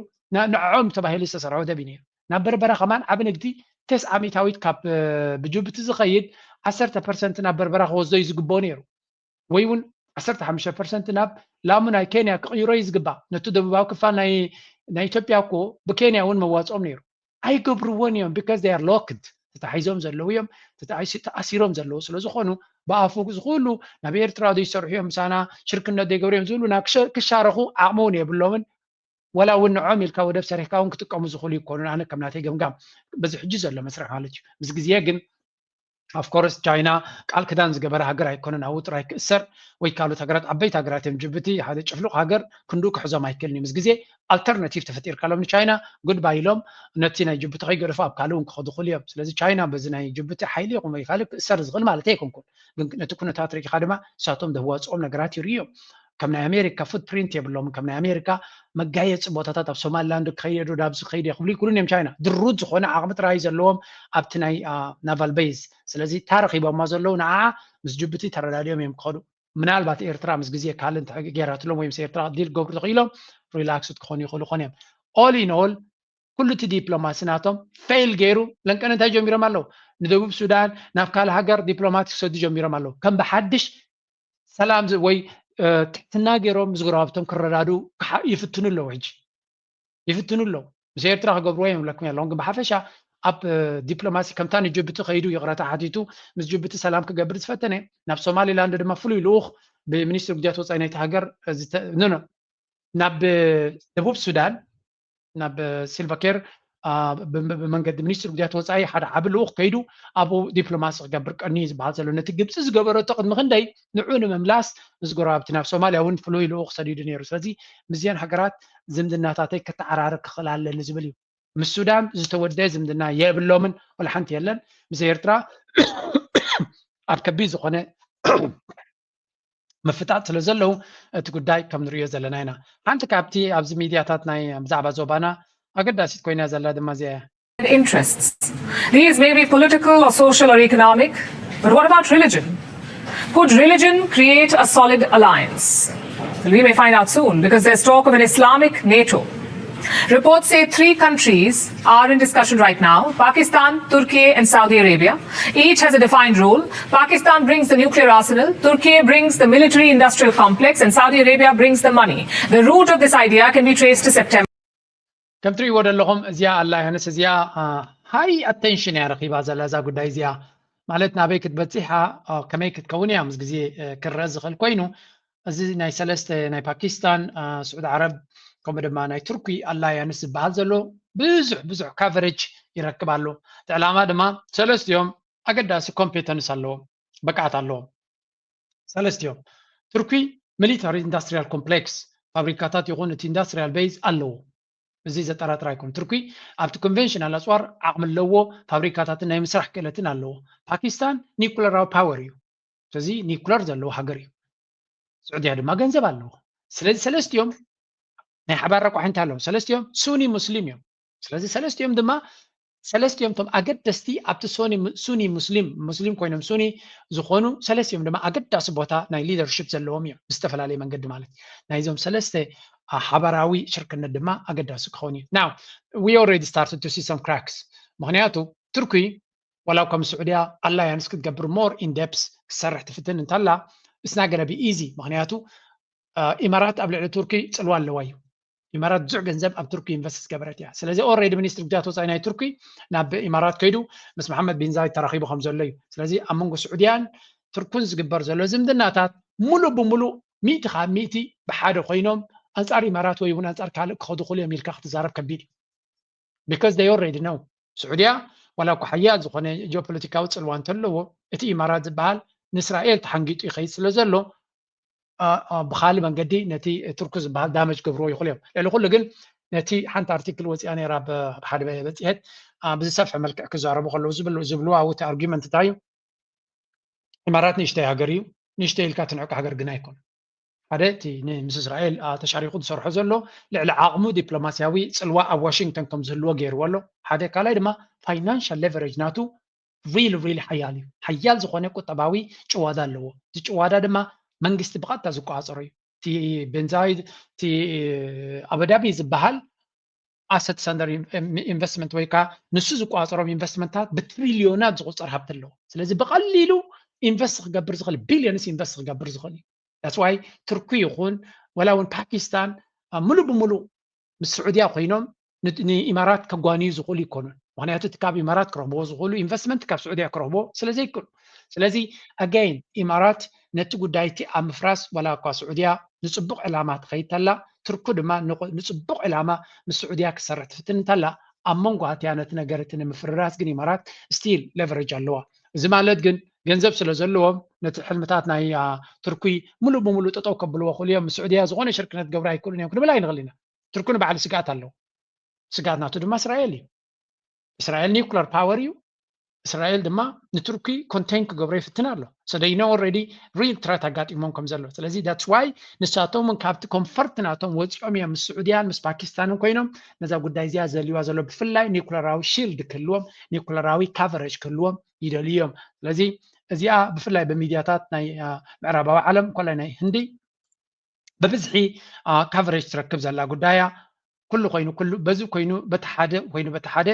ንዕዖም ተባሂሉ ዝተሰርሐ ወደብ እዩ ነይሩ። ናብ በርበራ ከማን ዓቢ ንግዲ ተስዓ ሚእታዊት ካብ ብጅቡቲ ዝኸይድ ዓሰርተ ፐርሰንት ናብ በርበራ ክወስዶ እዩ ዝግብኦ ነይሩ። ወይ እውን ዓሰርተ ሓሙሽተ ፐርሰንት ናብ ላሙ ናይ ኬንያ ክቕይሮ እዩ ዝግባእ። ነቲ ደቡባዊ ክፋል ናይ ኢትዮጵያ እኮ ብኬንያ እውን መዋፅኦም ነይሩ። ኣይገብርዎን እዮም because they are locked። ተታሒዞም ዘለዉ እዮም፣ ተታሒሲ- ተኣሲሮም ዘለዉ ስለ ዝኾኑ ብኣፉ ዝኽሉ ናብ ኤርትራ ዘይሰርሑ እዮም፣ ምሳና ሽርክነት ዘይገብሩ እዮም ዝብሉ ናብ ክሸ- ክሻረኹ ዓቕሚ እውን የብሎምን። ወላ እውን ንዖም ኢልካ ወደብ ሰሪሕካ እውን ክጥቀሙ ዝኽእሉ ይኮኑን። ኣነ ከም ናተይ ገምጋም በዚ ሕጂ ዘሎ መስርሕ ማለት እዩ። ምስ ግዜ ግን of course ቻይና ቃል ክዳን ዝገበረ ሃገር ኣይኮነን ኣብኡ ጥራይ ክእሰር ወይ ካልኦት ሃገራት ዓበይቲ ሃገራት እዮም። ጅቡቲ ሓደ ጭፍሉቕ ሃገር ክንድኡ ክሕዞም ኣይክእልን እዩ። ምስ ግዜ ኣልተርናቲቭ ተፈጢርካሎም ንቻይና ጉድባይ ኢሎም ነቲ ናይ ጅቡቲ ከይገደፉ ኣብ ካልእ እውን ክኸዱ ይኽእሉ እዮም። ስለዚ ቻይና በዚ ናይ ጅቡቲ ሓይሊ ይኹን ወይ ካልእ ክእሰር ዝኽእል ማለት ኣይኮንኩን፣ ግን ነቲ ኩነታት ርኢኻ ድማ ንሳቶም ዘዋፅኦም ነገራት ይርእዩ እዮም። ከም ናይ ኣሜሪካ ፉትፕሪንት የብሎምን። ከም ናይ ኣሜሪካ መጋየፂ ቦታታት ኣብ ሶማሊላንድ ክኸይድ ዶ ዳብዚ ክኸይድ እየ ክብሉ ይክእሉን እዮም። ቻይና ድሩት ዝኾነ ዓቕሚ ጥራይ ዘለዎም ኣብቲ ናይ ናቫል ቤዝ። ስለዚ እታ ረኺቦማ ዘለዉ ንዓ ምስ ጅቡቲ ተረዳዲኦም እዮም ክኸዱ። ምናልባት ኤርትራ ምስ ግዜ ካልእ እንተ ገይራትሎም ወይ ምስ ኤርትራ ዲል ክገብሩ ተኽኢሎም ሪላክስድ ክኾኑ ይኽእሉ ኾን እዮም። All in all ኩሉ እቲ ዲፕሎማሲ ናቶም ፌል ገይሩ ለንቀነ እንታይ ጀሚሮም ኣለዉ? ንደቡብ ሱዳን ናብ ካልእ ሃገር ዲፕሎማት ክሰዱ ጀሚሮም ኣለዉ። ከም ብሓድሽ ሰላም ዝ- ወይ እ፣ ትሕትና ገይሮም ምስ ጎረባብቶም ክረዳዱ ክሓ- ይፍትኑ ኣለዉ። ሕጂ ይፍትኑ ኣለዉ። ምስ ኤርትራ ክገብርዎ እዮም ለኩም ኣለዎም። ግን ብሓፈሻ ኣብ እ፣ ዲፕሎማሲ ከምታ ንጅቡቲ ከይዱ ይቕረታ ሓቲቱ ምስ ጅቡቲ ሰላም ክገብር ዝፈተነ ናብ ሶማሊላንድ ድማ ፍሉይ ልኡኽ ብሚኒስትሪ ጉዳያት ወፃኢ ናይቲ ሃገር እ፣ ዝተ- ኖ፣ ኖ፣ ናብ እ፣ ደቡብ ሱዳን ናብ ሲልቫኬር አ፣ ብ- ብ- ብመንገዲ ሚኒስትሪ ጉዳያት ወፃኢ ሓደ ዓቢ ልኡኽ ከይዱ ኣብኡ ዲፕሎማሲ ክገብር ቀንዩ ዝበሃል ዘሎ ነቲ ግብፂ ዝገበረቶ ቅድሚ ክንደይ ንዑ ንምምላስ ምስ ጎረባብቲ ናብ ሶማልያ እውን ፍሉይ ልኡኽ ሰዲዱ ነይሩ። ስለዚ ምስዚአን ሃገራት ዝምድናታተይ ክተዓራርብ ክኽእል ኣለኒ ዝብል እዩ። ምስ ሱዳን ዝተወደአ ዝምድና የብሎምን፣ ወላ ሓንቲ የለን። ምስ ኤርትራ ኣብ ከቢድ ዝኾነ ምፍጣጥ ስለ ዘለዉ እቲ ጉዳይ ከም ንርእዮ ዘለና ኢና። ሓንቲ ካብቲ ኣብዚ ሚድያታት ናይ ብዛዕባ ዞባና ኣገዳሲት ኮይና ዘላ ድማ እዚኣ እያ። Interests. These may be political or social or economic, but what about religion? Could religion create a solid alliance? Well, we may find out soon because there's talk of an Islamic NATO. Reports say three countries are in discussion right now: Pakistan, Turkey, and Saudi Arabia. Each has a defined role. Pakistan brings the nuclear arsenal, Turkey brings the military industrial complex, and Saudi Arabia brings the money. The root of this idea can be traced to September. ከም ትርእይዎ ዘለኹም እዚኣ ኣላያንስ እዚኣ ሃይ ኣቴንሽን እያ ረኺባ ዘላ እዛ ጉዳይ እዚኣ። ማለት ናበይ ክትበፅሕ እያ፣ አ፣ ከመይ ክትከውን እያ ምስ ግዜ እ፣ ክረአ ዝኽእል ኮይኑ፣ እዚ ናይ ሰለስተ ናይ ፓኪስታን፣ አ፣ ስዑድ ዓረብ ከምኡ ድማ ናይ ቱርኪ ኣላያንስ ዝበሃል ዘሎ ብዙሕ ብዙሕ ካቨሬጅ ይረክብ ኣሎ። እቲ ዕላማ ድማ ሰለስቲኦም ኣገዳሲ ኮምፔተንስ ኣለዎም፣ ብቅዓት ኣለዎም። ሰለስቲኦም ቱርኪ ሚሊታሪ ኢንዳስትሪያል ኮምፕሌክስ ፋብሪካታት ይኹን እቲ ኢንዳስትሪያል ቤዝ ኣለዎ። እዚ ዘጠራጥር ኣይኮን። ቱርኪ ኣብቲ ኮንቨንሽናል ኣፅዋር ዓቕሚ ኣለዎ፣ ፋብሪካታትን ናይ ምስራሕ ክእለትን ኣለዎ። ፓኪስታን ኒኩለራዊ ፓወር እዩ። ስለዚ ኒኩለር ዘለዎ ሃገር እዩ። ስዑድያ ድማ ገንዘብ ኣለዎ። ስለዚ ሰለስቲኦም ናይ ሓባር ረቋሒንታ ኣለዎም። ሰለስቲኦም ሱኒ ሙስሊም እዮም። ስለዚ ሰለስቲኦም ድማ ሰለስቲኦም እቶም ኣገደስቲ ኣብቲ ሱኒ ሙ- ሱኒ ሙስሊም ሙስሊም ኮይኖም ሱኒ ዝኾኑ ሰለስቲኦም ድማ ኣገዳሲ ቦታ ናይ ሊደርሽፕ ዘለዎም እዮም ብዝተፈላለየ መንገዲ ማለት እዩ። ናይዞም ሰለስተ አ፣ ሓባራዊ ሽርክነት ድማ ኣገዳሲ ክኸውን እዩ። Now we already started to see some cracks። ምክንያቱ ቱርኪ ወላ ከም ስዑድያ ኣላያንስ ክትገብር ሞር ኢንደፕስ ክሰርሕ ትፍትን እንተላ it's not gonna be easy። ምክንያቱ አ፣ ኢማራት ኣብ ልዕሊ ቱርኪ ፅልዋ ኣለዋ እዩ። ኢማራት ብዙሕ ገንዘብ ኣብ ቱርኪ ኢንቨስት ዝገበረት እያ። ስለዚ ኦልሬዲ ሚኒስትሪ ጉዳያት ወፃኢ ናይ ቱርኪ ናብ ኢማራት ከይዱ ምስ መሓመድ ቢን ዛይድ ተራኺቡ ከም ዘሎ እዩ። ስለዚ ኣብ መንጎ ስዑድያን ቱርኩን ዝግበር ዘሎ ዝምድናታት ሙሉእ ብሙሉእ ሚእቲ ካብ ሚእቲ ብሓደ ኮይኖም ኣንፃር ኢማራት ወይ እውን ኣንፃር ካልእ ክኸዱ ክኽእሉ እዮም ኢልካ ክትዛረብ ከቢድ እዩ። Because they already know ስዑድያ ዋላ እኳ ሓያል ዝኾነ ጂኦፖለቲካዊ ፅልዋ እንተለዎ እቲ ኢማራት ዝበሃል ንእስራኤል ተሓንጊጡ ይኸይድ ስለ ዘሎ አ፣ አ፣ ብኻልእ መንገዲ ነቲ ቱርኪ ዝበሃል ዳመጅ ክገብርዎ ይኽእሉ እዮም። ልዕሊ ኩሉ ግን ነቲ ሓንቲ ኣርቲክል ወፂኣ ነይራ ብ- ብሓደ በ- በፂሐት አ፣ ብዝሰፍሐ መልክዕ ክዛረቡ ከለዉ ዝብሉ ዝብልዋ እቲ ኣርጊመንት እንታይ እዩ? ኢማራት ንእሽተይ ሃገር እዩ። ንእሽተይ ኢልካ ትንዕቅ ሃገር ግን ኣይኮን። ሓደ እቲ ን- ምስ እስራኤል አ፣ ተሻሪኹ ዝሰርሖ ዘሎ ልዕሊ ዓቕሙ ዲፕሎማስያዊ ፅልዋ ኣብ ዋሽንግተን ከም ዝህልዎ ገይርዎ ኣሎ። ሓደ ካልኣይ ድማ ፋይናንሻል ሌቨሬጅ ናቱ ሪል ሪል ሓያል እዩ። ሓያል ዝኾነ ቁጠባዊ ጭዋዳ ኣለዎ። እቲ ጭዋዳ ድማ መንግስቲ ብቐጥታ ዝቆፃፀሮ እዩ። እቲ ቤንዛይድ እቲ ኣቡዳቢ ዝበሃል ኣሰትስ ኣንደር ኢንቨስትመንት ወይ ከዓ ንሱ ዝቆፃፀሮም ኢንቨስትመንታት ብትሪሊዮናት ዝቁፀር ሃብቲ ኣለዎ። ስለዚ ብቐሊሉ ኢንቨስት ክገብር ዝኽእል ቢሊዮንስ ኢንቨስት ክገብር ዝኽእል እዩ። That's why ቱርኪ ይኹን ወላ እውን ፓኪስታን አ፣ ሙሉእ ብሙሉእ ምስ ስዑድያ ኮይኖም ን- ንኢማራት ከጓንዩ ዝኽእሉ ይኮኑን። ምክንያቱ እቲ ካብ ኢማራት ክረኽብዎ ዝኽእሉ ኢንቨስትመንት ካብ ስዑድያ ክረኽብዎ ስለ ዘይክእሉ። ስለዚ ኣጋይን ኢማራት ነቲ ጉዳይ እቲ ኣብ ምፍራስ ዋላ እኳ ስዑድያ ንፅቡቕ ዕላማ ትኸይድ ተላ፣ ትርኩ ድማ ንቑ- ንፅቡቕ ዕላማ ምስ ስዑድያ ክትሰርሕ ትፍትን እንተላ፣ ኣብ መንጎ ኣትያ ነቲ ነገር እቲ ንምፍርራስ ግን ኢማራት ስቲል ሌቨሬጅ ኣለዋ። እዚ ማለት ግን ገንዘብ ስለ ዘለዎም ነቲ ሕልምታት ናይ አ፣ ትርኩይ ሙሉእ ብሙሉእ ጠጠው ከብልዎ ክእሉ እዮም። ምስ ስዑድያ ዝኾነ ሽርክነት ክገብሩ ኣይክእሉን እዮም ክንብል ኣይንኽእል ኢና። ትርኩ ንባዕሉ ስግኣት ኣለዎ። ስግኣት ናቱ ድማ እስራኤል እዩ። እስራኤል ኒውክለር ፓወር እዩ። እስራኤል ድማ ንቱርኪ ኮንቴን ክገብሮ ይፍትን ኣሎ። So they know already real threat ኣጋጢሞም ከም ዘሎ። ስለዚ that's why ንሳቶም እውን ካብቲ ኮምፈርት ናቶም ወፂኦም እዮም ምስ ስዑድያን ምስ ፓኪስታንን ኮይኖም ነዛ ጉዳይ እዚኣ ዘልዋ ዘሎ፣ ብፍላይ ኒውክለራዊ ሺልድ ክህልዎም፣ ኒውክለራዊ ካቨሬጅ ክህልዎም ይደልዩ እዮም። ስለዚ እዚኣ ብፍላይ ብሚድያታት ናይ አ፣ ምዕራባዊ ዓለም ኮላይ ናይ ህንዲ ብብዝሒ ካቨሬጅ ትረክብ ዘላ ጉዳያ። ኩሉ ኮይኑ ኩሉ በዚ ኮይኑ በቲ ሓደ ኮይኑ በቲ ሓደ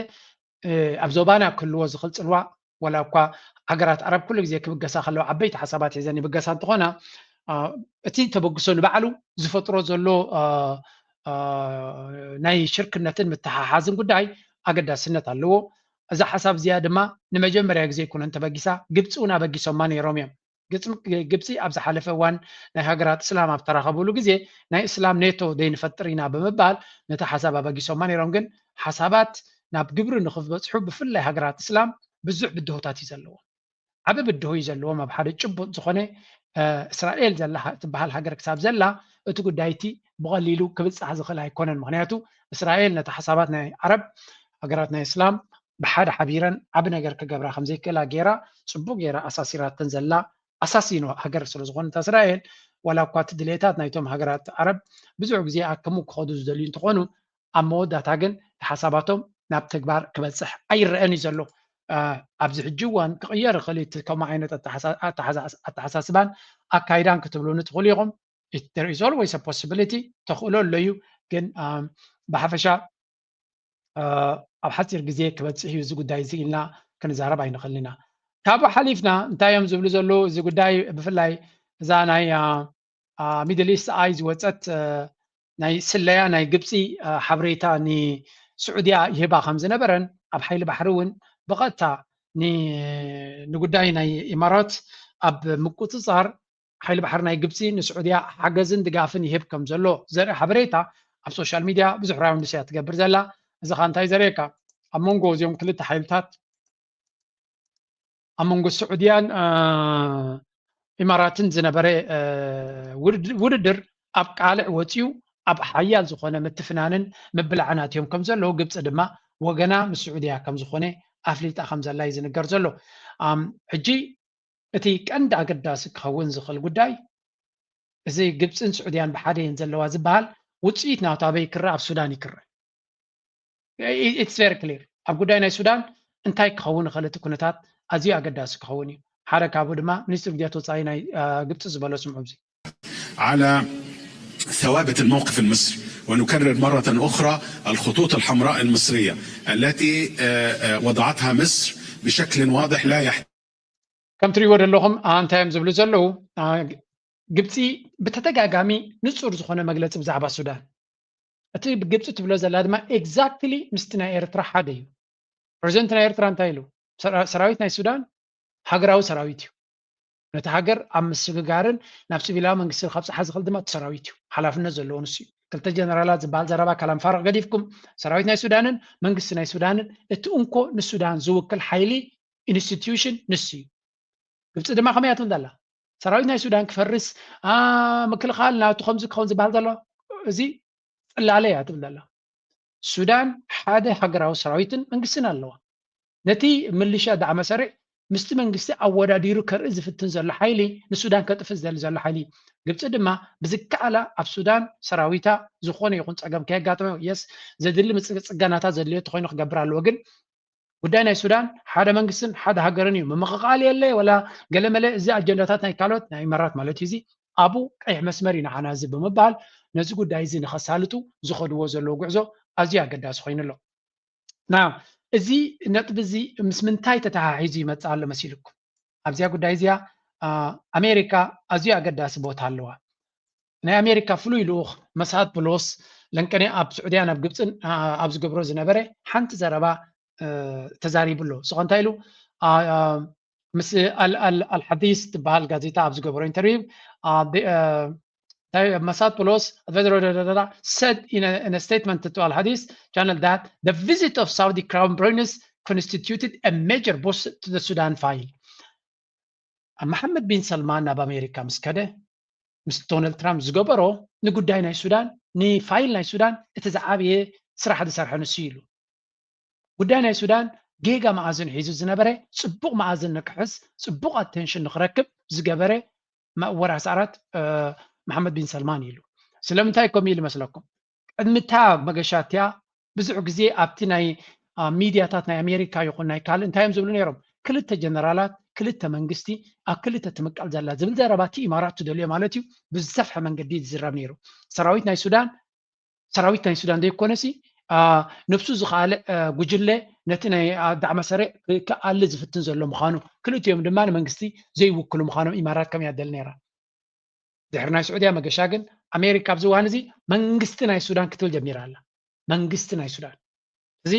እ፣ ኣብ ዞባና ክህልዎ ዝኽእል ፅልዋ፣ ዋላ እኳ ሃገራት ዓረብ ኩሉ ግዜ ክብገሳ ከለዋ ዓበይቲ ሓሳባት ሒዘን ይብገሳ እንተኾና፣ አ፣ እቲ ተበግሶ ንባዕሉ ዝፈጥሮ ዘሎ አ፣ አ፣ ናይ ሽርክነትን ምትሓሓዝን ጉዳይ ኣገዳስነት ኣለዎ። እዛ ሓሳብ እዚኣ ድማ ንመጀመርያ ግዜ ኣይኮነን ተበጊሳ፣ ግብፂ እውን ኣበጊሶማ ነይሮም እዮም። ግብፂ ኣብ ዝሓለፈ እዋን ናይ ሃገራት እስላም ኣብ ተራኸብሉ ግዜ ናይ እስላም ኔቶ ደይንፈጥር ኢና ብምባል ነቲ ሓሳብ ኣበጊሶማ ነይሮም። ግን ሓሳባት ናብ ግብሪ ንኽበፅሑ ብፍላይ ሃገራት እስላም ብዙሕ ብድሆታት እዩ ዘለዎም። ዓቢ ብድሆ እዩ ዘለዎም። ኣብ ሓደ ጭቡጥ ዝኾነ እስራኤል ዘላ ትበሃል ሃገር ክሳብ ዘላ እቲ ጉዳይ እቲ ብቐሊሉ ክብፃሕ ዝኽእል ኣይኮነን። ምክንያቱ እስራኤል ነቲ ሓሳባት ናይ ዓረብ ሃገራት ናይ እስላም ብሓደ ሓቢረን ዓቢ ነገር ክገብራ ከም ዘይክእላ ገይራ ፅቡቅ ገይራ ኣሳሲራተን ዘላ ኣሳሲኖ ሃገር ስለ ዝኾነት እስራኤል ዋላ እኳ እቲ ድሌታት ናይቶም ሃገራት ዓረብ ብዙሕ ግዜ ኣክሙ ክኸዱ ዝደልዩ እንትኾኑ ኣብ መወዳእታ ግን ሓሳባቶም ናብ ተግባር ክበፅሕ ኣይረአን እዩ ዘሎ። ኣብዚ ሕጂ እዋን ክቕየር ይኽእል እቲ ከምኡ ዓይነት ኣተሓሳስባን ኣካይዳን ክትብሉኒ ትኽእሉ ኢኹም። There is always a possibility ተኽእሎ ኣሎ እዩ ግን ብሓፈሻ ኣብ ሓፂር ግዜ ክበፅሕ እዩ እዚ ጉዳይ እዚ ኢልና ክንዛረብ ኣይንኽእልን ኢና። ካብኡ ሓሊፍና እንታይ እዮም ዝብሉ ዘለዉ እዚ ጉዳይ ብፍላይ እዛ ናይ ሚድል ኢስት ኣይ ዝወፀት ናይ ስለያ ናይ ግብፂ ሓበሬታ ንስዑድያ ይህባ ከም ዝነበረን ኣብ ሓይሊ ባሕሪ እውን ብቐጥታ ንጉዳይ ናይ ኢማራት ኣብ ምቁፅፃር ሓይሊ ባሕሪ ናይ ግብፂ ንስዑድያ ሓገዝን ድጋፍን ይህብ ከም ዘሎ ዘርኢ ሓበሬታ ኣብ ሶሻል ሚድያ ብዙሕ ራውንድስ እያ ትገብር ዘላ። እዚ ኸ እንታይ ዘርእየካ? ኣብ መንጎ እዚኦም ክልተ ሓይልታት ኣብ መንጎ ስዑድያን ኢማራትን ዝነበረ ውድድር ኣብ ቃልዕ ወፂኡ ኣብ ሓያል ዝኾነ ምትፍናንን ምብላዕን ኣትዮም ከም ዘለዉ ግብፂ ድማ ወገና ምስ ስዑድያ ከም ዝኾነ ኣፍሊጣ ከም ዘላ እዩ ዝንገር ዘሎ። ሕጂ እቲ ቀንዲ ኣገዳሲ ክኸውን ዝኽእል ጉዳይ እዚ ግብፅን ስዑድያን ብሓደ እየን ዘለዋ ዝበሃል ውፅኢት ናቱ ኣበይ ክረኣ? ኣብ ሱዳን ይክረእ። It's very clear። ኣብ ጉዳይ ናይ ሱዳን እንታይ ክኸውን ይኽእል እቲ ኩነታት ኣዝዩ ኣገዳሲ ክኸውን እዩ። ሓደ ካብኡ ድማ ሚኒስትር ጉዳያት ወፃኢ ናይ ግብፂ ዝበሎ ስምዑ። ኣብዚ على ثوابت الموقف المصري ونكرر مرة أخرى الخطوط الحمراء المصرية التي وضعتها مصر بشكل واضح لا يحتمل ከም ትሪእዎ ዘለኹም እንታይ እዮም ዝብሉ ዘለዉ? ግብፂ ብተደጋጋሚ ንፁር ዝኾነ መግለፂ ብዛዕባ ሱዳን፣ እቲ ግብፂ ትብሎ ዘላ ድማ ኤግዛክትሊ ምስቲ ናይ ኤርትራ ሓደ እዩ። ፕሬዚደንት ናይ ኤርትራ እንታይ ኢሉ? ሰራዊት ናይ ሱዳን ሃገራዊ ሰራዊት እዩ። ነቲ ሃገር ኣብ ምስግጋርን ናብ ሲቪላዊ መንግስቲ ካብፅሓ ዝኽእል ድማ እቲ ሰራዊት እዩ። ሓላፍነት ዘለዎ ንሱ እዩ። ክልተ ጀነራላት ዝበሃል ዘረባ ካላምፋርቕ ገዲፍኩም ሰራዊት ናይ ሱዳንን መንግስቲ ናይ ሱዳንን እቲ እንኮ ንሱዳን ዝውክል ሓይሊ ኢንስቲትዩሽን ንሱ እዩ። ግብፂ ድማ ከመይ እያ ትብል ዘላ? ሰራዊት ናይ ሱዳን ክፈርስ ምክልኻል ናቱ ከምዚ ክኸውን ዝበሃል ዘሎ እዚ ፅላለ እያ ትብል ዘላ። ሱዳን ሓደ ሃገራዊ ሰራዊትን መንግስትን ኣለዋ። ነቲ ምልሻ ዳዕመ ሰሪዕ ምስቲ መንግስቲ ኣወዳዲሩ ከርኢ ዝፍትን ዘሎ ሓይሊ ንሱዳን ከጥፍእ ዝደሊ ዘሎ ሓይሊ እዩ። ግብፂ ድማ ብዝከኣላ ኣብ ሱዳን ሰራዊታ ዝኾነ ይኹን ፀገም ከየጋጥመ የስ ዘድሊ ምፅ- ፅገናታት ዘድልዮ ተኮይኑ ክገብር ኣለዎ። ግን ጉዳይ ናይ ሱዳን ሓደ መንግስትን ሓደ ሃገርን እዩ። ምምቕቓል የለ ወላ ገለመለ እዚ ኣጀንዳታት ናይ ካልኦት ናይ ኢማራት ማለት እዩ። እዚ ኣብኡ ቀይሕ መስመር እዩ ንዓና እዚ ብምባል ነዚ ጉዳይ እዚ ንኸሳልጡ ዝኸድዎ ዘለዉ ጉዕዞ ኣዝዩ ኣገዳሲ ኮይኑ ኣሎ። ና እዚ ነጥቢ እዚ ምስ ምንታይ ተተሓሒዙ ይመፅእ ኣሎ መሲልኩም? ኣብዚኣ ጉዳይ እዚኣ ኣሜሪካ ኣዝዩ ኣገዳሲ ቦታ ኣለዋ። ናይ ኣሜሪካ ፍሉይ ልኡኽ መስዓድ ቡሎስ ለንቀኔ ኣብ ስዑድያን ኣብ ግብፅን ኣብ ዝገብሮ ዝነበረ ሓንቲ ዘረባ ተዛሪቡ ኣሎ። እሱ እንታይ ኢሉ ምስ ኣልሓዲስ ትበሃል ጋዜጣ ኣብ ዝገበሮ ኢንተርቪው እንታይ መሳጥሎስ said in a statement to Al Hadith channel that the visit of Saudi Crown Prince constituted a major boost to the Sudan file. መሓመድ ቢን ሰልማን ናብ ኣሜሪካ ምስ ከደ ምስ ዶናልድ ትራምፕ ዝገበሮ ንጉዳይ ናይ ሱዳን ንፋይል ናይ ሱዳን እቲ ዝዓበየ ስራሕ ዝሰርሐ ንሱ ኢሉ። ጉዳይ ናይ ሱዳን ጌጋ መኣዝን ሒዙ ዝነበረ ጽቡቕ መኣዝን ንክሕዝ ጽቡቕ ኣቴንሽን ንክረክብ ዝገበረ ወራስ ኣራት መሓመድ ቢን ሰልማን ኢሉ። ስለምንታይ ከምኡ ኢሉ መስለኩም? ቅድሚ እታ መገሻ እቲኣ ብዙሕ ግዜ ኣብቲ ናይ ሚድያታት ናይ ኣሜሪካ ይኹን ናይ ካልእ እንታይ እዮም ዝብሉ ነይሮም? ክልተ ጀነራላት ክልተ መንግስቲ ኣብ ክልተ ትምቀል ዘላ ዝብል ዘረባ እቲ ኢማራት ትደልዮ ማለት እዩ። ብዝሰፍሐ መንገዲ ዝዝረብ ነይሩ። ሰራዊት ናይ ሱዳን ሰራዊት ናይ ሱዳን ዘይኮነሲ ነብሱ ዝኸኣለ ጉጅለ ነቲ ናይ ዳዕመ ሰሪዕ ክኣሊ ዝፍትን ዘሎ ምዃኑ ክልቲኦም ድማ ንመንግስቲ ዘይውክሉ ምዃኖም ኢማራት ከም ያደል ነይራ። ድሕሪ ናይ ስዑድያ መገሻ ግን ኣሜሪካ ኣብዚ እዋን እዚ መንግስቲ ናይ ሱዳን ክትብል ጀሚራ ኣላ። መንግስቲ ናይ ሱዳን እዚ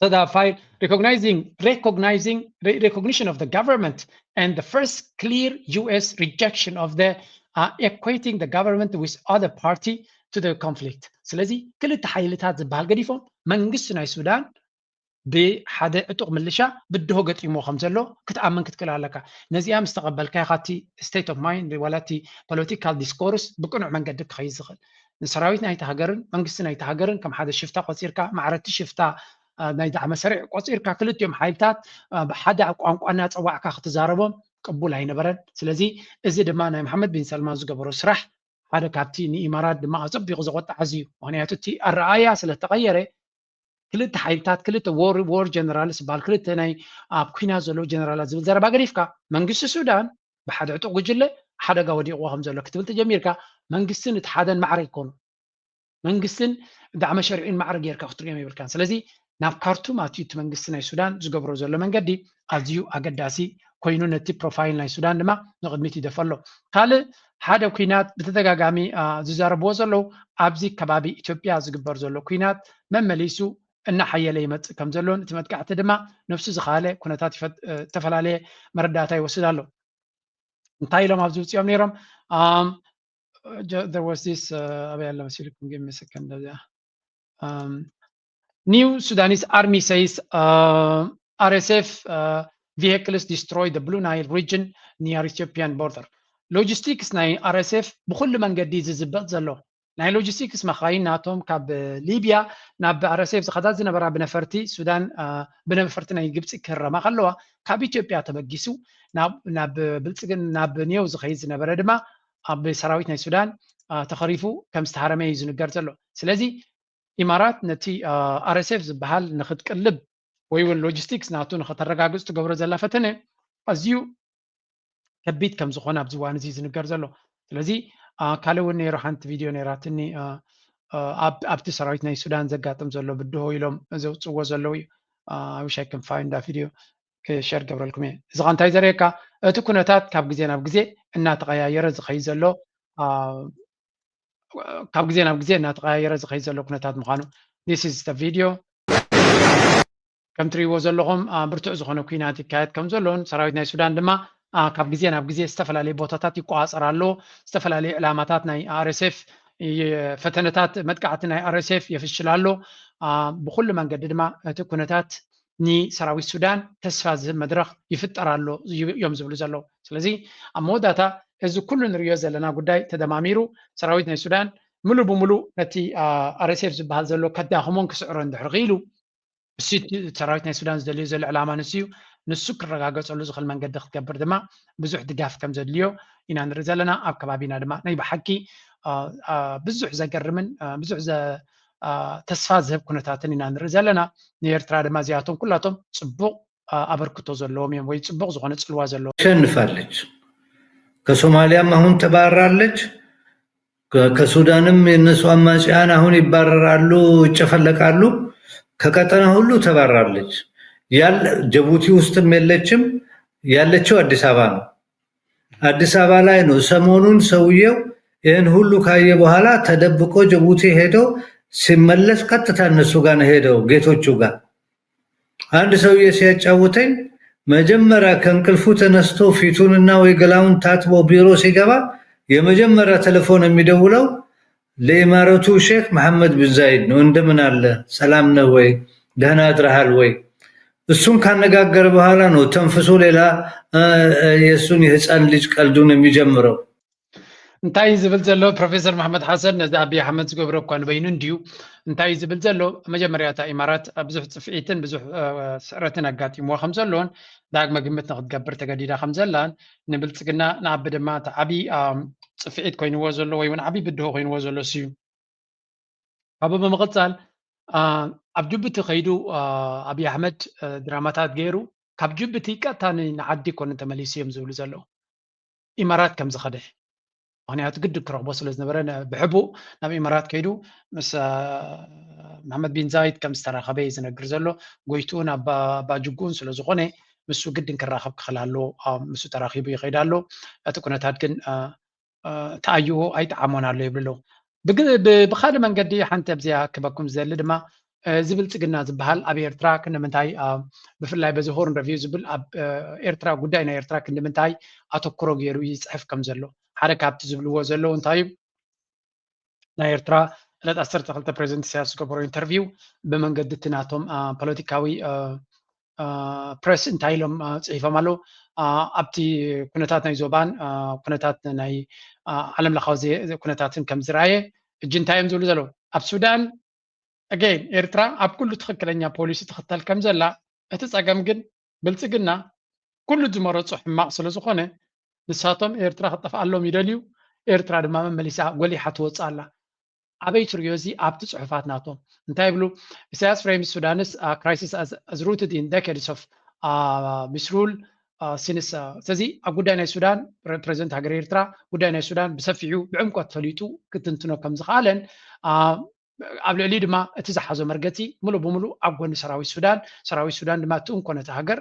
ሰዳ ፋይል recognizing recognizing recognition of the government and the first clear U S rejection of the uh, equating the government with other party to the conflict። ስለዚ ክልተ ሓይልታት ዝበሃል ገዲፎም መንግስቲ ናይ ሱዳን ብሓደ ዕጡቕ ምልሻ ብድሆ ገጢሞ ከም ዘሎ ክትኣምን ክትክእል ኣለካ። ነዚኣ ምስ ተቐበልካ ኢኻ እቲ state of mind ዋላ እቲ political discourse ብቅኑዕ መንገዲ ክኸይድ ዝኽእል። ንሰራዊት ናይቲ ሃገርን መንግስቲ ናይቲ ሃገርን ከም ሓደ ሽፍታ ቆፂርካ ማዕረቲ ሽፍታ ናይ ዳዕመ ሰሪዕ ቆፂርካ ክልቲኦም ሓይልታት ብሓደ ቋንቋ እናፀዋዕካ ክትዛረቦም ቅቡል ኣይነበረን። ስለዚ እዚ ድማ ናይ መሓመድ ቢን ሰልማን ዝገበሮ ስራሕ ሓደ ካብቲ ንኢማራት ድማ ኣፀቢቑ ዘቆጣዕ እዩ። ምክንያቱ እቲ ኣረኣያ ስለተቐየረ ክልተ ሓይልታት ክልተ war generals ዝበሃል ክልተ ናይ ኣብ ኩናት ዘለዉ ጀነራላት ዝብል ዘረባ ገዲፍካ መንግስቲ ሱዳን ብሓደ ዕጡቕ ጉጅለ ሓደጋ ወዲቕዎ ከም ዘሎ ክትብል ተጀሚርካ መንግስትን እቲ ሓደን ማዕረ ይኮኑ። መንግስትን ዳዕመ ሸሪዕን ማዕረ ጌርካ ክትሪኦም የብልካን። ስለዚ ናብ ካርቱም ኣትዩ እቲ መንግስቲ ናይ ሱዳን ዝገብሮ ዘሎ መንገዲ ኣዝዩ ኣገዳሲ ኮይኑ ነቲ ፕሮፋይል ናይ ሱዳን ድማ ንቕድሚት ይደፈ ኣሎ። ካልእ ሓደ ኩናት ብተደጋጋሚ ዝዛረብዎ ዘለዉ ኣብዚ ከባቢ ኢትዮጵያ ዝግበር ዘሎ ኩናት መመሊሱ እናሓየለ ይመፅእ ከም ዘሎን እቲ መጥቃዕቲ ድማ ነብሱ ዝኸኣለ ኩነታት ዝተፈላለየ መረዳእታ ይወስድ ኣሎ። እንታይ ኢሎም ኣብዚ ውፅኦም ነይሮም? There was this ኣበይ ኣለ መሲልኩም ግን መሰከን ደዚኣ New Sudanese Army says uh, R S F uh, vehicles destroy the Blue Nile region near Ethiopian border። ሎጂስቲክስ ናይ R S F ብኩሉ መንገዲ ዝዝበጥ ዘሎ ናይ ሎጂስቲክስ መኻይን ናቶም ካብ ሊብያ ናብ R S F ዝኸዳ ዝነበራ ብነፈርቲ ሱዳን ብነፈርቲ ናይ ግብፂ ክህረማ ከለዋ ካብ ኢትዮጵያ ተበጊሱ ናብ ብልፅግን ናብ ኒው ዝኸይድ ዝነበረ ድማ ኣብ ሰራዊት ናይ ሱዳን ተኸሪፉ ከም ዝተሃረመ እዩ ዝንገር ዘሎ። ስለዚ ኢማራት ነቲ R S F ዝበሃል ንክትቅልብ ወይ እውን ሎጂስቲክስ ናቱ ንክተረጋግፅ ትገብሮ ዘላ ፈተነ ኣዝዩ ከቢድ ከም ዝኾነ ኣብዚ እዋን እዚ ዝንገር ዘሎ። ስለዚ ካልእ እውን ነይሩ ሓንቲ ቪድዮ ነይራትኒ ኣብቲ ሰራዊት ናይ ሱዳን ዘጋጥም ዘሎ ብድሆ ኢሎም ዘውፅዎ ዘለዉ እዩ። I wish I can find that video ክሸር ገብረልኩም እየ። እዚ ኸ እንታይ ዘርእየካ? እቲ ኩነታት ካብ ግዜ ናብ ግዜ እናተቐያየረ ዝኸይድ ዘሎ ካብ ግዜ ናብ ግዜ እናተቐያየረ ዝኸይድ ዘሎ ኩነታት ምዃኑ this is the video። ከም ትሪእዎ ዘለኹም ብርቱዕ ዝኾነ ኩናት ይካየድ ከም ዘሎን ሰራዊት ናይ ሱዳን ድማ ካብ ግዜ ናብ ግዜ ዝተፈላለዩ ቦታታት ይቆፃፀር ኣሎ። ዝተፈላለዩ ዕላማታት ናይ R S F ፈተነታት መጥቃዕቲ ናይ R S F የፍሽል ኣሎ። ብኩሉ መንገዲ ድማ እቲ ኩነታት ንሰራዊት ሱዳን ተስፋ ዝህብ መድረኽ ይፍጠር ኣሎ እዮም ዝብሉ ዘለዉ። ስለዚ ኣብ መወዳእታ እዚ ኩሉ ንሪኦ ዘለና ጉዳይ ተደማሚሩ ሰራዊት ናይ ሱዳን ምሉእ ብምሉእ ነቲ R S F ዝበሃል ዘሎ ከዳኽሞን ክስዕሮ እንድሕር ክኢሉ እሱ ሰራዊት ናይ ሱዳን ዝደልዮ ዘሎ ዕላማ ንሱ እዩ። ንሱ ክረጋገፀሉ ዝኽእል መንገዲ ክትገብር ድማ ብዙሕ ድጋፍ ከም ዘድልዮ ኢና ንርኢ ዘለና። ኣብ ከባቢና ድማ ናይ ብሓቂ ብዙሕ ዘገርምን ብዙሕ ተስፋ ዝህብ ኩነታትን ኢና ንርኢ ዘለና። ንኤርትራ ድማ እዚኣቶም ኩላቶም ፅቡቕ ኣበርክቶ ዘለዎም እዮም ወይ ፅቡቕ ዝኾነ ፅልዋ ዘለዎም። ሸንፋለች። ከሶማሊያም አሁን ተባራለች። ከሱዳንም የነሱ አማጽያን አሁን ይባረራሉ፣ ይጨፈለቃሉ። ከቀጠና ሁሉ ተባራለች። ያለ ጅቡቲ ውስጥም የለችም። ያለችው አዲስ አበባ ነው። አዲስ አበባ ላይ ነው። ሰሞኑን ሰውየው ይህን ሁሉ ካየ በኋላ ተደብቆ ጅቡቲ ሄዶ ሲመለስ ቀጥታ እነሱ ጋር ነው ሄደው ጌቶቹ ጋር አንድ ሰውዬ ሲያጫውተኝ መጀመሪያ ከእንቅልፉ ተነስቶ ፊቱንና ወይ ገላውን ታጥቦ ቢሮ ሲገባ የመጀመሪያ ቴሌፎን የሚደውለው ለኢማረቱ ሼክ መሐመድ ቢን ዛይድ ነው። እንደምን አለ፣ ሰላም ነህ ወይ፣ ደህና አድረሃል ወይ? እሱን ካነጋገረ በኋላ ነው ተንፍሶ ሌላ የእሱን የህፃን ልጅ ቀልዱን የሚጀምረው። እንታይ ዝብል ዘሎ ፕሮፌሰር መሓመድ ሓሰን ነዚ ኣብይ ኣሕመድ ዝገብሮ እኳ ንበይኑ እንድዩ። እንታይ ዝብል ዘሎ፣ መጀመርያ እታ ኢማራት ብዙሕ ፅፍዒትን ብዙሕ ስዕረትን ኣጋጢምዋ ከም ዘሎን ዳግመ ግምት ንክትገብር ተገዲዳ ከም ዘላን ንብልፅግና ንኣቢ ድማ እቲ ዓብዪ ፅፍዒት ኮይንዎ ዘሎ ወይ እውን ዓብዪ ብድሆ ኮይንዎ ዘሎ እሱ እዩ። ካብኡ ብምቕፃል ኣብ ጅቡቲ ከይዱ ኣብይ ኣሕመድ ድራማታት ገይሩ ካብ ጅቡቲ ቀጥታ ንዓዲ ይኮነን ተመሊሱ እዮም ዝብሉ ዘለዉ። ኢማራት ከም ዝኸደ፣ ምክንያቱ ግድን ክረኽቦ ስለ ዝነበረ ብሕቡእ ናብ ኢማራት ከይዱ ምስ መሓመድ ቢን ዛይድ ከም ዝተራኸበ እዩ ዝነግር ዘሎ። ጎይትኡን ኣባጅጉኡን ስለ ዝኾነ ምስ ግድን ክራኸብ ክኽእል ኣለዎ። ምስኡ ተራኺቡ ይኸይድ ኣሎ። እቲ ኩነታት ግን ተኣይዎ ኣይጠዓሞን ኣሎ ይብሉ ኣለዉ። ብካልእ መንገዲ ሓንቲ ኣብዚኣ ክበኩም ዝደሊ ድማ እዚ ብልፅግና ዝበሃል ኣብ ኤርትራ ክንዲ ምንታይ ብፍላይ በዚ ሆርን ሪቪው ዝብል ኣብ ኤርትራ ጉዳይ ናይ ኤርትራ ክንዲ ምንታይ ኣተኩሮ ገይሩ ይፅሕፍ ከም ዘሎ ሓደ ካብቲ ዝብልዎ ዘለዉ እንታይ እዩ ናይ ኤርትራ ዕለት ዓሰርተ ክልተ ፕሬዚደንት ኢሳያስ ዝገበሮ ኢንተርቪው ብመንገዲ እቲ ናቶም ፖለቲካዊ ፕረስ እንታይ ኢሎም ፅሒፎም ኣለዉ ኣብቲ ኩነታት ናይ ዞባን ኩነታት ናይ ዓለም ለኻዊ ኩነታትን ከም ዝረኣየ እጂ እንታይ እዮም ዝብሉ ዘለዉ ኣብ ሱዳን ኣገይን ኤርትራ ኣብ ኩሉ ትኽክለኛ ፖሊሲ ትኽተል ከም ዘላ እቲ ፀገም ግን ብልፅግና ኩሉ ዝመረፁ ሕማቕ ስለ ዝኾነ ንሳቶም ኤርትራ ክጠፍኣሎም ይደልዩ ኤርትራ ድማ መመሊሳ ጎሊሓ ትወፅእ ኣላ ኣበይ ትሪዮ እዚ ኣብቲ ፅሑፋት ናቶም እንታይ ይብሉ ኢሳያስ ፍሬምስ ሱዳንስ crisis as rooted in decades of misrule since ስለዚ ኣብ ጉዳይ ናይ ሱዳን ፕሬዚደንት ሃገር ኤርትራ ጉዳይ ናይ ሱዳን ብሰፊሑ ብዕምቆት ፈሊጡ ክትንትኖ ከም ዝኽኣለን ኣብ ልዕሊ ድማ እቲ ዝሓዞ መርገፂ ሙሉእ ብሙሉእ ኣብ ጎኒ ሰራዊት ሱዳን ሰራዊት ሱዳን ድማ እቲ እንኮ ነቲ ሃገር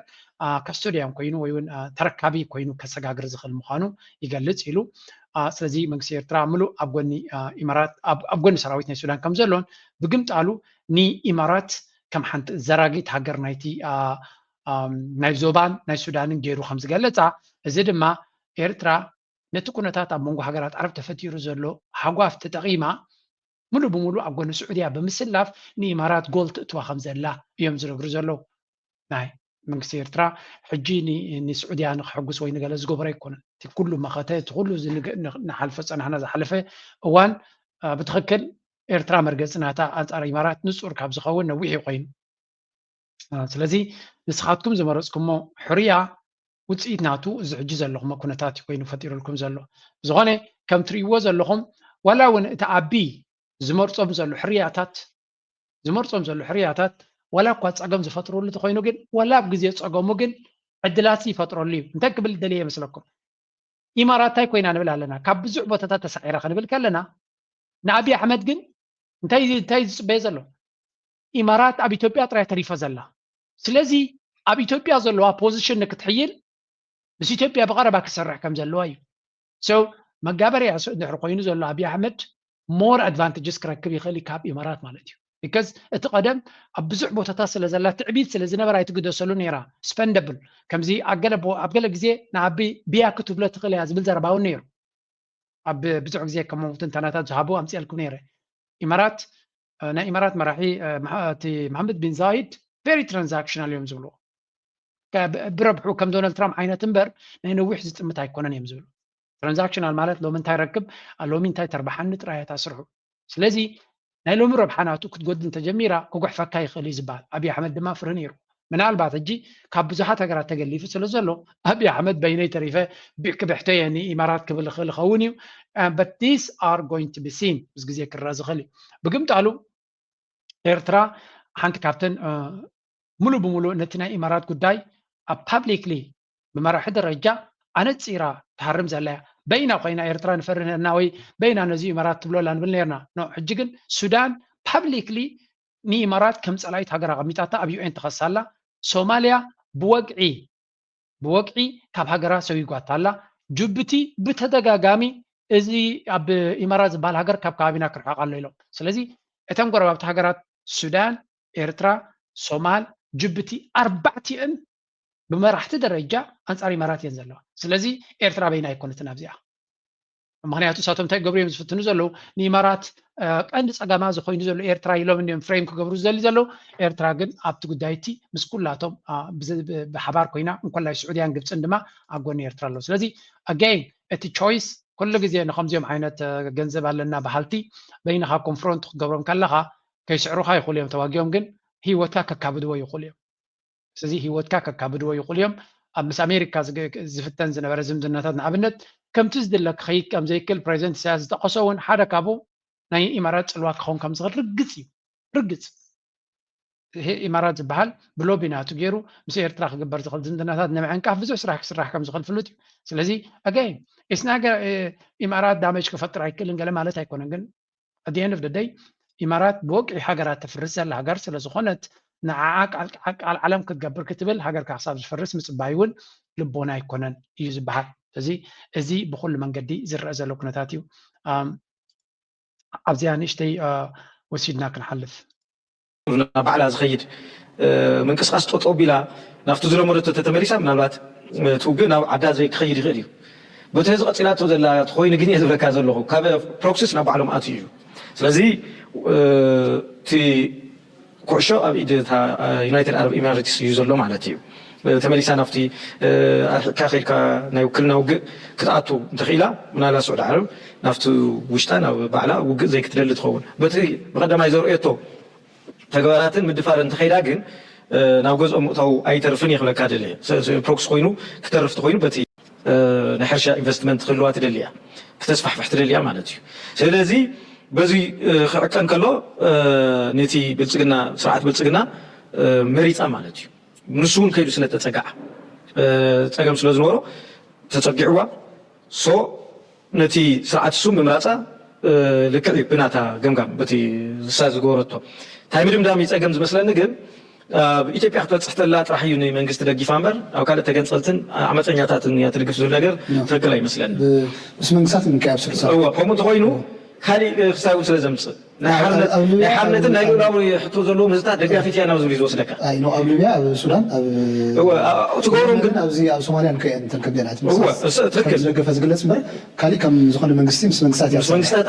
ካስቶዲያን ኮይኑ ወይ እውን ተረካቢ ኮይኑ ከሰጋግር ዝኽእል ምዃኑ ይገልፅ ኢሉ ስለዚ መንግስቲ ኤርትራ ሙሉእ ኣብ ጎኒ ኢማራት ኣብ ጎኒ ሰራዊት ናይ ሱዳን ከም ዘሎን ብግምጣሉ ንኢማራት ከም ሓንቲ ዘራጊት ሃገር ናይቲ ናይ ዞባን ናይ ሱዳንን ገይሩ ከም ዝገለፃ እዚ ድማ ኤርትራ ነቲ ኩነታት ኣብ መንጎ ሃገራት ዓረብ ተፈጢሩ ዘሎ ሃጓፍ ተጠቒማ ሙሉእ ብሙሉእ ኣብ ጎኒ ስዑድያ ብምስላፍ ንኢማራት ጎል ትእትዋ ከም ዘላ እዮም ዝነግሩ ዘለዉ ናይ መንግስቲ ኤርትራ ሕጂ ንስዑድያ ንክሕጉስ ወይ ንገለ ዝገበሮ ኣይኮነን እቲ ኩሉ መኸተ እቲ ኩሉ ንሓልፎ ፀናሕና ዝሓለፈ እዋን ብትክክል ኤርትራ መርገፂ ናታ ኣንፃር ኢማራት ንፁር ካብ ዝኸውን ነዊሕ እዩ ኮይኑ ስለዚ ንስኻትኩም ዝመረፅኩሞ ሕርያ ውፅኢት ናቱ እዚ ሕጂ ዘለኹሞ ኩነታት እዩ ኮይኑ ፈጢሩልኩም ዘሎ ዝኾነ ከም ትርእይዎ ዘለኹም ዋላ እውን እቲ ኣቢ ዝመርፆም ዘሎ ሕርያታት ዝመርፆም ዘሎ ሕርያታት ዋላ እኳ ፀገም ዝፈጥሩሉ ተኮይኑ ግን ዋላ ኣብ ግዜ ፀገሙ ግን ዕድላት ይፈጥረሉ እዩ እንታይ ክብል ደልየ ይመስለኩም ኢማራት እንታይ ኮይና ንብል ኣለና ካብ ብዙሕ ቦታታት ተሳዒራ ክንብል ከለና ንኣብይ ኣሕመድ ግን እንታይ እንታይ ዝፅበየ ዘሎ ኢማራት ኣብ ኢትዮጵያ ጥራይ ተሪፈ ዘላ ስለዚ ኣብ ኢትዮጵያ ዘለዋ ፖዚሽን ንክትሕይል ምስ ኢትዮጵያ ብቐረባ ክሰርሕ ከም ዘለዋ እዩ so መጋበርያ እንድሕር ኮይኑ ዘሎ ኣብይ ኣሕመድ more advantages ክረክብ ይኽእል እዩ ካብ ኢማራት ማለት እዩ because እቲ ቀደም ኣብ ብዙሕ ቦታታት ስለ ዘላ ትዕቢት ስለ ዝነበራ ኣይትግደሰሉ ነይራ spendable ከምዚ ኣብ ገለ ግዜ ንኣቢ ብያ ክትብሎ ትኽእል እያ ዝብል ዘረባ እውን ነይሩ ኣብ ብዙሕ ግዜ ከምኡ ትንተናታት ዝሃቡ ኣምፅኣልኩም ነይረ ኢማራት ናይ ኢማራት መራሒ እቲ መሓመድ ቢን ዛይድ very transactional እዮም ዝብልዎ ብረብሑ ከም ዶናልድ ትራምፕ ዓይነት እምበር ናይ ነዊሕ ዝጥምት ኣይኮነን እዮም ዝብሉ transactional ማለት ሎሚ እንታይ ረክብ ሎሚ እንታይ ተርባሓኒ ጥራይ እታ ስርሑ ስለዚ ናይ ሎሚ ረብሓ ናቱ ክትጎድል እንተጀሚራ ክጉሕፈካ ይኽእል እዩ ዝበሃል ኣብይ ኣሕመድ ድማ ፍርህ ነይሩ ምናልባት ሕጂ ካብ ብዙሓት ሃገራት ተገሊፉ ስለ ዘሎ ኣብይ ኣሕመድ በይነይ ተሪፈ ክብሕቶ እየ ንኢማራት ክብል ይኽእል ይኸውን እዩ but these are going to be seen ምስ ግዜ ክረአ ዝኽእል እዩ ብግምጣሉ ኤርትራ ሓንቲ ካብተን ሙሉ ብሙሉ ነቲ ናይ ኢማራት ጉዳይ ኣብ publicly ብመራሒ ደረጃ ኣነፂራ ትሃርም ዘላ እያ በይና ኮይና ኤርትራ ንፈርህ ነርና ወይ በይና ነዚ ኢማራት ትብሎ ኣላ ንብል ነርና ኖ ሕጂ ግን ሱዳን publicly ንኢማራት ከም ፀላኢት ሃገር ኣቐሚጣታ ኣብ ዩኤን ተኸሳ ኣላ ሶማልያ ብወግዒ ብወግዒ ካብ ሃገራ ሰዊጓታ ኣላ ጅቡቲ ብተደጋጋሚ እዚ ኣብ ኢማራት ዝበሃል ሃገር ካብ ከባቢና ክርሕቕ ኣሎ ኢሎም ስለዚ እተን ጎረባብቲ ሃገራት ሱዳን ኤርትራ ሶማል ጅቡቲ ኣርባዕቲአን ብመራሕቲ ደረጃ ኣንፃር ኢማራት እየን ዘለዋ። ስለዚ ኤርትራ በይና ኣይኮነትን ኣብዚኣ። ምክንያቱ እሳቶም እንታይ ክገብሩ እዮም ዝፍትኑ ዘለዉ? ንኢማራት ቀንዲ ፀገማ ዝኾይኑ ዘሎ ኤርትራ ኢሎም እዮም ፍሬም ክገብሩ ዝደሊ ዘለዉ። ኤርትራ ግን ኣብቲ ጉዳይ እቲ ምስ ኩላቶም ብሓባር ኮይና እንኮላይ ስዑድያን ግብፅን ድማ ኣብ ጎኒ ኤርትራ ኣለዉ። ስለዚ ኣገይን እቲ ቾይስ ኩሉ ግዜ ንከምዚኦም ዓይነት ገንዘብ ኣለና በሃልቲ በይንኻ ኮንፍሮንት ክገብሮም ከለኻ ከይስዕሩኻ ይኽእሉ እዮም ተዋጊኦም፣ ግን ህይወትካ ከካብድዎ ይኽእሉ እዮም። ስለዚ ህይወትካ ከካብድዎ ይኽእሉ እዮም። ኣብ ምስ ኣሜሪካ ዝፍተን ዝነበረ ዝምድናታት ንኣብነት ከምቲ ዝድለ ክኸይድ ከም ዘይክእል ፕሬዚደንት ኢሳያስ ዝጠቀሶ እውን ሓደ ካብኡ ናይ ኢማራት ፅልዋ ክኸውን ከም ዝኽእል ርግፅ እዩ። ርግፅ ኢማራት ዝበሃል ብሎቢ ናቱ ገይሩ ምስ ኤርትራ ክግበር ዝኽእል ዝምድናታት ንምዕንቃፍ ብዙሕ ስራሕ ክስራሕ ከም ዝኽእል ፍሉጥ እዩ። ስለዚ ኣገይን ኢስና ኢማራት ዳመጅ ክፈጥር ኣይክእልን ገለ ማለት ኣይኮነን፣ ግን ኣት ኤንድ ኦፍ ደይ ኢማራት ብወግዒ ሃገራት ተፍርስ ዘላ ሃገር ስለ ዝኾነት ንዓኣ ቃል ዓለም ክትገብር ክትብል ሃገርካ ክሳብ ዝፈርስ ምፅባይ እውን ልቦና ኣይኮነን እዩ ዝበሃል። ስለዚ እዚ ብኩሉ መንገዲ ዝረአ ዘሎ ኩነታት እዩ። ኣብዚኣ ንእሽተይ ወሲድና ክንሓልፍ ናብ ባዕላ ዝኸይድ ምንቅስቃስ ጠጠው ቢላ ናብቲ ዝለመደቶ ተተመሊሳ ምናልባት እቲ ውግእ ናብ ዓዳ ዘይክኸይድ ይኽእል እዩ። በቲ ህዚ ቀፂላቶ ዘላ ተኮይኑ ግን እየ ዝብለካ ዘለኹ ካብ ፕሮክሲስ ናብ ባዕሎም ኣትዩ እዩ። ስለዚ እቲ ኩዕሾ ኣብ ኢድ ዩናይትድ ዓረብ ኢማሬትስ እዩ ዘሎ ማለት እዩ። ተመሊሳ ናብቲ ኣርሒቅካ ከይድካ ናይ ውክልና ውግእ ክትኣቱ እንተኽኢላ ምናልባት ስዑዲ ዓረብ ናብቲ ውሽጣ ናብ ባዕላ ውግእ ዘይክትደሊ ትኸውን። በቲ ብቀዳማይ ዘርእየቶ ተግባራትን ምድፋር እንተኸይዳ ግን ናብ ገዝኦም ምእታው ኣይተርፍን እየ ክብለካ ደልየ። ፕሮክሲ ኮይኑ ክተርፍ ተኮይኑ በቲ ናይ ሕርሻ ኢንቨስትመንት ክህልዋ ትደሊ እያ፣ ክተስፋሕፍሕ ትደሊ እያ ማለት እዩ። ስለዚ በዚ ክዕቀን ከሎ ነቲ ብልፅግና ስርዓት ብልፅግና መሪፃ ማለት እዩ። ንሱ እውን ከይዱ ስለተፀግዓ ፀገም ስለዝነበሮ ተፀጊዕዋ ሶ ነቲ ስርዓት እሱ ምምራፃ ልክዕ እዩ ብናታ ገምጋም በቲ ንሳ ዝገበረቶ። እንታይ ምድምዳም እዩ ፀገም ዝመስለኒ ግን ኣብ ኢትዮጵያ ክትበፅሕ ተላ ጥራሕ እዩ ንመንግስቲ ደጊፋ እምበር ኣብ ካልእ ተገንፀልትን ዓመፀኛታትን እያ ትድግፍ ዝብል ነገር ትክክል ኣይመስለኒ። ምስ መንግስታት ንምክያብ ስርሳ እወ ከምኡ እንተኮይኑ ካሊእ ክሳብ እውን ስለ ዘምፅእ ናይ ሓርነትን ናይ ልኡላዊ ሕቶ ዘለዎም ህዝብታት ደጋፊት እያ ናብ ዝብል እዩ ዝወስደካ። ኣብ ሊብያ፣ ኣብ ሱዳን፣ ኣብ ትገብሮም ግን ኣብዚ ኣብ ሶማልያ ንከየን እንተን ከቢናት ትክክል ዝደገፈ ዝግለፅ እምበር ካሊእ ከም ዝኾነ መንግስቲ ምስ መንግስታት ምስ መንግስታት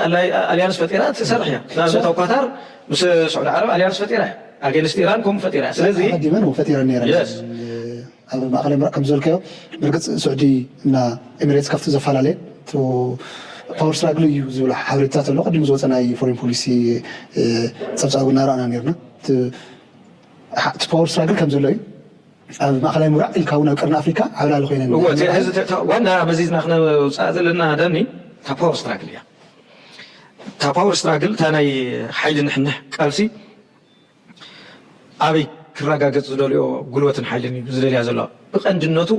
ኣሊያንስ ፈጢራ ትሰርሕ እያ። ንኣብነት ኣብ ኳታር ምስ ስዑዲ ዓረብ ኣሊያንስ ፈጢራ እያ። ኣጌንስት ኢራን ከምኡ ፈጢራ እያ። ስለዚ ኣዲመን ፈጢረን ነይረን ኣብ ማእኸላይ ምብራቕ ከም ዝበልካዮ ብርግፅ ስዑዲ እና ኤሚሬትስ ካብቲ ዘፈላለየ ፓወር ስትራግል እዩ ዝብል ሓበሬታታት ኣሎ። ቅድም ዝወፀ ናይ ፎሬን ፖሊሲ ፀብፃብ እናረኣና ነርና። እቲ ፓወር ስትራግል ከም ዘሎ እዩ ኣብ ማእኸላይ ምብራቕ ኢልካ እውን ኣብ ቀርኒ ኣፍሪካ ዓብላሊ ኮይነን ዋና መዚዝና ክነውፅኣ ዘለና ዳኒ እታ ፓወር ስትራግል እያ። እታ ፓወር ስትራግል እታ ናይ ሓይሊ ንሕንሕ ቃልሲ ኣበይ ክረጋገፅ ዝደልዮ ጉልበትን ሓይልን እዩ ዝደልያ ዘሎ። ብቐንድነቱ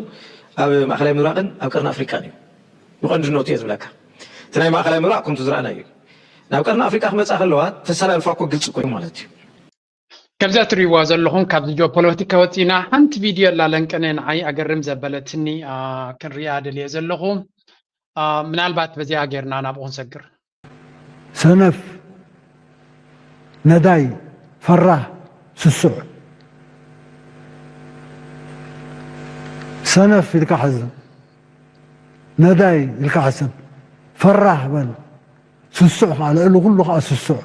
ኣብ ማእኸላይ ምብራቕን ኣብ ቀርኒ ኣፍሪቃን እዩ። ብቐንድነቱ እየ ዝብለካ። እቲ ናይ ማእኸላይ ምብራቕ ከምቲ ዝረኣና እዩ። ናብ ቀርኒ ኣፍሪቃ ክመፃ ከለዋ ተሰላልፋ እኮ ግልፂ እኮ እዩ ማለት እዩ። ከምዚ እትሪእዋ ዘለኹም ካብዚ ጂኦፖለቲካ ወፂና ሓንቲ ቪድዮ ኣላ ለንቀነ ንዓይ ኣገርም ዘበለትኒ ክንሪኣ ደልየ ዘለኹ። ምናልባት በዚኣ ጌርና ናብኡ ክንሰግር። ሰነፍ፣ ነዳይ፣ ፈራህ፣ ስሱዕ። ሰነፍ ኢልካ ሕዝ፣ ነዳይ ኢልካ ሕሰብ፣ ፈራህ በል፣ ስሱዕ ከዓ ልዕሊ ኩሉ ከዓ ስሱዕ።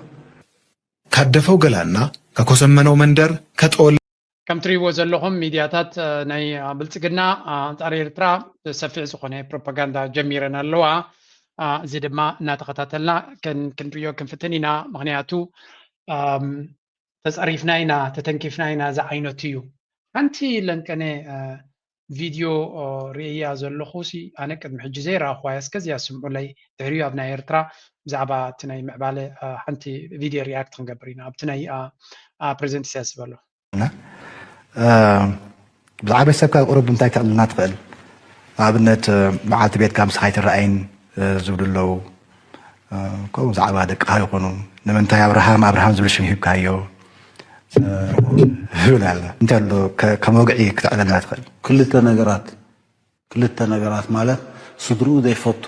ካደፈው ገላና ከኮሰመነው መንደር ከጠወለ ከም ትሪእዎ ዘለኹም ሚድያታት ናይ ብልፅግና ኣንፃር ኤርትራ ሰፊሕ ዝኾነ ፕሮፓጋንዳ ጀሚረን ኣለዋ። እዚ ድማ እናተኸታተልና ክንሪኦ ክንፍትን ኢና። ምክንያቱ ተፀሪፍና ኢና፣ ተተንኪፍና ኢና ዝዓይነቱ እዩ። ሓንቲ ለንቀነ ቪድዮ ርእያ ዘለኹ ሲ ኣነ ቅድሚ ሕጂ ዘይረኣኹዋ እያ። እስከዚኣ ስምዑለይ ድሕሪኡ ኣብ ናይ ኤርትራ ብዛዕባ እቲ ናይ ምዕባለ ሓንቲ ቪድዮ ሪያክት ክንገብር ኢና ኣብቲ ናይ ፕሬዚደንት ኢሳያስ ዝበሎ። ብዛዕባ ቤተሰብካ ቁሩብ እንታይ ክዕልልና ትኽእል? ንኣብነት መዓልቲ ቤትካ ምሳኻ ኣይትረኣይን ዝብሉ ኣለዉ። ከምኡ ብዛዕባ ደቅኻ ይኹኑ ንምንታይ ኣብርሃም ኣብርሃም ዝብል ሽም ሂብካዮ ዝብል ኣሎ። እንታይ ኣሎ ከም ወግዒ ክተዕልልና ትኽእል? ክልተ ነገራት ክልተ ነገራት ማለት ስድርኡ ዘይፈቱ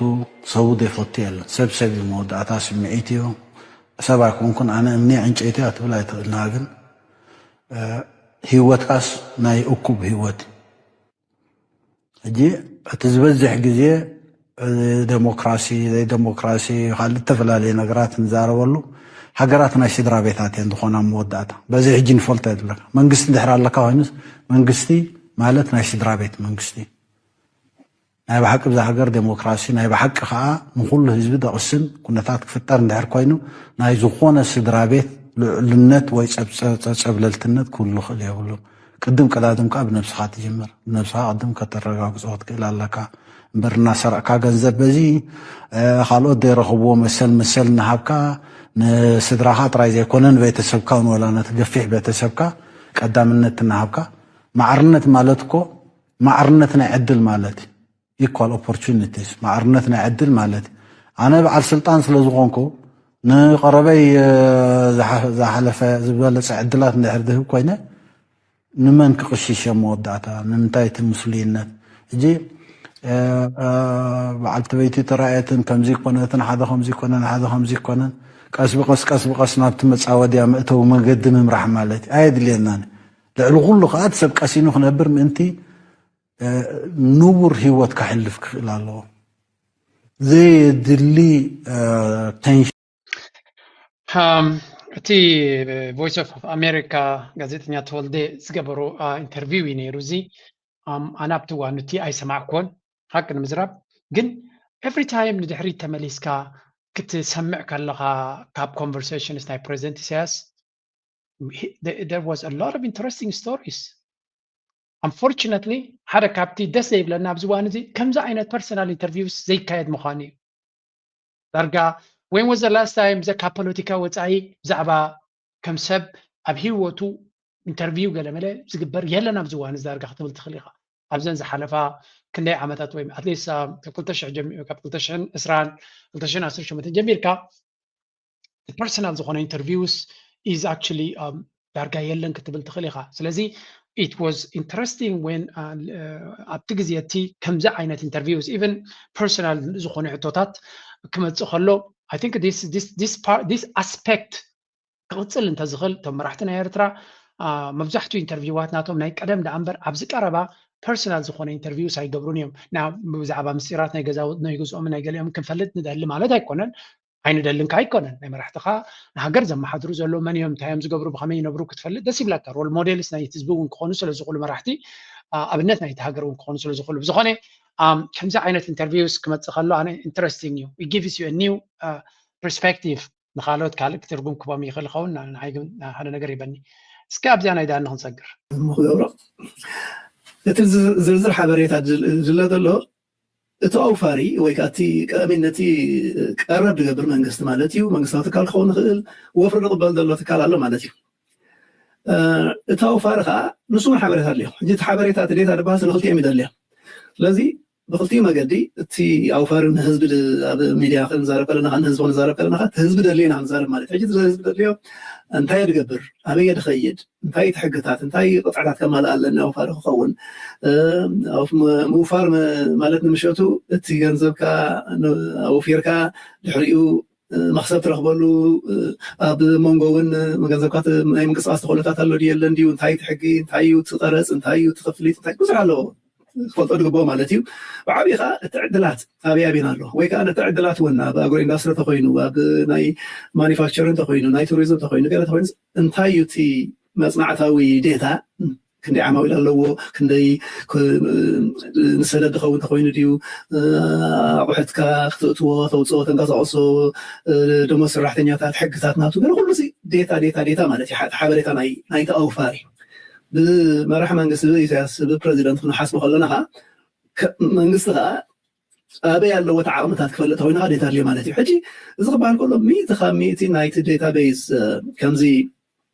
ሰቡ ዘይፈቱ የለን። ሰብ ሰብ እዩ መወዳእታ ስምዒት እዩ። ሰብ ኣይኮንኩን ኣነ እምኒ ዕንጨይቲ እያ ትብል ኣይትኽእልና ግን ህይወትካስ ናይ እኩብ ህይወት። ሕጂ እቲ ዝበዝሕ ግዜ፣ እ፣ ዴሞክራሲ፣ ዘይዴሞክራሲ፣ ካልእ እተፈላለየ ነገራት ንዛረበሉ። ሃገራት ናይ ስድራ ቤታት እየን ዝኾና መወዳእታ። በዚ ሕጂ ንፈልጦ የድለካ። መንግስቲ እንድሕር ኣለካ ኮይኑስ፣ መንግስቲ ማለት ናይ ስድራ ቤት መንግስቲ። ናይ ብሓቂ ብዛ ሃገር ዴሞክራሲ፣ ናይ ብሓቂ ከዓ ንኹሉ ህዝቢ ደቕስን ኩነታት ክፍጠር እንድሕር ኮይኑ፣ ናይ ዝኾነ ስድራ ቤት ልዑልነት ወይ ጸብ-፣ ጸ-፣ ጸ-፣ ጸብለልትነት ክህሉ ይኽእል የብሉን። ቅድም ቀዳድም ከዓ ብነብስኻ ትጅምር። ብነብስኻ ቅድም ከተረጋግጾ ክትክእል ኣለካ። እምበር እናሰረቕካ ገንዘብ በዚ፣ እ፣ ካልኦት ዘይረኸብዎ መሰል መሰል እናሃብካ፣ ንስድራኻ ጥራይ ዘይኮነ ንቤተሰብካ እውን፣ ወላ ነቲ ገፊሕ ቤተሰብካ ቀዳምነት እናሃብካ። ማዕርነት ማለት እኮ ማዕርነት ናይ ዕድል ማለት እዩ። ኢኳል ኦፖርቹኒቲስ፣ ማዕርነት ናይ ዕድል ማለት እዩ። ኣነ በዓል ስልጣን ስለ ዝኾንኩ፣ ንቐረበይ፣ እ፣ ዝሓ-፣ ዝሓለፈ ዝበለጸ ዕድላት እንድሕር ዝህብ ኮይነ፣ ንመን ክቕሽሽ እየ መወዳእታ? ንምንታይ እቲ ምስሉይነት? ሕጂ፣ እ፣ እ፣ በዓልቲ በይቲ ተራእየትን ከምዚ ይኮነትን፣ ሓደ ከምዚ ይኮነን፣ ሓደ ከምዚ ይኮነን፣ ቀስ ብቐስ፣ ቀስ ብቐስ ናብቲ መጻወድያ መእተዊ መገዲ ምምራሕ ማለት እዩ። ኣየድልየናን። ልዕሊ ኩሉ ከኣ እቲ ሰብ ቀሲኑ ክነብር ምእንቲ፣ እ፣ ንቡር ህይወት ከሕልፍ ክኽእል ኣለዎ። ዘየድሊ፣ እ፣ ቴንሽን። ኣም፣ እቲ ቮይስ ኦፍ ኣሜሪካ ጋዜጠኛ ተወልደ ዝገበሮ፣ አ፣ ኢንተርቪው እዩ ነይሩ። እዚ፣ ኣም፣ ኣነ ኣብቲ እዋን እቲ ኣይሰማዕኩዎን፣ ሓቂ ንምዝራብ። ግን ኤቭሪ ታይም ንድሕሪት ተመሊስካ ክትሰምዕ ከለኻ፣ ካብ ኮንቨርሴሽንስ ናይ ፕሬዚደንት ኢሳያስ፣ he- there there was a lot of interesting stories. Unfortunately ሓደ ካብቲ ደስ ዘይብለና ኣብዚ እዋን እዚ ከምዚ ዓይነት ፐርሰናል ኢንተርቪውስ ዘይካየድ ምዃኑ እዩ። ዳርጋ when was the last time ብዘካ ፖለቲካ ወፃኢ ብዛዕባ ከም ሰብ ኣብ ህይወቱ ኢንተርቪው ገለመለ ዝግበር የለን ኣብዚ እዋን እዚ ዳርጋ ክትብል ትኽእል ኢኻ። ኣብዘን ዝሓለፋ ክንደይ ዓመታት ወይ ኣትሊስት ካብ ክልተ ሽሕ ጀሚሩ ካብ ክልተ ሽሕን ዕስራን ክልተ ሽሕን ዓሰርተ ሸሞንተን ጀሚርካ ፐርሰናል ዝኾነ ኢንተርቪውስ is actually ዳርጋ የለን ክትብል ትኽእል ኢኻ። ስለዚ it was interesting when ኣብቲ ግዜ እቲ ከምዚ ዓይነት ኢንተርቪውስ even ፐርሰናል ዝኾነ ሕቶታት ክመፅእ ከሎ I think this this this part this aspect ክቕፅል እንተዝኽእል እቶም መራሕቲ ናይ ኤርትራ መብዛሕትኡ ኢንተርቪዋት ናቶም ናይ ቀደም ደኣ እምበር ኣብዚ ቀረባ ፐርሰናል ዝኾነ ኢንተርቪውስ ኣይገብሩን እዮም። ብዛዕባ ምስጢራት ናይ ገዛውት ናይ ገዝኦምን ናይ ገሊኦምን ክንፈልጥ ንደሊ ማለት ኣይኮነን። ኣይንደልን ከ ኣይኮነን ናይ መራሕትኻ ንሃገር ዘመሓድሩ ዘለዉ መን እዮም እንታይ እዮም ዝገብሩ ብኸመይ ይነብሩ ክትፈልጥ ደስ ይብለካ። ሮል ሞዴልስ ናይ ህዝቢ እውን ክኾኑ ስለዝኽእሉ መራሕቲ ኣብነት ናይቲ ሃገር እውን ክኾኑ ስለዝኽእሉ ብዝኾነ ከምዚ ዓይነት ኢንተርቪውስ ክመፅእ ከሎ ኣነ ኢንተረስቲንግ እዩ። It gives you a new perspective ንካልኦት ካልእ ክትርጉም ክቦም ይኽእል ይኸውን። ንዓይ ግን ሓደ ነገር ይበኒ። እስኪ ኣብዚኣ ናይ ዳኒ ክንሰግር ክገብሮ እቲ ዝርዝር ሓበሬታ ዝለ ዘሎ እቲ ኣውፋሪ ወይ ከዓ እቲ ቀዳሚነቲ ቀረብ ዝገብር መንግስቲ ማለት እዩ። መንግስታዊ ትካል ክኸውን ይኽእል፣ ወፍሪ ዝቕበል ዘሎ ትካል ኣሎ ማለት እዩ። እቲ ኣውፋሪ ከዓ ንሱ እውን ሓበሬታ ኣድልዮ። ሕጂ እቲ ሓበሬታ እቲ ዴታ ዝበሃል ስለ ክልቲኦም ይደልዮ። ስለዚ ብክልቲኡ መገዲ እቲ ኣውፋሪ ንህዝቢ ኣብ ሚድያ ክንዛረብ ከለና ንህዝቢ ክንዛረብ ከለና እቲ ህዝቢ ደልዮ ኢና ክንዛረብ ማለት እዩ። ሕጂ ህዝቢ ደልዮ እንታይ ድገብር ኣበየ ድኸይድ እንታይ እቲ ሕግታት እንታይ ቅጥዕታት ከማልእ ኣለኒ ኣውፋሪ ክኸውን ምውፋር ማለት ንምሸቱ እቲ ገንዘብካ ኣውፊርካ ድሕሪኡ መክሰብ ትረክበሉ ኣብ መንጎ እውን ገንዘብካ ናይ ምንቅስቃስ ተኽእሎታት ኣሎ ድዩ የለን ድዩ እንታይ እቲ ሕጊ እንታይ እዩ እቲ ቀረፅ እንታይ እዩ እቲ ክፍሊት እንታይ ብዙሕ ኣለዎ ክፈልጦ ዝግብኦ ማለት እዩ። ብዓብይ ከዓ እቲ ዕድላት ኣበይ ኣበይን ኣሎ ወይ ከዓ ነቲ ዕድላት እውን ኣብ ኣግሮ ኢንዳስትሪ ተኮይኑ ኣብ ናይ ማኒፋክቸር እንተኮይኑ ናይ ቱሪዝም ተኮይኑ ገለ ተኮይኑ እንታይ እዩ እቲ መፅናዕታዊ ዴታ ክንደይ ዓማዊል ኣለዎ ክንደይ ንሰደድ ዝኸውን ተኮይኑ ድዩ ኣቑሑትካ ክትእትዎ ተውፅኦ ተንቀሳቀሶ ደሞ ሰራሕተኛታት ሕግታት ናቱ ገለ ኩሉ ዴታ ዴታ ዴታ ማለት እዩ። ሓበሬታ ናይቲ ኣውፋሪ ብመራሕ መንግስቲ ብኢሳያስ ብፕረዚደንት ክንሓስቦ ከለና ከዓ መንግስቲ ከዓ ኣበይ ኣለዎ እቲ ዓቕምታት ክፈልጥ ተኮይኑ ከዓ ዴታ ኣድልዮ ማለት እዩ። ሕጂ እዚ ክበሃል ከሎ ሚእቲ ካብ ሚእቲ ናይቲ ዴታቤዝ ከምዚ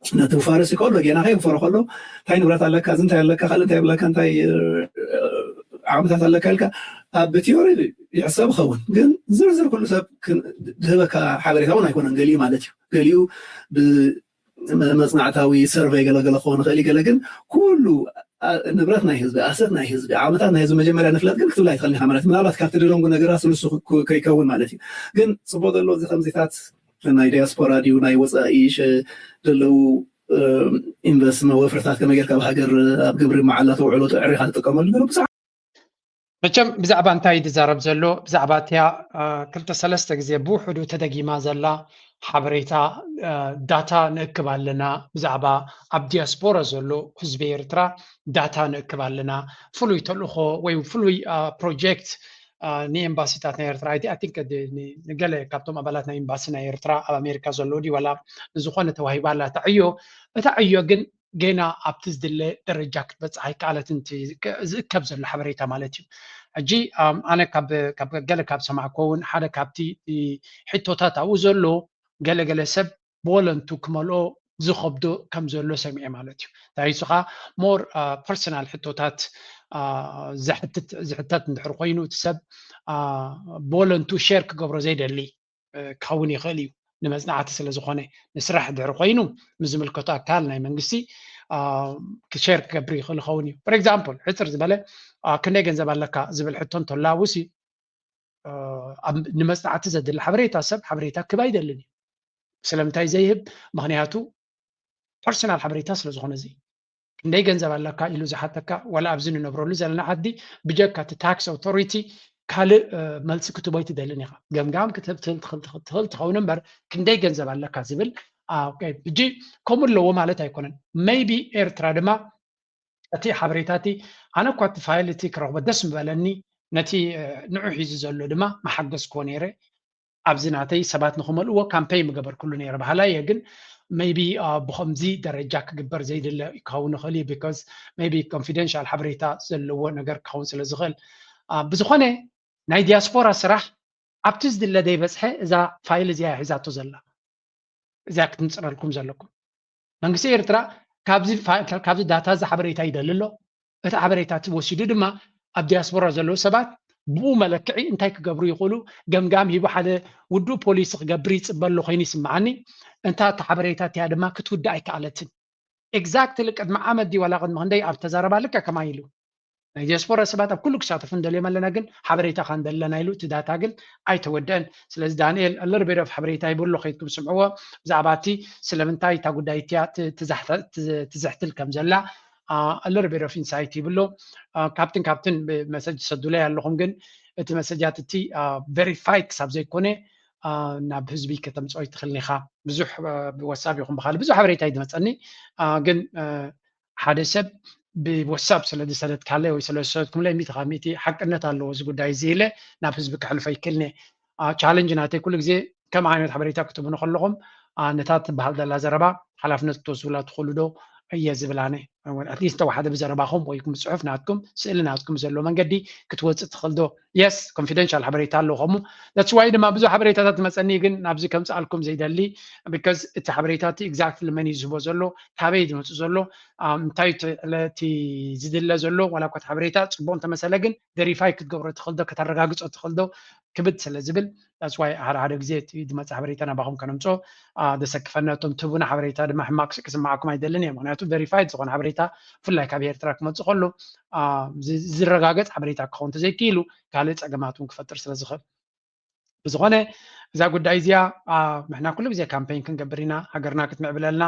ነቲ ውፋሪ ሲ ከሎ ጌና ከይውፈሮ ከሎ እንታይ ንብረት ኣለካ እዚ እንታይ ኣለካ ካልእ እንታይ ኣለካ እንታይ ዓቕምታት ኣለካ ኢልካ ኣብ ቲዮሪ ይሕሰብ ይኸውን ግን ዝርዝር ኩሉ ሰብ ዝህበካ ሓበሬታ እውን ኣይኮነን ገሊኡ ማለት እዩ። ገሊኡ መፅናዕታዊ ሰርቨይ ገለገለ ክኸውን ይኽእል ገለ ግን ኩሉ ንብረት ናይ ህዝቢ ኣሰት ናይ ህዝቢ ዓቕምታት ናይ ህዝቢ መጀመርያ ንፍለጥ ግን ክትብል ኣይትኽእል ኢኻ ማለት ምናልባት ካብቲ ድደንጉ ነገራት ስልሱ ከይከውን ማለት እዩ። ግን ፅቡቅ ዘሎ እዚ ከምዚታት ናይ ዲያስፖራ ድዩ ናይ ወፃኢ ዘለዉ ኢንቨስትመንት ወፍርታት ከመይ ጌርካ ኣብ ሃገር ኣብ ግብሪ መዓላ ተውዕሎ ተዕሪኻ ትጥቀመሉ ገለ ብዙሕ መቸም ብዛዕባ እንታይ ዝዛረብ ዘሎ ብዛዕባ እቲያ ክልተ ሰለስተ ግዜ ብውሕዱ ተደጊማ ዘላ ሓበሬታ ዳታ ንእክብ ኣለና። ብዛዕባ ኣብ ዲያስፖራ ዘሎ ህዝቢ ኤርትራ ዳታ ንእክብ ኣለና። ፍሉይ ተልእኾ ወይ ፍሉይ ፕሮጀክት ንኤምባሲታት ናይ ኤርትራ ኣይ ቲንክ ንገለ ካብቶም ኣባላት ናይ ኤምባሲ ናይ ኤርትራ ኣብ ኣሜሪካ ዘሎ ድዩ ዋላ ንዝኾነ ተዋሂባ ኣላ እታ ዕዮ። እታ ዕዮ ግን ገና ኣብቲ ዝድለ ደረጃ ክትበፅሕ ኣይከኣለትን ዝእከብ ዘሎ ሓበሬታ ማለት እዩ። ሕጂ ኣነ ገለ ካብ ሰማዕኮ እውን ሓደ ካብቲ ሕቶታት ኣብኡ ዘሎ ገለገለ ሰብ ብወለንቱ ክመልኦ ዝኸብዶ ከም ዘሎ ሰሚዐ ማለት እዩ። እንታይ ንሱ ከዓ ሞር ፐርሰናል ሕቶታት ዝሕተት እንድሕር ኮይኑ እቲ ሰብ ብወለንቱ ሼር ክገብሮ ዘይደሊ ክኸውን ይኽእል እዩ። ንመፅናዕቲ ስለ ዝኾነ ንስራሕ ድሕሪ ኮይኑ ምስ ዝምልከቶ ኣካል ናይ መንግስቲ ክሸር ክገብር ይኽእል ይኸውን እዩ። ፎር ኤግዛምፕል ሕፅር ዝበለ ክንደይ ገንዘብ ኣለካ ዝብል ሕቶ እንተላውስ ንመፅናዕቲ ዘድሊ ሓበሬታ ሰብ ሓበሬታ ክብ ኣይደልን እዩ። ስለምንታይ ዘይህብ? ምክንያቱ ፐርሰናል ሓበሬታ ስለ ዝኾነ እዚ ክንደይ ገንዘብ ኣለካ ኢሉ ዝሓተካ ዋላ ኣብዚ ንነብረሉ ዘለና ዓዲ ብጀካ እቲ ታክስ ኣውቶሪቲ ካልእ መልሲ ክትቦ ኣይትደልን ኢኻ። ገምጋም ክትህብ ትኽእል ትኸውን እምበር ክንደይ ገንዘብ ኣለካ ዝብል ሕጂ ከምኡ ኣለዎ ማለት ኣይኮነን። ሜይቢ ኤርትራ ድማ እቲ ሓበሬታ እቲ ኣነ እኳ እቲ ፋይል እቲ ክረኽቦ ደስ ምበለኒ ነቲ ንዑ ሒዙ ዘሎ ድማ መሓገዝክዎ ነይረ። ኣብዚ ናተይ ሰባት ንክመልእዎ ካምፔይ ምገበርኩሉ ነይረ በሃላይ እየ። ግን ሜይቢ ብከምዚ ደረጃ ክግበር ዘይድለ ክኸውን ይኽእል እዩ። ቢካዝ ሜይቢ ኮንፊደንሻል ሓበሬታ ዘለዎ ነገር ክኸውን ስለ ዝኽእል ብዝኾነ ናይ ዲያስፖራ ስራሕ ኣብቲ ዝድለ ዘይበፅሐ እዛ ፋይል እዚኣ ሒዛቶ ዘላ እዚኣ ክትምፅረልኩም ዘለኩም። መንግስቲ ኤርትራ ካብዚ ዳታ እዚ ሓበሬታ ይደሊ ኣሎ። እቲ ሓበሬታ እቲ ወሲዱ ድማ ኣብ ዲያስፖራ ዘለዉ ሰባት ብኡ መለክዒ እንታይ ክገብሩ ይኽእሉ ገምጋም ሂቡ ሓደ ውዱእ ፖሊሲ ክገብር ይፅበ ኣሎ ኮይኑ ይስምዓኒ። እንታ እቲ ሓበሬታ እቲኣ ድማ ክትውዳእ ኣይከኣለትን። ኤግዛክትሊ ቅድሚ ዓመት ድዩ ዋላ ቅድሚ ክንደይ ኣብ ተዛረባ ልክዕ ከማይ ኢሉ ናይ ዲያስፖራ ሰባት ኣብ ኩሉ ክሳተፉ እንደልዮም ኣለና ግን ሓበሬታ ከ እንደለና ኢሉ እቲ ዳታ ግን ኣይተወደአን። ስለዚ ዳንኤል ኣለርቤዶፍ ሓበሬታ ይብሎ ከይድኩም ስምዕዎ ብዛዕባ እቲ ስለምንታይ እታ ጉዳይ እቲያ ትዘሕትል ከም ዘላ ኣለርቤዶፍ ኢንሳይት ይብሎ። ካብትን ካብትን መሰጅ ትሰዱለይ ኣለኹም ግን እቲ መሰጃት እቲ ቨሪፋይ ክሳብ ዘይኮነ ናብ ህዝቢ ከተምፅኦ ይትኽእልን ኢኻ። ብዙሕ ብወሳብ ይኹን ብካልእ ብዙሕ ሓበሬታ እዩ ዝመፀኒ ግን ሓደ ሰብ ብወሳብ ስለ ዝሰደድካለይ ወይ ስለ ዝሰደድኩምለይ ሚእቲ ካብ ሚእቲ ሓቅነት ኣለዎ እዚ ጉዳይ እዚ ኢለ ናብ ህዝቢ ከሕልፎ ይክእልኒ። ቻለንጅ ናተይ ኩሉ ግዜ ከም ዓይነት ሓበሬታ ክትህቡኒ ከለኹም ነታ ትበሃል ዘላ ዘረባ ሓላፍነት ክትወስዱላ ትኽእሉ ዶ እየ ዝብል ኣነ። ኣትሊስት ተወሓደ ብዘረባኹም ወይ ብፅሑፍ ናትኩም ስእሊ ናትኩም ዘሎ መንገዲ ክትወፅእ ትኽእል ዶ? የስ ኮንፊደንሻል ሓበሬታ ኣለዎ ከምኡ that's why ድማ ብዙሕ ሓበሬታታት ዝመፀኒ ግን ናብዚ ከምፅኣልኩም ዘይደሊ because እቲ ሓበሬታ እቲ ኤግዛክትሊ መን እዩ ዝህቦ ዘሎ ካበይ ዝመፅእ ዘሎ እንታይ እቲ ዝድለ ዘሎ ዋላ እኳ እቲ ሓበሬታ ፅቡቅ እንተመሰለ ግን ቨሪፋይ ክትገብሮ ትኽእል ዶ ከተረጋግፆ ትኽእል ዶ ክብድ ስለ ዝብል that's why ሓደ ሓደ ግዜ እቲ ዝመፅእ ሓበሬታ ናባኹም ከነምፅኦ ዘሰክፈና እቶም ትህቡና ሓበሬታ ድማ ሕማቅ ክስምዓኩም ኣይደልን እየ ምክንያቱ ቨሪፋይድ ዝኾነ ሓበሬታ ብፍላይ ካብ ኤርትራ ክመፅእ ከሎ ዝረጋገፅ ሓበሬታ ክኸውን ተዘይክኢሉ ካልእ ፀገማት እውን ክፈጥር ስለ ዝኽእል ብዝኾነ እዛ ጉዳይ እዚኣ ንሕና ኩሉ ግዜ ካምፔን ክንገብር ኢና ሃገርና ክትምዕብለልና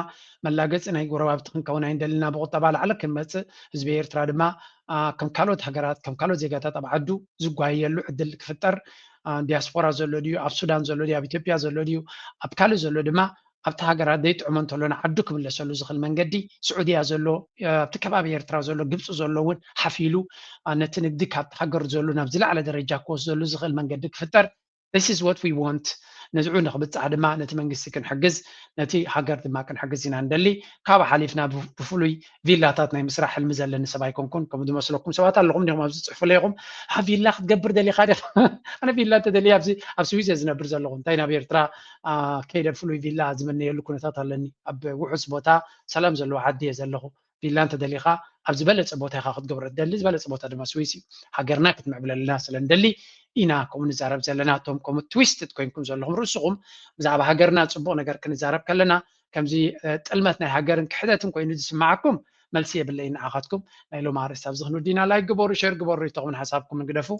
መላገፂ ናይ ጎረባብቲ ክንከውን ኣይንደልና ብቁጠባ ላዕሊ ክንመፅእ ህዝቢ ኤርትራ ድማ ከም ካልኦት ሃገራት ከም ካልኦት ዜጋታት ኣብ ዓዱ ዝጓየየሉ ዕድል ክፍጠር ዲያስፖራ ዘሎ ድዩ ኣብ ሱዳን ዘሎ ድዩ ኣብ ኢትዮጵያ ዘሎ ድዩ ኣብ ካልእ ዘሎ ድማ ኣብቲ ሃገራት ዘይጥዕሞ እንተሎ ንዓዱ ክምለሰሉ ዝኽእል መንገዲ ስዑድያ ዘሎ ኣብቲ ከባቢ ኤርትራ ዘሎ ግብፂ ዘሎ እውን ሓፊሉ ነቲ ንግዲ ካብቲ ሃገር ዘሎ ናብ ዝለዓለ ደረጃ ክወስደሉ ዝኽእል መንገዲ ክፍጠር this is what we want ንዝዑ ንክብፃሕ ድማ ነቲ መንግስቲ ክንሕግዝ ነቲ ሃገር ድማ ክንሕግዝ ኢና ንደሊ ካብ ሓሊፍና ብፍሉይ ቪላታት ናይ ምስራሕ ሕልሚ ዘለኒ ሰብ ኣይኮንኩን ከም ዝመስለኩም ሰባት ኣለኹም ዲኹም ኣብዚ ፅሕፉለይ ኢኹም ቪላ ክትገብር ደሊካ ዲ ኣነ ቪላ እንተደልየ ኣብዚ ኣብ ስዊዝ እየ ዝነብር ዘለኹ እንታይ ናብ ኤርትራ ከይደ ፍሉይ ቪላ ዝምነየሉ ኩነታት ኣለኒ ኣብ ውሑስ ቦታ ሰላም ዘለዎ ዓዲ እየ ዘለኹ ቪላ እንተደሊኻ ኣብ ዝበለፀ ቦታ ኢኻ ክትገብሮ ትደሊ ዝበለፀ ቦታ ድማ ስዊስ እዩ ሃገርና ክትምዕብለልና ስለ ንደሊ ኢና ከምኡ ንዛረብ ዘለና እቶም ከምኡ ትዊስትድ ኮይንኩም ዘለኹም ርእስኹም ብዛዕባ ሃገርና ፅቡቕ ነገር ክንዛረብ ከለና ከምዚ ጥልመት ናይ ሃገርን ክሕደትን ኮይኑ ዝስማዓኩም መልሲ የብለይ ንዓኻትኩም ናይ ሎም ኣርእስቲ ኣብዚ ክንውዲና ላይክ ግበሩ ሸር ግበሩ ሪቶኹምን ሓሳብኩም ንግደፉ